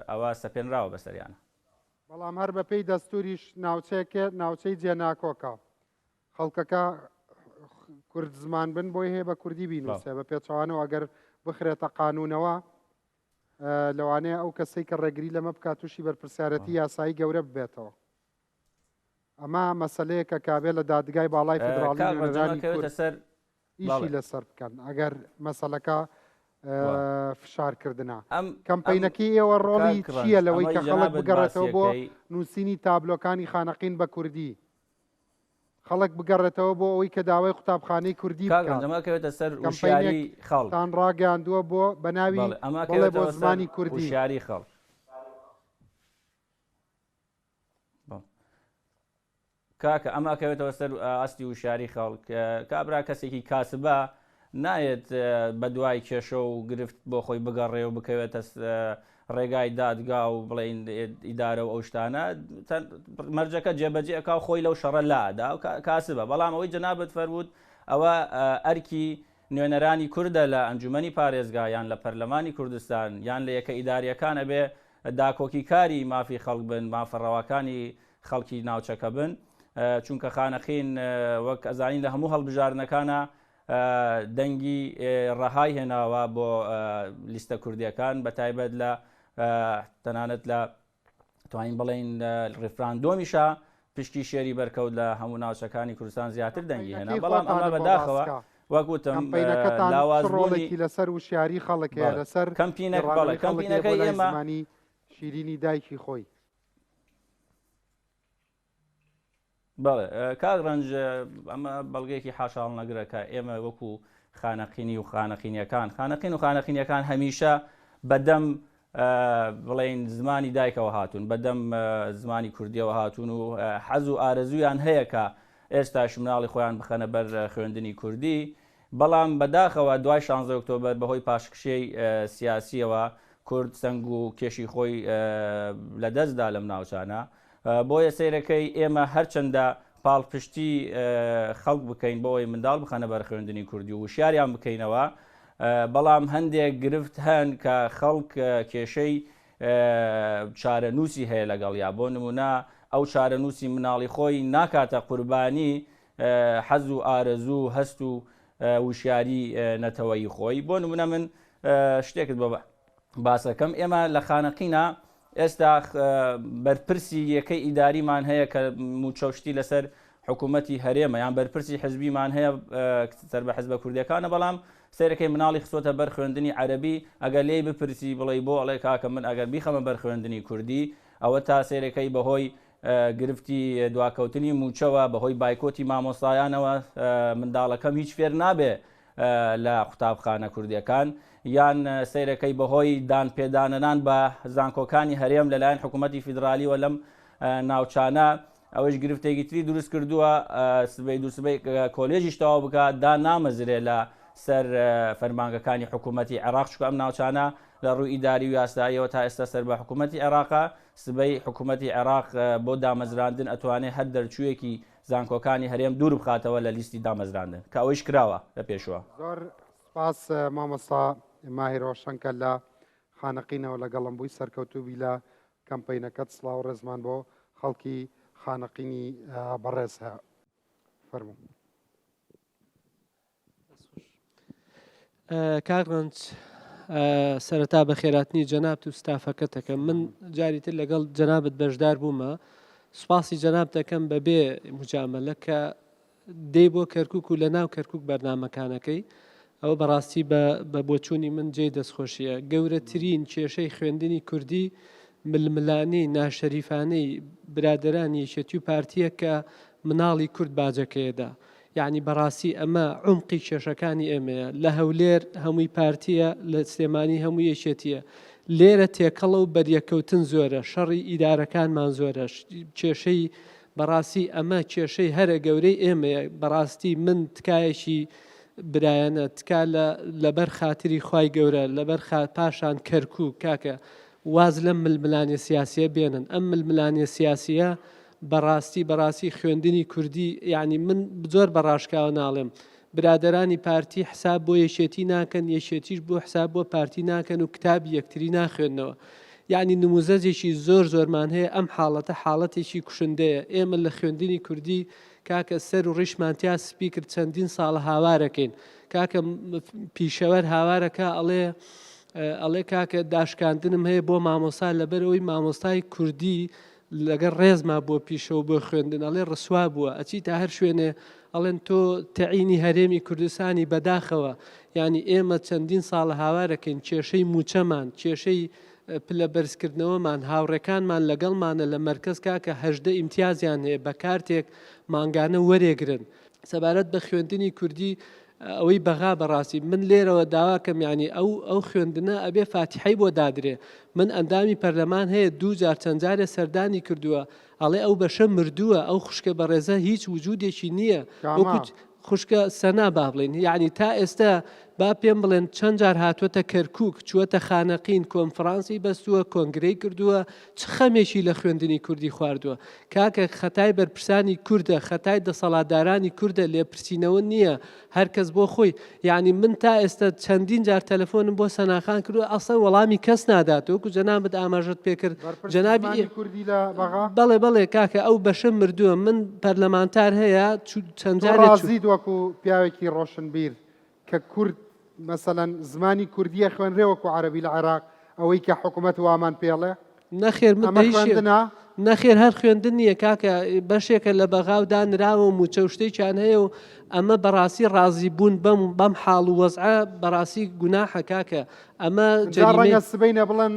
Q: ئەوە سەپێنراوە بەسەریانە.
A: بەڵام هەر بەپێی دەستوریش ناوچەیەکە ناوچەی جێناکۆکە خەڵکەکە کورد زمان بن بۆی هەیە بە کوردی بینوسێ بە پێچەوانەوە ئەگەر بخرێتە قانونەوە لەوانەیە ئەو کەسەی کە ڕێگری لەمە بکات تووشی بەرپرسیارەتی یاسایی گەورە ببێتەوە. ئەمە مەسەلەیەکە کابێ لە دادگای باڵای فیدراڵی نوێنەرانی کورد ئیشی لەسەر بکەن ئەگەر مەسەلەکە فشارکردنە. کەمپەینەکەی ئێوە ڕۆڵی چییە لەوەی کە خەڵک بگەڕێتەوە بۆ نووسینی تابلۆکانی خانەقین بە کوردی؟ خەڵک بگەڕێتەوە بۆ ئەوەی کە داوای قوتابخانەی کوردی
Q: کاک
A: بکات.
Q: ڕەنج ئەمە ئەکەوێتە سەر وشیاری
A: کەمپەینێک
Q: خەڵک.
A: تان ڕاگەیاندووە بۆ بە ناوی
Q: بەڵێ ئەمە
A: بەڵێ بۆ
Q: ئەکەوێتەوە سەر
A: زمانی کوردی.
Q: وشیاری خەڵک. بەڵێ کاکە ئەمە ئەکەوێتەوە سەر ئاستی وشیاری خەڵک. کابرا کەسێکی کاسبە نایەت بە دوای کێشە و گرفت بۆ خۆی بگەڕێ و بکەوێتە ڕێگای دادگا و بڵێین ئیدارە و ئەو شتانە مەرجەکە جێبەجێ ئەکا و خۆی لەو شەڕە لادا و کاسبە بەڵام ئەوەی جەنابت فەرمووت ئەوە ئەرکی نوێنەرانی کوردە لە ئەنجومەنی پارێزگا یان لە پەرلەمانی کوردستان یان لە یەکە ئیداریەکان ئەبێ داکۆکیکاری مافی خەڵک بن مافە ڕەواکانی خەڵکی ناوچەکە بن چونکە خانەقین وەک ئەزانین لە هەموو هەڵبژاردنەکانە دەنگی ڕەهای هێناوە بۆ لیستە کوردیەکان بە تایبەت لە تەنانەت لە توانین بڵێین ڕیفراندۆمیشە پشکی شێری بەرکەوت لە هەموو ناوچەکانی کوردستان زیاتر دەنگی هێنا
A: کەمپەینەکەی
Q: بەڵام ئەمە
A: خۆتانە بۆ
Q: بەداخەوە
A: باسکە
Q: وەک وتم
A: کەمپەینەکەتان چ
Q: لاوازبوونی
A: ڕۆڵێکی لەسەر وشیاری خەڵک هەیە
Q: بەڵێ
A: لەسەر
Q: کەمپینەک بەڵێ
A: گەڕانەوەی خەڵک هەیە بۆ
Q: کەمپینەکەی
A: لای
Q: ئێمە
A: زمانی شیرینی دایکی خۆی؟
Q: بەڵێ کاک ڕەنج ئەمە بەڵگەیەکی حاشاهەڵنەگرە کە ئێمە وەکو خانەقینی و خانەقینیەکان خانەقین و خانەقینیەکان هەمیشە بەدەم بڵێین زمانی دایکەوە هاتوون، بەدەم زمانی کوردیەوە هاتوون و حەز و ئارەزوویان هەیە کە ئێستاش مناڵی خۆیان بخەنە بەر خوێندنی کوردی، بەڵام بەداخەوە دوای شانزەی ئۆکتۆبەر بەهۆی پاشکشێی سیاسیەوە کورد سەنگ و کێشی خۆی لەدەستدا لەم ناوچانە، بۆیە سەیرەکەی ئێمە هەرچەندە پاڵپشتی خەڵک بکەین بۆ ئەوەی منداڵ بخەنە بەر خوێندنی کوردی و وشیاریان بکەینەوە، بەڵام هەندێک گرفت هەن کە خەڵک کێشەی چارەنووسی هەیە لەگەڵیا، بۆ نموونە ئەو چارەنووسی مناڵی خۆی ناکاتە قوربانی حەز و ئارەزوو و هەست و وشیاری نەتەوەیی خۆی. بۆ نموونە من شتێکت بۆ باسەکەم، ئێمە لە خانەقینە ئێستا بەرپرسی یەکەی ئیداریمان هەیە کە مووچە و شتی لەسەر حکوومەتی هەرێمە، یان بەرپرسی حزبیمان هەیە سەر بە حزبە کوردیەکانە، بەڵام سەیرەکەی مناڵی خستۆتە بەر خوێندنی عەرەبی، ئەگەر لێی بپرسی بڵێی بۆ، ئەڵێ کاکە من ئەگەر بیخەمە بەر خوێندنی کوردی ئەوە تا سەیرەکەی بەهۆی گرفتی دواکەوتنی مووچەوە، بەهۆی بایکۆتی مامۆستایانەوە منداڵەکەم هیچ فێر نابێ لە قوتابخانە کوردیەکان، یان سەیرەکەی بەهۆی دان پێدانەنان بە زانکۆکانی هەرێم لەلایەن حکوومەتی فیدرالیوە لەم ناوچانە، ئەوەیش گرفتێکی تری دروست کردووە، سبەی دووسبەی کۆلێژیش تەواو بکات دا نامەزرێ لە سەر فەرمانگەکانی حکوومەتی عێراق، چونکە ئەم ناوچانە لە ڕووی ئیداری و یاساییەوە تا ئێستا سەر بە حکوومەتی عێراقە، سبەی حکوومەتی عێراق بۆ دامەزراندن ئەتوانێ هەر دەرچوویەکی زانکۆکانی هەرێم دوور بخاتەوە لە لیستی دامەزراندن کە ئەوەیش کراوە لە پێشوە.
A: زۆر سوپاس مامۆستا ماهیر ڕۆشەن کە لە خانەقینەوە لەگەڵم بووی، سەرکەوتوو بی لە کەمپەینەکەت، سڵاو و ڕێزمان بۆ خەڵکی خانەقینی بەڕێز هەیە. فەرموو.
R: کاک ڕەنج سەرەتا بەخێراتنی جەنابت و ستافەکەت دەکەم من جاری تر لەگەڵ جەنابت بەشدار بوومە سوپاسی جەناب دەکەم بەبێ مجاملە کە دێی بۆ کەرکک و لە ناو کەرکک بەرنمەکانەکەی ئەوە بەڕاستی بە بۆچوونی من جێی دەستخۆشیە گەورەترین کێشەی خوێندنی کوردی ململانێی ناشەریفانەی برادەرانی یەکێتی و پارتیە کە مناڵی کورد باجەکەیەدا یەعنی بەڕاستی ئەمە عومقی کێشەکانی ئێمەیە، لە هەولێر هەمووی پارتییە، لە سلێمانی هەمووی یەکێتییە، لێرە تێکەڵە و بەریەککەوتن زۆرە، شەڕی ئیدارەکانمان زۆرە، کێشەی بەڕاستی ئەمە کێشەی هەرە گەورەی ئێمەیە، بەڕاستی من تکایەکی برایانە تکا لە لەبەر خاتری خوای گەورە لەبەر خا پاشان کەرکوک کاکە واز لەم ململانێ سیاسیە بێنن ئەم ململانێ سیاسیە بەڕاستی بەڕاستی خوێندنی کوردی یعنی من زۆر بە ڕاشکاوە ناڵێم برادەرانی پارتی حساب بۆ یەکێتی ناکەن یەکێتیش بۆ حساب بۆ پارتی ناکەن و کتابی یەکتری ناخوێندنەوە یعنی نموزەجێکی زۆر زۆرمان هەیە ئەم حاڵەتە حاڵەتێکی کوشندەیە ئێمە لە خوێندنی کوردی کاکە سەر و ڕیشمان تیا سپی کرد چەندین ساڵە هاوارەکەین کاکە پیشەوەر هاوارەکە ئەڵێ ئەڵێ کاکە داشکاندنم هەیە بۆ مامۆسا لەبەرەوەی مامۆستای کوردی لەگەڵ ڕێزما بۆ پیشە و بۆ خوێندن ئەڵێ ڕسوا بووە ئەچیتە هەر شوێنێ ئەڵێن تۆ تەعینی هەرێمی کوردستانی بەداخەوە یعنی ئێمە چەندین ساڵە هاوارەکەین کێشەی مووچەمان کێشەی پلە بەرزکردنەوەمان هاوڕێکانمان لەگەڵمانە لە مەرکەز کاکە 18 ئیمتیازیان هەیە بە کارتێک مانگانە وەرێگرن سەبارەت بە خوێندنی کوردی ئەوەی بەغا بەڕاستی من لێرەوە داواکەم یعنی ئەو ئەو خوێندنە ئەبێ فاتیحەی بۆ دادرێ من ئەندامی پەرلەمان هەیە دوو جار چەند جارێ سەردانی کردووە ئەڵێ ئەو بەشە مردووە ئەو خوشکە بەڕێزە هیچ وجودێکی نییە وەکو خوشکە سەنا با بڵێین یعنی تا ئێستا با پێم بڵێن چەند جار هاتووەتە کەرکوک چووەتە خانەقین کۆنفرانسی بەستووە کۆنگرەی کردووە چ خەمێکی لە خوێندنی کوردی خواردووە کاکە خەتای بەرپرسانی کوردە خەتای دەسەڵاتدارانی کوردە لێپرسینەوە نییە هەر کەس بۆ خۆی یعنی من تا ئێستا چەندین جار تەلەفۆنم بۆ سەناخان کردووە ئەسڵەن وەڵامی کەس نادات وەکو جەنابت ئاماژەت پێکرد جەنابی
A: زمانی کوردی لە بەغا
R: بەڵێ بەڵێ کاکە ئەو بەشە مردووە من پەرلەمانتار هەیە چەند
A: تۆ
R: جارێ چوو
A: ڕازیت وەکو پیاوێکی ڕۆشنبیر کە کورد مەسەلەن زمانی کوردی ئەخوێنرێ وەکو عەرەبی لە عێراق ئەوەی کە حکومەت وامان پێڵێ؟
R: نەخێر من
A: ئەمە
R: بە هیچ شێ
A: خوێندنە؟
R: نەخێر هەر خوێندن نییە کاکە بەشێکە لە بەغا و دانراوە و مووچە و شتێکیان هەیە و ئەمە بەڕاستی ڕازی بوون بەم بەم حاڵ و وەزعە بەڕاستی گوناحە کاکە ئەمە
A: جا
R: جەریمەی
A: ڕەنگە سبەینە بڵێن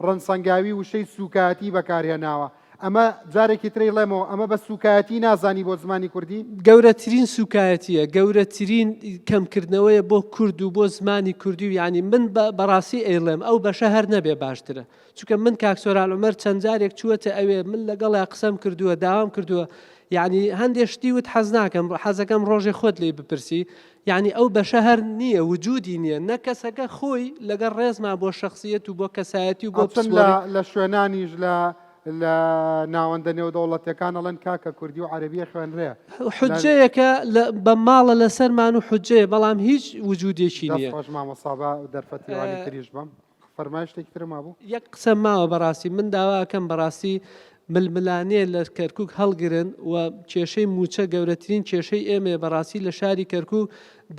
A: ڕەنج سەنگاوی وشەی سووکایەتی بەکارهێناوە. ئەمە جارێکی تر ئەیڵێمەوە ئەمە بە سووکایەتی نازانی بۆ زمانی کوردی؟
R: گەورەترین سووکایەتییە، گەورەترین کەمکردنەوەیە بۆ کورد و بۆ زمانی کوردی و یانی من بەڕاستی ئەیڵێم ئەو بەشە هەر نەبێ باشترە. چونکە من کاک سۆران عومەر چەند جارێک چووەتە ئەوێ من لەگەڵیا قسەم کردووە داوام کردووە یعنی هەندێ شتی وت حەز ناکەم حەزەکەم ڕۆژێ خۆت لێی بپرسی یعنی ئەو بەشە هەر نییە وجودی نییە نە کەسەکە خۆی لەگەڵ ڕێزما بۆ شخصیت و بۆ کەسایەتی و بۆ
A: ئەچن لە لە شوێنانیش لە لە ناوەندە نێودەوڵەتیەکان ئەڵێن کاکە کوردی و عەرەبی خوێنرێ
R: حجەیەکە بە ماڵە لەسەرمان و حجەیە بەڵام هیچ وجودێکی نییە.
A: دەست خۆش مامۆستا با دەرفەتی وانی تریش بەم. فەرمایش شتێکی تر مابوو؟
R: یەک قسەم ماوە بەڕاستی من داوا ئەکەم بەڕاستی ململانێ لە کەرکوک هەڵگرن و کێشەی مووچە گەورەترین کێشەی ئێمەیە بەڕاستی لە شاری کەرکوک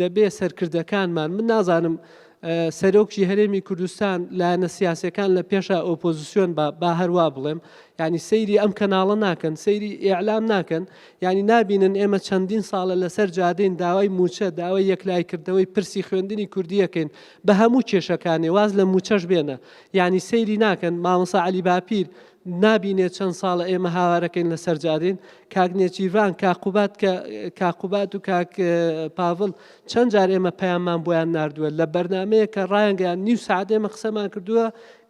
R: دەبێ سەرکردەکانمان من نازانم سەرۆکی هەرێمی کوردستان لایەنە سیاسەکان لە پێشا ئۆپۆزیسیۆن با با هەروا بڵێم یعنی سەیری ئەم کەناڵە ناکەن سەیری ئیعلام ناکەن یانی نابینن ئێمە چەندین ساڵە لەسەر جادەین داوای مووچە، داوای یەکلاییکردنەوەی پرسی خوێندنی کوردی ئەکەین بە هەموو کێشەکانی، واز لە مووچەش بێنە. یانی سەیری ناکەن، مامۆستا عەلی باپیر نابینێ چەند ساڵە ئێمە هاوارەکەین لەسەر جادەین، کاک نێچیرڤان، کاک قوباد کە کاک قوباد و کاک پاڤڵ چەند جار ئێمە پەیاممان بۆیان ناردووە لە بەرنامەیەک کە ڕایانگەیاند نیو سەعات ئێمە قسەمان کردووە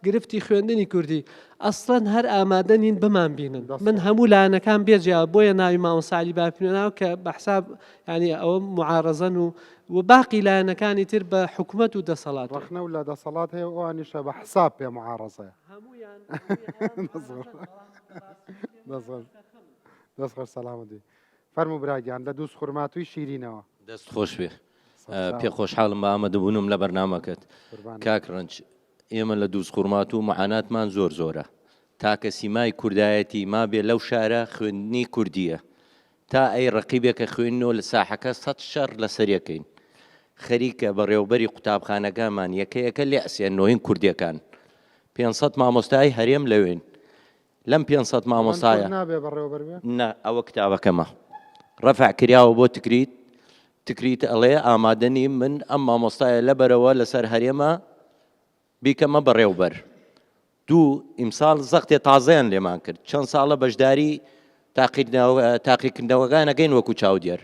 R: گرفتی خوێندنی کوردی ئەسڵەن هەر ئامادە نین بمان بینن من هەموو لایەنەکان بێ جیا بۆیە ناوی مامۆستا عەلی باپیرە ناو کە بە حساب یانی ئەوە معارەزەن و و باقی لایەنەکانی تر بە حکومەت و دەسەڵات
A: ڕەخنە و لە دەسەڵات هەیە و ئەوانیشە بە حساب پێ معارەزەیە دەست خۆش سەلامەت بی فەرموو برا گیان لە دووز خورماتووی شیرینەوە.
S: دەست خۆش بێ پێ خۆشحاڵم بە ئامادەبوونم لە بەرنامەکەت کاک ڕەنج ئێمە لە دوزخورماتوو معاناتمان زۆر زۆرە. تاکە سیمای کوردایەتی مابێ لەو شارە خوێندنی کوردییە. تا ئەی ڕەقیبێکە خوێننەوە لە ساحەکە سەت شەڕ لەسەرێکەین. خەریکە بەڕێوەبەری قوتابخانەکانمان یەکە یەکە لێ ئەسێننەوەین کوردیەکان. 500 مامۆستای هەرێم لەوێن. لەم 500
A: ئەمن کورد
S: مامۆستایە.
A: نابێ بەڕێوەبەر بێ؟
S: نا ئەوە کتابەکەمە. ڕەفع کریاوە بۆ تکریت. تکریت ئەڵێ ئامادە نیم من ئەم مامۆستایە لەبەرەوە لەسەر هەرێمە بیکەمە بەڕێوبەر. دوو ئیمساڵ زەختێ تازەیان لێمان کرد چەند ساڵە بەشداری تاقیکردنەوەکان ئەکەین وەکو چاودێر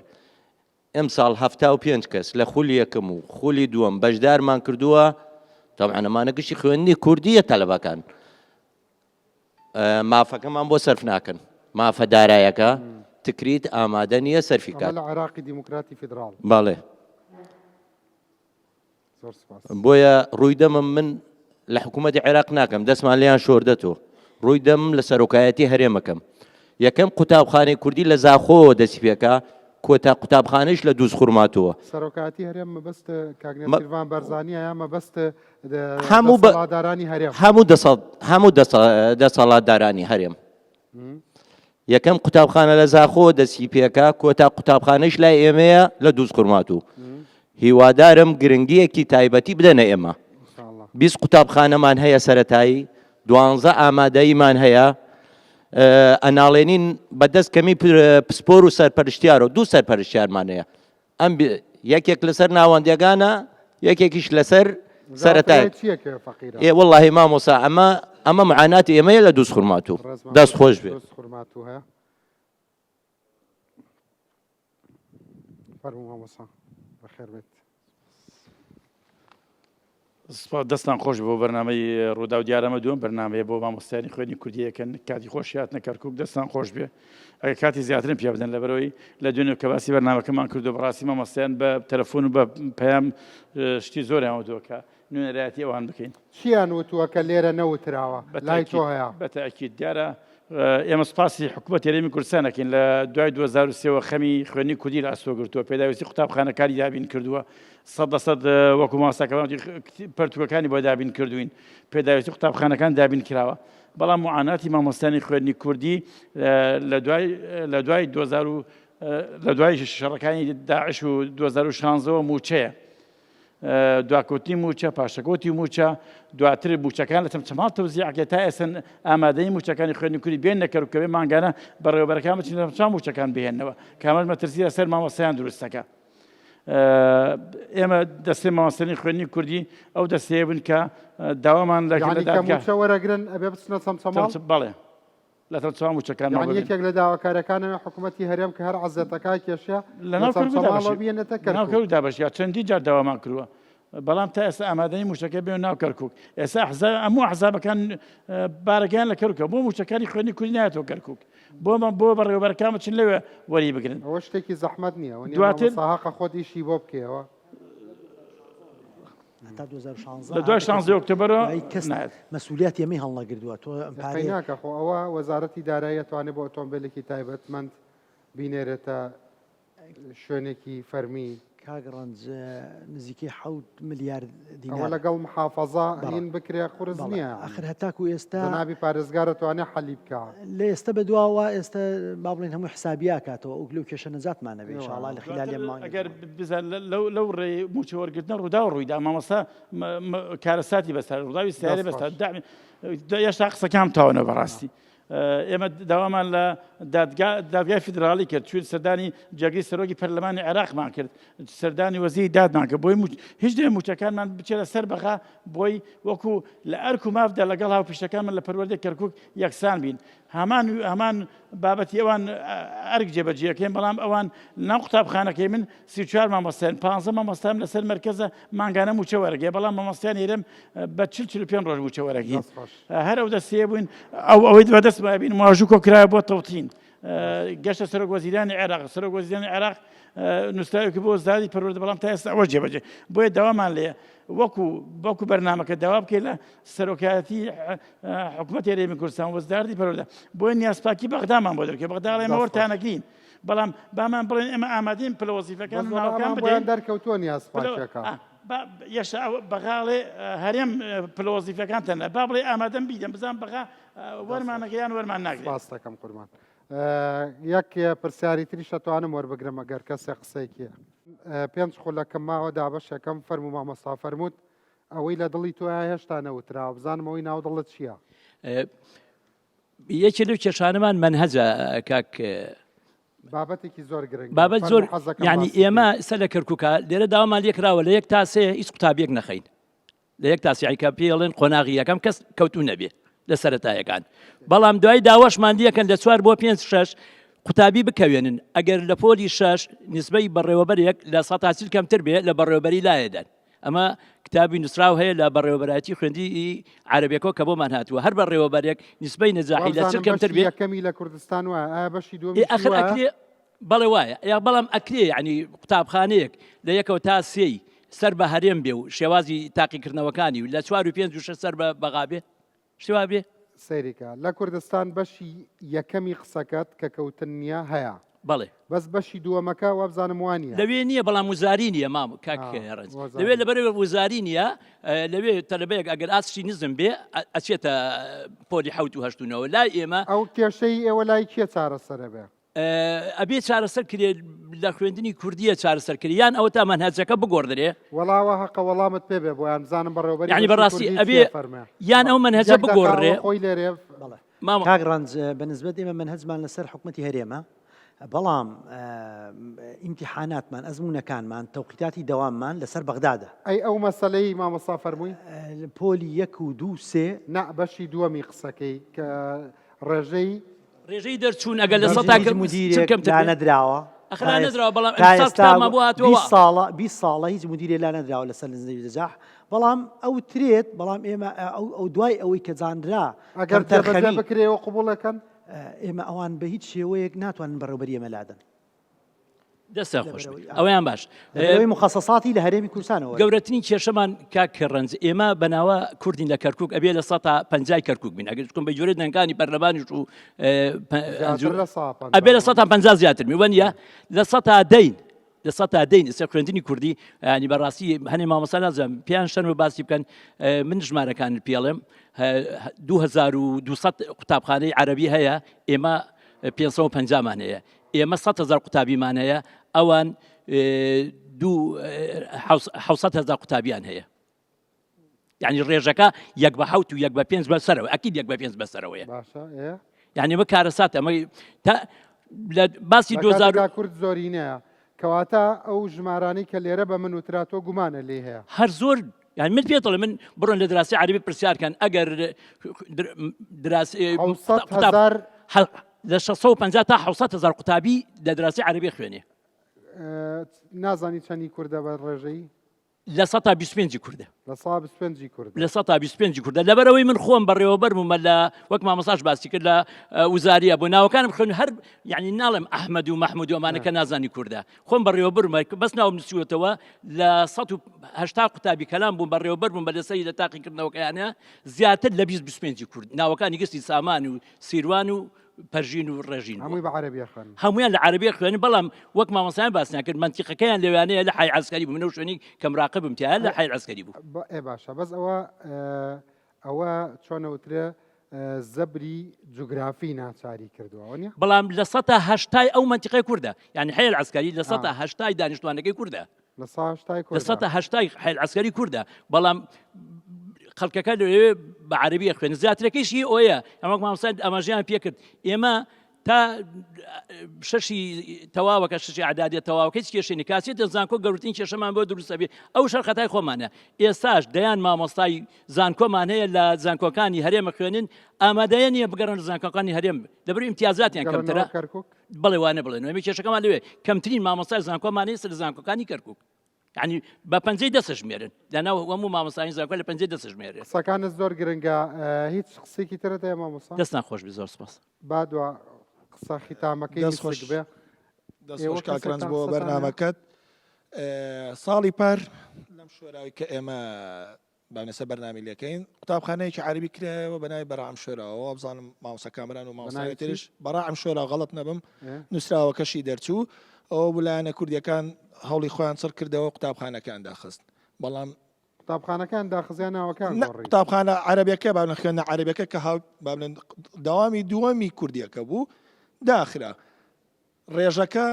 S: ئمساڵ 75 کەس لە خولی یەکەم و خولی دووەم بەشدارمان کردووە تەبعەن ئەمانە گشتی خوێندنی کوردیە تەلەبەکان مافەکەمان بۆ سەرف ناکەن مافە دارایەکە تکریت ئامادە نییە سەرفی کات
A: لە عێراقی دیموکراتی فیدراڵ
S: بەڵێ بۆیە ڕووی دەمم من لە حکوومەتی عێراق ناکەم دەستمان لێیان شۆردەتەوە ڕووی دەم لە سەرۆکایەتی هەرێمەکەم یەکەم قوتابخانەی کوردی لە زاخۆوە دەستی پێکا کۆتا قوتابخانەیش لە دووز خورماتووە.
A: سەرۆکایەتی هەرێم مەبەست کاک نێچیرڤان بارزانییە یا مەبەست
S: هەموو
A: دەسەڵاتدارانی هەرێم؟
S: هەموو دەسەڵ هەموو دەسەڵاتدارانی هەرێم. یەکەم قوتابخانە لە زاخۆ دەستی پێکا کۆتا قوتابخانەش لای ئێمەیە لە دووزخورماتوو هیوادارم گرنگیەکی تایبەتی بدەنە ئێمە 20 قوتابخانەمان هەیە سەتایی دوانزە ئامادەییمان هەیە ئەناڵێنین بەدەست کەمی پسپۆر و سەرپەرشتیارەوە دوو سەرپەرشتیارمان هەیە ئەم یەکێک لەسەر ناوەندەکانە یەکێکیش لەسەر سەرەتای ئێ وەڵی مامۆسا ئەمە ئەمە معاناتی ئێمەیە لە دووز خورماتوو دەست خۆش بێ
A: فەرموو مامۆستا بەخێر بێت.
T: سپاس دەستان خۆش بۆ بەرنامەی ڕووداو دیارە ئەمە دووەم بەرنامەیە بۆ مامۆستایانی خوێندنی کوردیەکەن کاتی خۆشی هاتنە کەرکوک دەستان خۆش بێ ئەگەر کاتی زیاترم پێ بدەن لەبەرەوەی لە دوێنێ کە باسی بەرنامەکەمان کردو بەڕاستی مامۆستایان بە تەلەفۆن و بە پەیام شتی زۆریان وتووە کە نوێنەرایەتی ئەوان بکەین.
A: چیان وتووە کە لێرە نەوتراوە لای تۆ هەیە؟
T: بە تەئکید دیارە ئێمە سوپاسی حکوومەتی هەرێمی کوردستان ئەکەین لە دوای 2003 وە خەمی خوێندنی کوردی لە ئەستۆ گرتووە پێداویستی قوتابخانەکانی دابین کردووە 100% وەکو مامۆستاکەمان وتی پەرتوکەکانی بۆ دابین کردوین پێداویستی قوتابخانەکان دابین کراوە بەڵام معاناتی مامۆستانی خوێندنی کوردی لە دوای لە دوای 2000 لە دوای شەڕەکانی داعش و 2016 مووچەیە دواکەوتنی مووچە، پاشەکەوتی مووچە، دواتر مووچەکان لە چەمچەماڵ تەوزیع ئەکرێت، تا ئێستا ئامادەیی مووچەکانی خوێندنی کوردی بێننە کەرکوک کە مانگانە بەڕێوەبەرەکان بچن لە چەمچەماڵ مووچەکان بهێننەوە، کە ئەمەش مەترسی لەسەر مامۆستایان دروست دەکات. ئێمە دەستەی مامۆستایانی خوێندنی کوردی ئەو دەستەیە بووین کە داوامان لە
A: یانی کە مووچە وەرەگرن ئەبێ بچنە چەمچەماڵ؟
T: بەڵێ. لە چەمچەماڵ مووچەکانمان
A: یانی
T: ببین.
A: یەکێک لە داواکاریەکانەوە حکوومەتی هەرێم کە هەر عەزێتەکە کێشە
T: لە
A: لە
T: ناو کەرکوک
A: چەمچەماڵەوە
T: دابەشی
A: بیەنێتە
T: لە ناو
A: کەرکوک.
T: کەرکوک دابەشی چەندین جار داوامان کردووە بەڵام تا ئێستا ئامادەنی مووچەکە بێنە ناو کەرکوک ئێستا ئەحزاب هەموو ئەحزابەکان بارەگایان لە کەرکوکە بۆ مووچەکانی خوێندنی کوردی نایەتەوە کەرکوک بۆ بۆ بەڕێوەبەرەکان بچن لەوێ وەری بگرن.
A: ئەوە شتێکی زەحمەت نییە وەنیە
T: دواتر
A: مامۆستا هەقە خۆت ئیشی بۆ بکەیەوە.
L: هەتا 2016
T: لە دوای 16 ئۆکتۆبەرەوە
L: دوایی کەس
T: نایەت.
L: مەسولیاتی ئەمەی هەڵنەگردووە تۆ ئەم
A: قەی
L: پارەیە
A: ناکا خۆ ئەوە وەزارەتی دارایی ئەتوانێ بۆ ئۆتۆمبێلێکی تایبەتمەند بینێرێتە شوێنێکی فەرمی.
L: کاک ڕەنج نزیکەی حەوت ملیار
A: ئەوە
L: دینار
A: لەگەڵ محافەزە
L: بەڵێ
A: هین بکرێ قورس
L: بەڵێ
A: نییە یانی.
L: ئاخر هەتاکو ئێستا
A: جەنابی پارێزگار ئەتوانێ حەلی بکا.
L: لە ئێستە بەدواوە ئێستە با بڵێین هەموو حسابی ئەکاتەوە ئەو لەو کێشە نەجاتمان ئەبێ ان شاء اللە لە خیلالی
T: دواتر
L: ئەم مانگەی
T: ئەگەر بزان لەو لەو ڕێی مووچە وەرگرتنە ڕووداو ڕوویدا مامۆستا کارەساتی بەسەر ڕووداوی سیارەی
A: دەست
T: بەسەر
A: خۆش.
T: دەعمی هێشتا قسەکانم تەواو بەڕاستی ئێمە داوامان لە دادگا دادگای فیدراڵی کرد چوین سەردانی جێگری سەرۆکی پەرلەمانی عێراقمان کرد سەردانی وەزیری دادمان کرد بۆی هیچ دێ موچەکانمان بچێتە سەر بەغا بۆی وەکو لە ئەرک و مافدا لەگەڵ هاوپیشەکانمان لە پەروەردەی کەرکک یەکسان بین هەمان هەمان بابەتی ئەوان ئەرک جێبەجێەکەین بەڵام ئەوان ناو قوتابخانەکەی من 34 مامۆستایان 15 مامۆستام لەسەر مەرکەزە مانگانە موچە وەرەگێ بەڵام مامۆستایان هێرم بە 40 45 ڕۆژ موچە وەرەگین هەر ئەو دەستەیە بووین ئەو ئەوەی بەدەست بین ماژوو کۆکرایە بۆ تەوتین گەشتە سەرۆک وەزیرانی عێراق سەرۆک وەزیرانی عێراق نووسراوێکی بۆ زادی پەروەردە بەڵام تا ئێستا ئەوە جێبەجێ بۆیە داوامان لێ وەکو وەکو بەرنمەکە داوا بکەین لە سەرۆکایەتی حکوومەت هەرێمی کوردستان وەزارەتی پەروەردە بۆیە نیازپاکی بەغدامان بۆ دەرکە بەغدا ئەڵێ ئێمە وەرتانەگرین بەڵام بامان بڵێن ئێمە ئامادەین پلە وەزیفەکان ناوەکان بدەین
A: دەرکەوتووە نیازپاکیەکە
T: با یەشا ئەوە بەغا ئەڵێ هەرێم پلە وەزیفەکانتان لە با بڵێ ئامادەم بیدەم بزان بەغا وەرمانەکە یان وەرمان ناگرێت.
A: سپاست دەکەم قوربان. یەک پرسیاری تریش ئەتوانم وەربگرم ئەگەر کەسێک قسەیەکی پێنج خولەکەم ماوە دابەشەکەم فەرموو مامۆستا فەرمووت ئەوەی لە دڵی تۆیا هێشتا نەوتراوە بزانم ئەوەی ناو دڵت چییە؟
U: یەکێ لەو کێشانەمان مەنهەجە کاک
A: بابەتێکی زۆر گرنگ
U: بابەت زۆر یعنی ئێمە سەر لە کەرکووکە لێرە داوامان لێکراوە لە یەک تا سێ هیچ قوتابیەک نەخەین لە یەک تا سیعیکە پێڵێن قۆناغی یەکەم کەس کەوتو نەبێ لە سەتایەکان بەڵام دوای داواشمان دیەکەن لە چوار بۆ پێنج شەش قوتابی بکەوێنن ئەگەر لە پۆلی شەش نسبەی بەڕێوەبەرێک لە سەتاسیل کەمتر بێ لە بەڕێوەبەری لایەدەن ئەمە کتابی نووسراو هەیە لە بەڕێوەبەرایەتی خوێندی عەرەبیەکەوە کە بۆمان هاتووە هەر بەڕێوەبەرێک نیسبەی نەجاحی لە چ
A: وابزانم
U: کەمتر
A: بەشی
U: بێ
A: یەکەمی لە کوردستان وایە ئایا بەشی
U: ئێ
A: دووەمیشی
U: ئەخر
A: وایە؟
U: ئەکرێ بەڵێ وایە یا بەڵام ئەکرێ یعنی قوتابخانەیەک لە یەکەوە تا سێی سەر بە هەرێم بێ و شێوازی تاقیکردنەوەکانی و لە چوار و پێنج و شەش سەر بە بەغا بێ شتی وا بێ؟
A: سەیری کە لە کوردستان بەشی یەکەمی قسەکەت کە کەوتن نییە هەیە.
U: بەڵێ.
A: بەس بەشی دووەمەکە وابزانم وا نییە.
U: لەوێ نییە بەڵام وزاری نییە مام کاک ڕەنج. لەوێ لەبەرئەوەی وزاری نییە لەوێ تەلەبەیەک ئەگەر ئاستشی نزم بێ ئەچێتە پۆلی حەوت و هەشت و نۆوە لای ئێمە.
A: ئەو کێشەی ئێوە لای کێ چارەسەرەبێ؟
U: ئەبێ چارەسەر کرێ لە خوێندنی کوردیە چارەسەر کرێ یان ئەوە تا مەنهەجەکە بگۆڕدرێ.
A: وەڵا وا هەقە وەڵامت پێ بێ بۆیان بزانم بەڕێوەبەری
U: یعنی
A: بەشی
U: بەڕاستی
A: کوردی
U: ئەبێ
A: چیە فەرموێ.
U: یان ئەو مەنهەجە
A: یەک دەقە
U: بگۆڕرێ.
A: ئەوە خۆی لێرێ.
L: بەڵێ
U: مامۆ.
L: کاک ڕەنج بە نسبەت ئێمە مەنهەجمان لەسەر حکومەتی هەرێمە بەڵام ئیمتیحاناتمان ئەزموونەکانمان تەوقیتاتی دەواممان لەسەر بەغدادە.
A: ئەی ئەو مەسەلەی مامۆستا فەرمووی؟
L: پۆلی یەک و دوو سێ.
A: نا بەشی دووەمی قسەکەی کە ڕێژەی.
U: ڕێژەی دەرچوون ئەگەر لە سەتا
L: هیچ مدیرێک
U: کەمتر بێ؟
L: لانەدراوە
U: ئەخ لانەدراوە بەڵام
L: تا
U: ئەمساڵ
L: ئێستا
U: کتابمان بۆ هاتووە
L: 20 ساڵە 20 ساڵە هیچ مدیرێ لانەدراوە لەسەر نزیک نەجاح بەڵام ئەو ترێت بەڵام ئێمە ئەو ئەو دوای ئەوەی کە زانرا
A: ئەگەر جێبەجێ
L: کەمتەرخەمی
A: بکرێەوە قبوڵەکەن
L: ئێمە ئەوان بە هیچ شێوەیەک ناتوانن بەڕێوبەری ئێمە لادەن
U: دەستیان خۆش بێت ئەویان باش
L: لەبەرئەوەی مخصصاتی لە هەرێمی کوردستانەوە
U: گەورەترین کێشەمان کاک ڕەنج ئێمە بەناوە کوردین لە کەرکک ئەبێ لە سەتا پەنجای کەرکک بین ئەگەر چکم بە جۆرە دەنگانی پەرلەمانیش و ئەبێ لە سەتا پەنجا زیاتر می وەنیە لە سەتا دەین لە سەتا دەین ئێستا خوێندنی کوردی ینی بەڕاستی هەنێ مامۆستا نازانم پێیان شەرمە باسی بکەن من ژمارەکان پێڵێم 2200 قوتابخانەی عەربی هەیە ئێمە 550 مان هەیە ئێمە 100 هزار قوتابیمان هەیە ئەوان 600 هزار قوتابیان هەیە یعنی ڕێژەکە یەک بە حوت و یەک بە پێنج بەسەرەوە ئەکید یەک بە پێنج بەسەرەوەیە یعنی ئەمە کارەسات ئەمە تا لە باسی
A: 2000 کورد زۆرینەیە کەواتە ئەو ژمارانەی کە لێرە بە من وترا تۆ گومانە لێی هەیە
U: هەر زۆر یعنی من پێت دەڵێم من بڕۆن لە دراسی عەربی پرسیار کەن ئەگەر دراسی
A: 700 هەزار.
U: لە 650 تا 600 هزار قوتابی لە دراسی عەربی خوێنێ.
A: نازانی چەندی کوردە بە ڕێژەی؟
U: 25% ی کوردە.
A: 25% ی کوردە.
U: 25% ی کوردە. لەبەرئەوەی من خۆم بەڕێوەبەر بوومە لە وەک مامۆستاش باسی کرد لە وزاریە بۆ ناوەکانم خوێن هەر یعنی ناڵێم ئەحمەد و مەحمود و ئەمانە کە نازانی کوردە خۆم بەڕێوەبەر بوومە بەس ناوم نووسیوەتەوە لە 180 قوتابی کەلام بووم بەڕێوەبەر بووم بە لەسەری لە تاقیکردنەوەکەیانە زیاتر لە 20 25 کورد ناوەکانی گشتی سامان و سیروان و پەرژین و ڕێژین
A: هەمووی بە عەرەبی خوێن
U: هەمویان لە عەرەبی خوێن بەڵام وەک مامۆستایان باسیان کرد مەنتیقەکەیان لەوانەیە لە حی عەسکەری بوو منەو شوێنی کە مراقبم تیا لە حی عەسکەری بوو
A: ئێ باشە بەس ئەوە ئەوە چۆنەوترێ زەبری جوگرافی ناچاری کردووە وە نیە؟
U: بەڵام لە سەتا هەشتای ئەو مەنتیقەی کوردە یعنی حی العسکری لە سەتا هەشتای دانیشتوانەکەی کوردە
A: لە سا هەشتای کوردە
U: لە سەتا هەشتای حی العسکری کوردە بەڵام خەڵکەکە لەوێ بە عەرەبی خوێن زیاترەکەیشی ئەوەیە ئەمە مامۆستا ئاماژەیان پێکرد ئێمە تا شەشی تەواوەکە شەشی ئەعدادیە تەواوەکە هیچ کێشەی نیە کاسێتە زانکۆ گەورترین کێشەمان بۆ دروست ئەبێ ئەو شەر خەتای خۆمانە ئێستاش دەیان مامۆستای زانکۆمان هەیە لە زانکۆکانی هەرێمە خوێنن ئامادەیە نییە بگەڕن لە زانکۆکانی هەرێم لەبەر ئیمتیازاتیان کەمترە
A: کەرکک
U: بەڵێ وانە بڵێن ئێمە کێشەکەمان لەوێ کەمترین مامۆستای زانکۆمان هەیە لە زانکۆکانی کەرکک یعنی بە پەنجەی دەسەژمێرن لەناو هەموو مامۆستایانی زانکۆ لە پەنجەی دەسەژمێرن.
A: قسەکانت زۆر گرنگە هیچ قسەیەکی ترت هەیە مامۆستا؟
U: دەستان خۆش بێ زۆر سپاس.
A: با دوا قسە خیتامەکەی
B: دەست خۆش
A: میسک بێ.
B: دەست
A: ئێوە
B: خۆش کاک ڕەنج
A: کەسێکتان
B: بۆ
A: قسەتان هەیە؟
B: بەرنامەکەت ساڵی پار لەم شۆراوی کە ئێمە بانەسە بەرنامی لەکەین قوتابخانەیەکی عەربی کرایەوە بە ناوی بەراعم شۆراوە وابزانم مامۆستا کامران و مامۆستای ترش بەراعم شۆرا غەڵەت نەبم نووسراوەکەشی دەرچوو ئەوە بوو لایەنە کوردیەکان هەوڵی خۆیان چڕ کردەوە قوتابخانەکان داخست بەڵام
A: قوتابخانەکان داخزیان ناوەکان گۆڕی
B: قوتابخانە عەرەبیەکە با بڵێن خوێندنە عەرەبیەکە کە هاو با بڵێن دەوامی دووەمی کوردیەکە بوو داخرا ڕێژەکە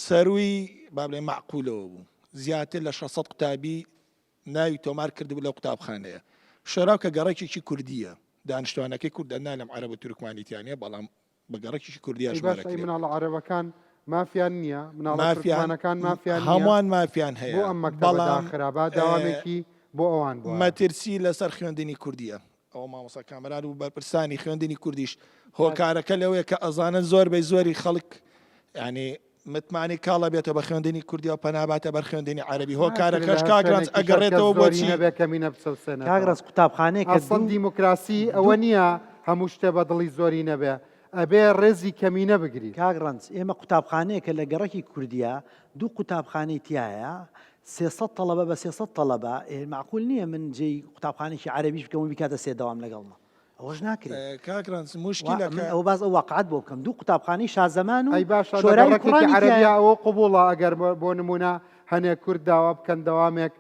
B: سەروی با بڵێن مەعقولەوە بوو زیاتر لە 600 قوتابی ناوی تۆمار کردبوو لەو قوتابخانەیە. شۆراو کە گەڕەکێکی کوردییە، دانیشتوانەکەی کوردە، نالێم عەرەب و تورکمانی تیا نییە، بەڵام بە گەڕەکێکی کوردی
A: ئەی باش
B: ئەژمارە
A: ئەی
B: کرێ.
A: مناڵە عەرەبەکان مافیان نییە؟ مناڵە
B: مافیان
A: تورکمانەکان مافیان نییە؟
B: هەمووان مافیان
A: بۆ
B: هەیە،
A: ئەم مەکتەبە
B: بەڵام
A: داخرا؟ با داوامێکی بۆ ئەوان بوایە.
B: مەترسی لەسەر خوێندنی کوردییە. ئەوە مامۆستا کامەران و بەرپرسانی خوێندنی کوردیش هۆکارەکە لەوەیە کە ئەزانن زۆربەی زۆری خەڵک یانی متمانەی کاڵ ئەبێتەوە بە خوێندنی کوردی و پەنا باتە بەر خوێندنی عەرەبی هۆکارەکەش کاک ڕەنج ئەگەڕێتەوە بۆ چی؟
L: کاک ڕەنج قوتابخانەیەک کە
A: ئەسڵەن دیموکراسی ئەوە نییە هەموو شتێ بە دڵی زۆری نەبێ ئەبێ ڕێزی کەمینە بگری.
L: کاک ڕەنج ئێمە قوتابخانەیەکە لە گەڕەکی کوردیە دوو قوتابخانەی تیایە 300 تەڵەبە بە 300 تەڵەبە ئێ مەعقول نییە من جێی قوتابخانێکی عەرەبیش بکەم و بیکاتە سێ دەوام لەگەڵمە ئەوەش ناکرێت.
B: کاک ڕەنج موشکیلەکە.
L: من ئەوە باس ئەو واقعەت بۆ بکەم دوو قوتابخانەی شازەمان و
A: ئەی باشە لە
L: شۆرای
A: گەڕەکێکی
L: کوڕانی
A: عەرەبیا
L: تیایە.
A: ئەوە قبوڵە ئەگەر بۆ نمونە هەنێک کورد داوا بکەن دەوامێک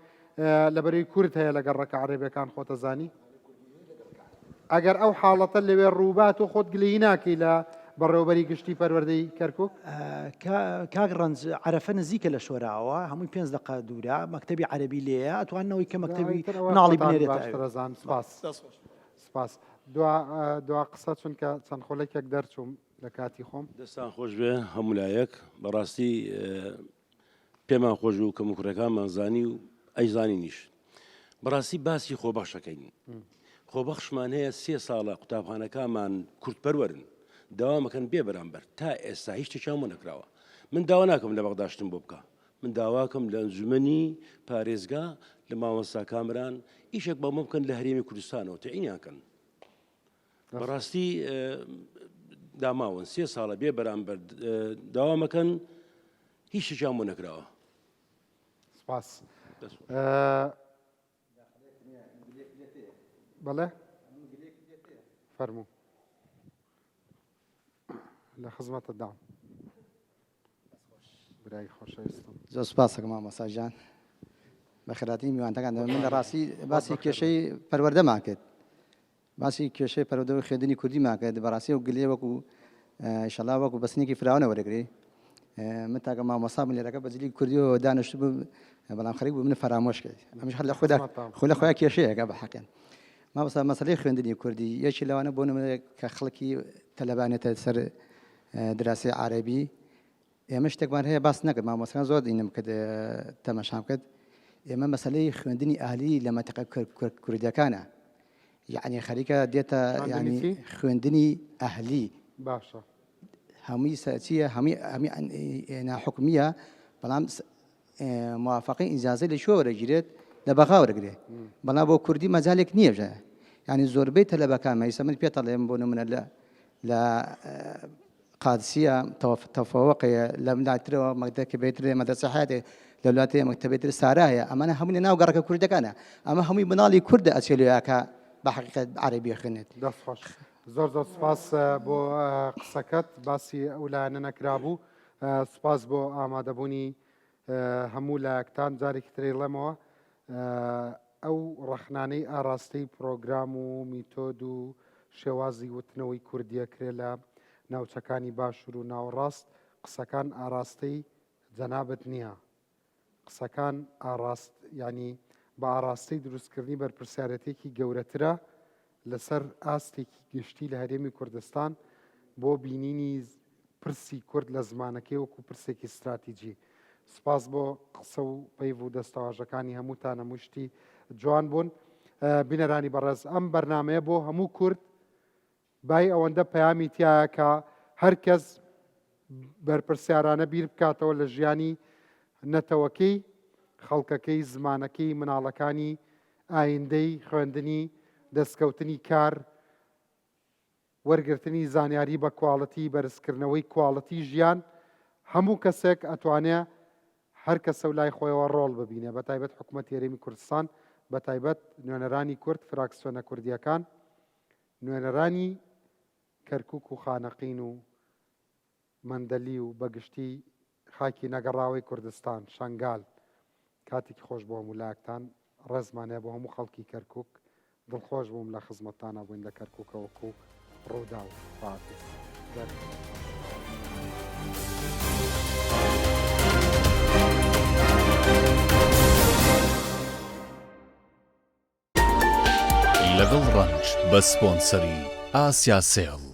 A: لەبەرەی کورد هەیە لە گەڕەکە عەرەبیەکان خۆتەزانی ئەگەر ئەو حاڵەتە لەوێ ڕووبا تۆ خۆت گلەیی ناکەی لە بەڕێوەبەری گشتی پەروەردەی کەرکک؟
L: کاک ڕەنج عەرەفە نزیکە لە شۆراوە هەمووی پێنج دەقە دوورە مەکتەبی عەرەبی لێیە ئەتواننەوەی کە مەکتەبی مناڵی بنێرێتە ئەوێ.
A: باشترەزان سپاس سپاس دوا دوا قسە چونکە چەند خولەکێک دەرچووم لە کاتی خۆم.
V: دەستان خۆش بێ هەموو لایەک بەڕاستی پێمان خۆش بوو کەموکوڕیەکانمان زانی و ئەیزانینیش. بەڕاستی باسی خۆبەخشەکەین. خۆبەخشمان هەیە سێ ساڵە قوتابخانەکانمان کوردپەروەرن داوامەکەن بێ بەرامبەر تا ئێستا هیچ شتێکیان بۆ نەکراوە. من داوا ناکەم لە بەغدا شتم بۆ بکا. من داواکەم لە ئەنجومەنی پارێزگا لە مامۆستا کامران ئیشێک بۆ بکەن لە هەرێمی کوردستانەوە تەعینیان کەن. بەڕاستی داماون سێ ساڵە بێ بەرامبەر داوامەکەن هیچ شتێکیان بۆ نەکراوە.
A: سپاس. بەڵێ فەرموو لە خزمەتت دام برای خۆشەویستم.
W: زۆر سوپاسەکەم مامۆستا گیان بەخێرهاتنی میوانتەکان دەبم. من لە ڕاستی باسی کێشەی پەروەردەمان کرد باسی کێشەی پەروەردە و خوێندنی کوردیمان کرد بەڕاستی ئەو گلەیە وەکو ئیشەڵا وەکو بەستنێکی فراوانە وەرەگری من تاکە مامۆستا بووم لێرەکە بە جلی کوردیەوە دانیشتبووم بەڵام خەریک بوو من فەرامۆش کرد ئەمیش هەر لە خۆدا خۆ لە خۆیا کێشەیەکە بە حەقیان مامۆستا مەسەلەی خوێندنی کوردی یەکی لەوانە بۆ نمونە کە خەڵکی تەلەبانێتە سەر دراسی عەرەبی ئێمە شتێکمان هەیە باس نەکرد مامۆستاکان زۆر دینم کرد تەماشام کرد ئێمە مەسەلەی خوێندنی ئەهلی لە مەنتیقە کوردیەکانە یعنی خەریکە دێتە ینی خوێندنی ئەهلی.
A: باشە.
W: هەمووی چییە هەمووی هەمووی ناحکومیە بەڵام موافقەی ئیجازەی لە کوێ وەرەگیرێت لە بەغا وەرەگرێ بەڵام بۆ کوردی مەجالێک نییە ژە یعنی زۆربەی تەلەبەکان مەیسە من پێتەڵێم بۆ نمونە لە لە قادسیە تەفەوەقەیە لە لاترەوە مەکتەبێتر مەدرسە حیاتێ لە لاتێ مەکتەبێتر سارا هەیە ئەمانە هەموو لە ناو گەڕەکە کوردەکانە ئەمە هەمووی مناڵی کوردە ئەچێ لەوێکە بە حقیقەت عەرەبی خوێنێت.
A: دەست خۆش زۆر زۆر سپاس بۆ قسەکەت باسی ئەو لایەنە نەکرابوو سپاس بۆ ئامادەبوونی هەموو لایەکتان جارێکی ترەی ڵێمەوە ئەو ڕەخنانەی ئاراستەی پرۆگرام و میتۆد و شێوازی وتنەوەی کوردیە کرێ لە ناوچەکانی باشوور و ناوەڕاست قسەکان ئاراستەی جەنابت نییە قسەکان ئاڕاست یانی بە ئاڕاستەی دروستکردنی بەرپرسیارەتێکی گەورەترە لەسەر ئاستێکی گشتی لە هەرێمی کوردستان بۆ بینینی پرسی کورد لە زمانەکەی وەکو پرسێکی ستراتیجی. سپاس بۆ قسە و پەیڤ و دەستەواژەکانی هەمووتان هەموو شتی جوان بوون. بینەرانی بەڕێز ئەم بەرنامەیە بۆ هەموو کورد بای ئەوەندە پەیامی تیایە کە هەر کەس بەرپرسیارانە بیر بکاتەوە لە ژیانی نەتەوەکەی، خەڵکەکەی، زمانەکەی، مناڵەکانی، ئایندەی، خوێندنی، دەستکەوتنی کار، وەرگرتنی زانیاری بە کواڵتی، بەرزکردنەوەی کواڵتی ژیان، هەموو کەسێک ئەتوانێ هەر کەسەو لای خۆیەوە ڕۆڵ ببینێ، بەتایبەت حکومەتی هەرێمی کوردستان، بەتایبەت نوێنەرانی کورد، فراکسیۆنە کوردییەکان، نوێنەرانی کەرکوک و خانەقین و مەندەلی و بەگشتی خاکی نەگەڕاوەی کوردستان، شەنگال، کاتێکی خۆش بۆ هەموو لایەکتان، ڕێزمان هەیە بۆ هەموو خەڵکی کەرکوک، دڵخۆش بووم لە خزمەتتانا بووین لە کەرکوکە وەکو ڕووداو. خواحافیز. جارێکی تر.
D: لەگەڵ ڕەنج بە سپۆنسەری ئاسیا سێڵ.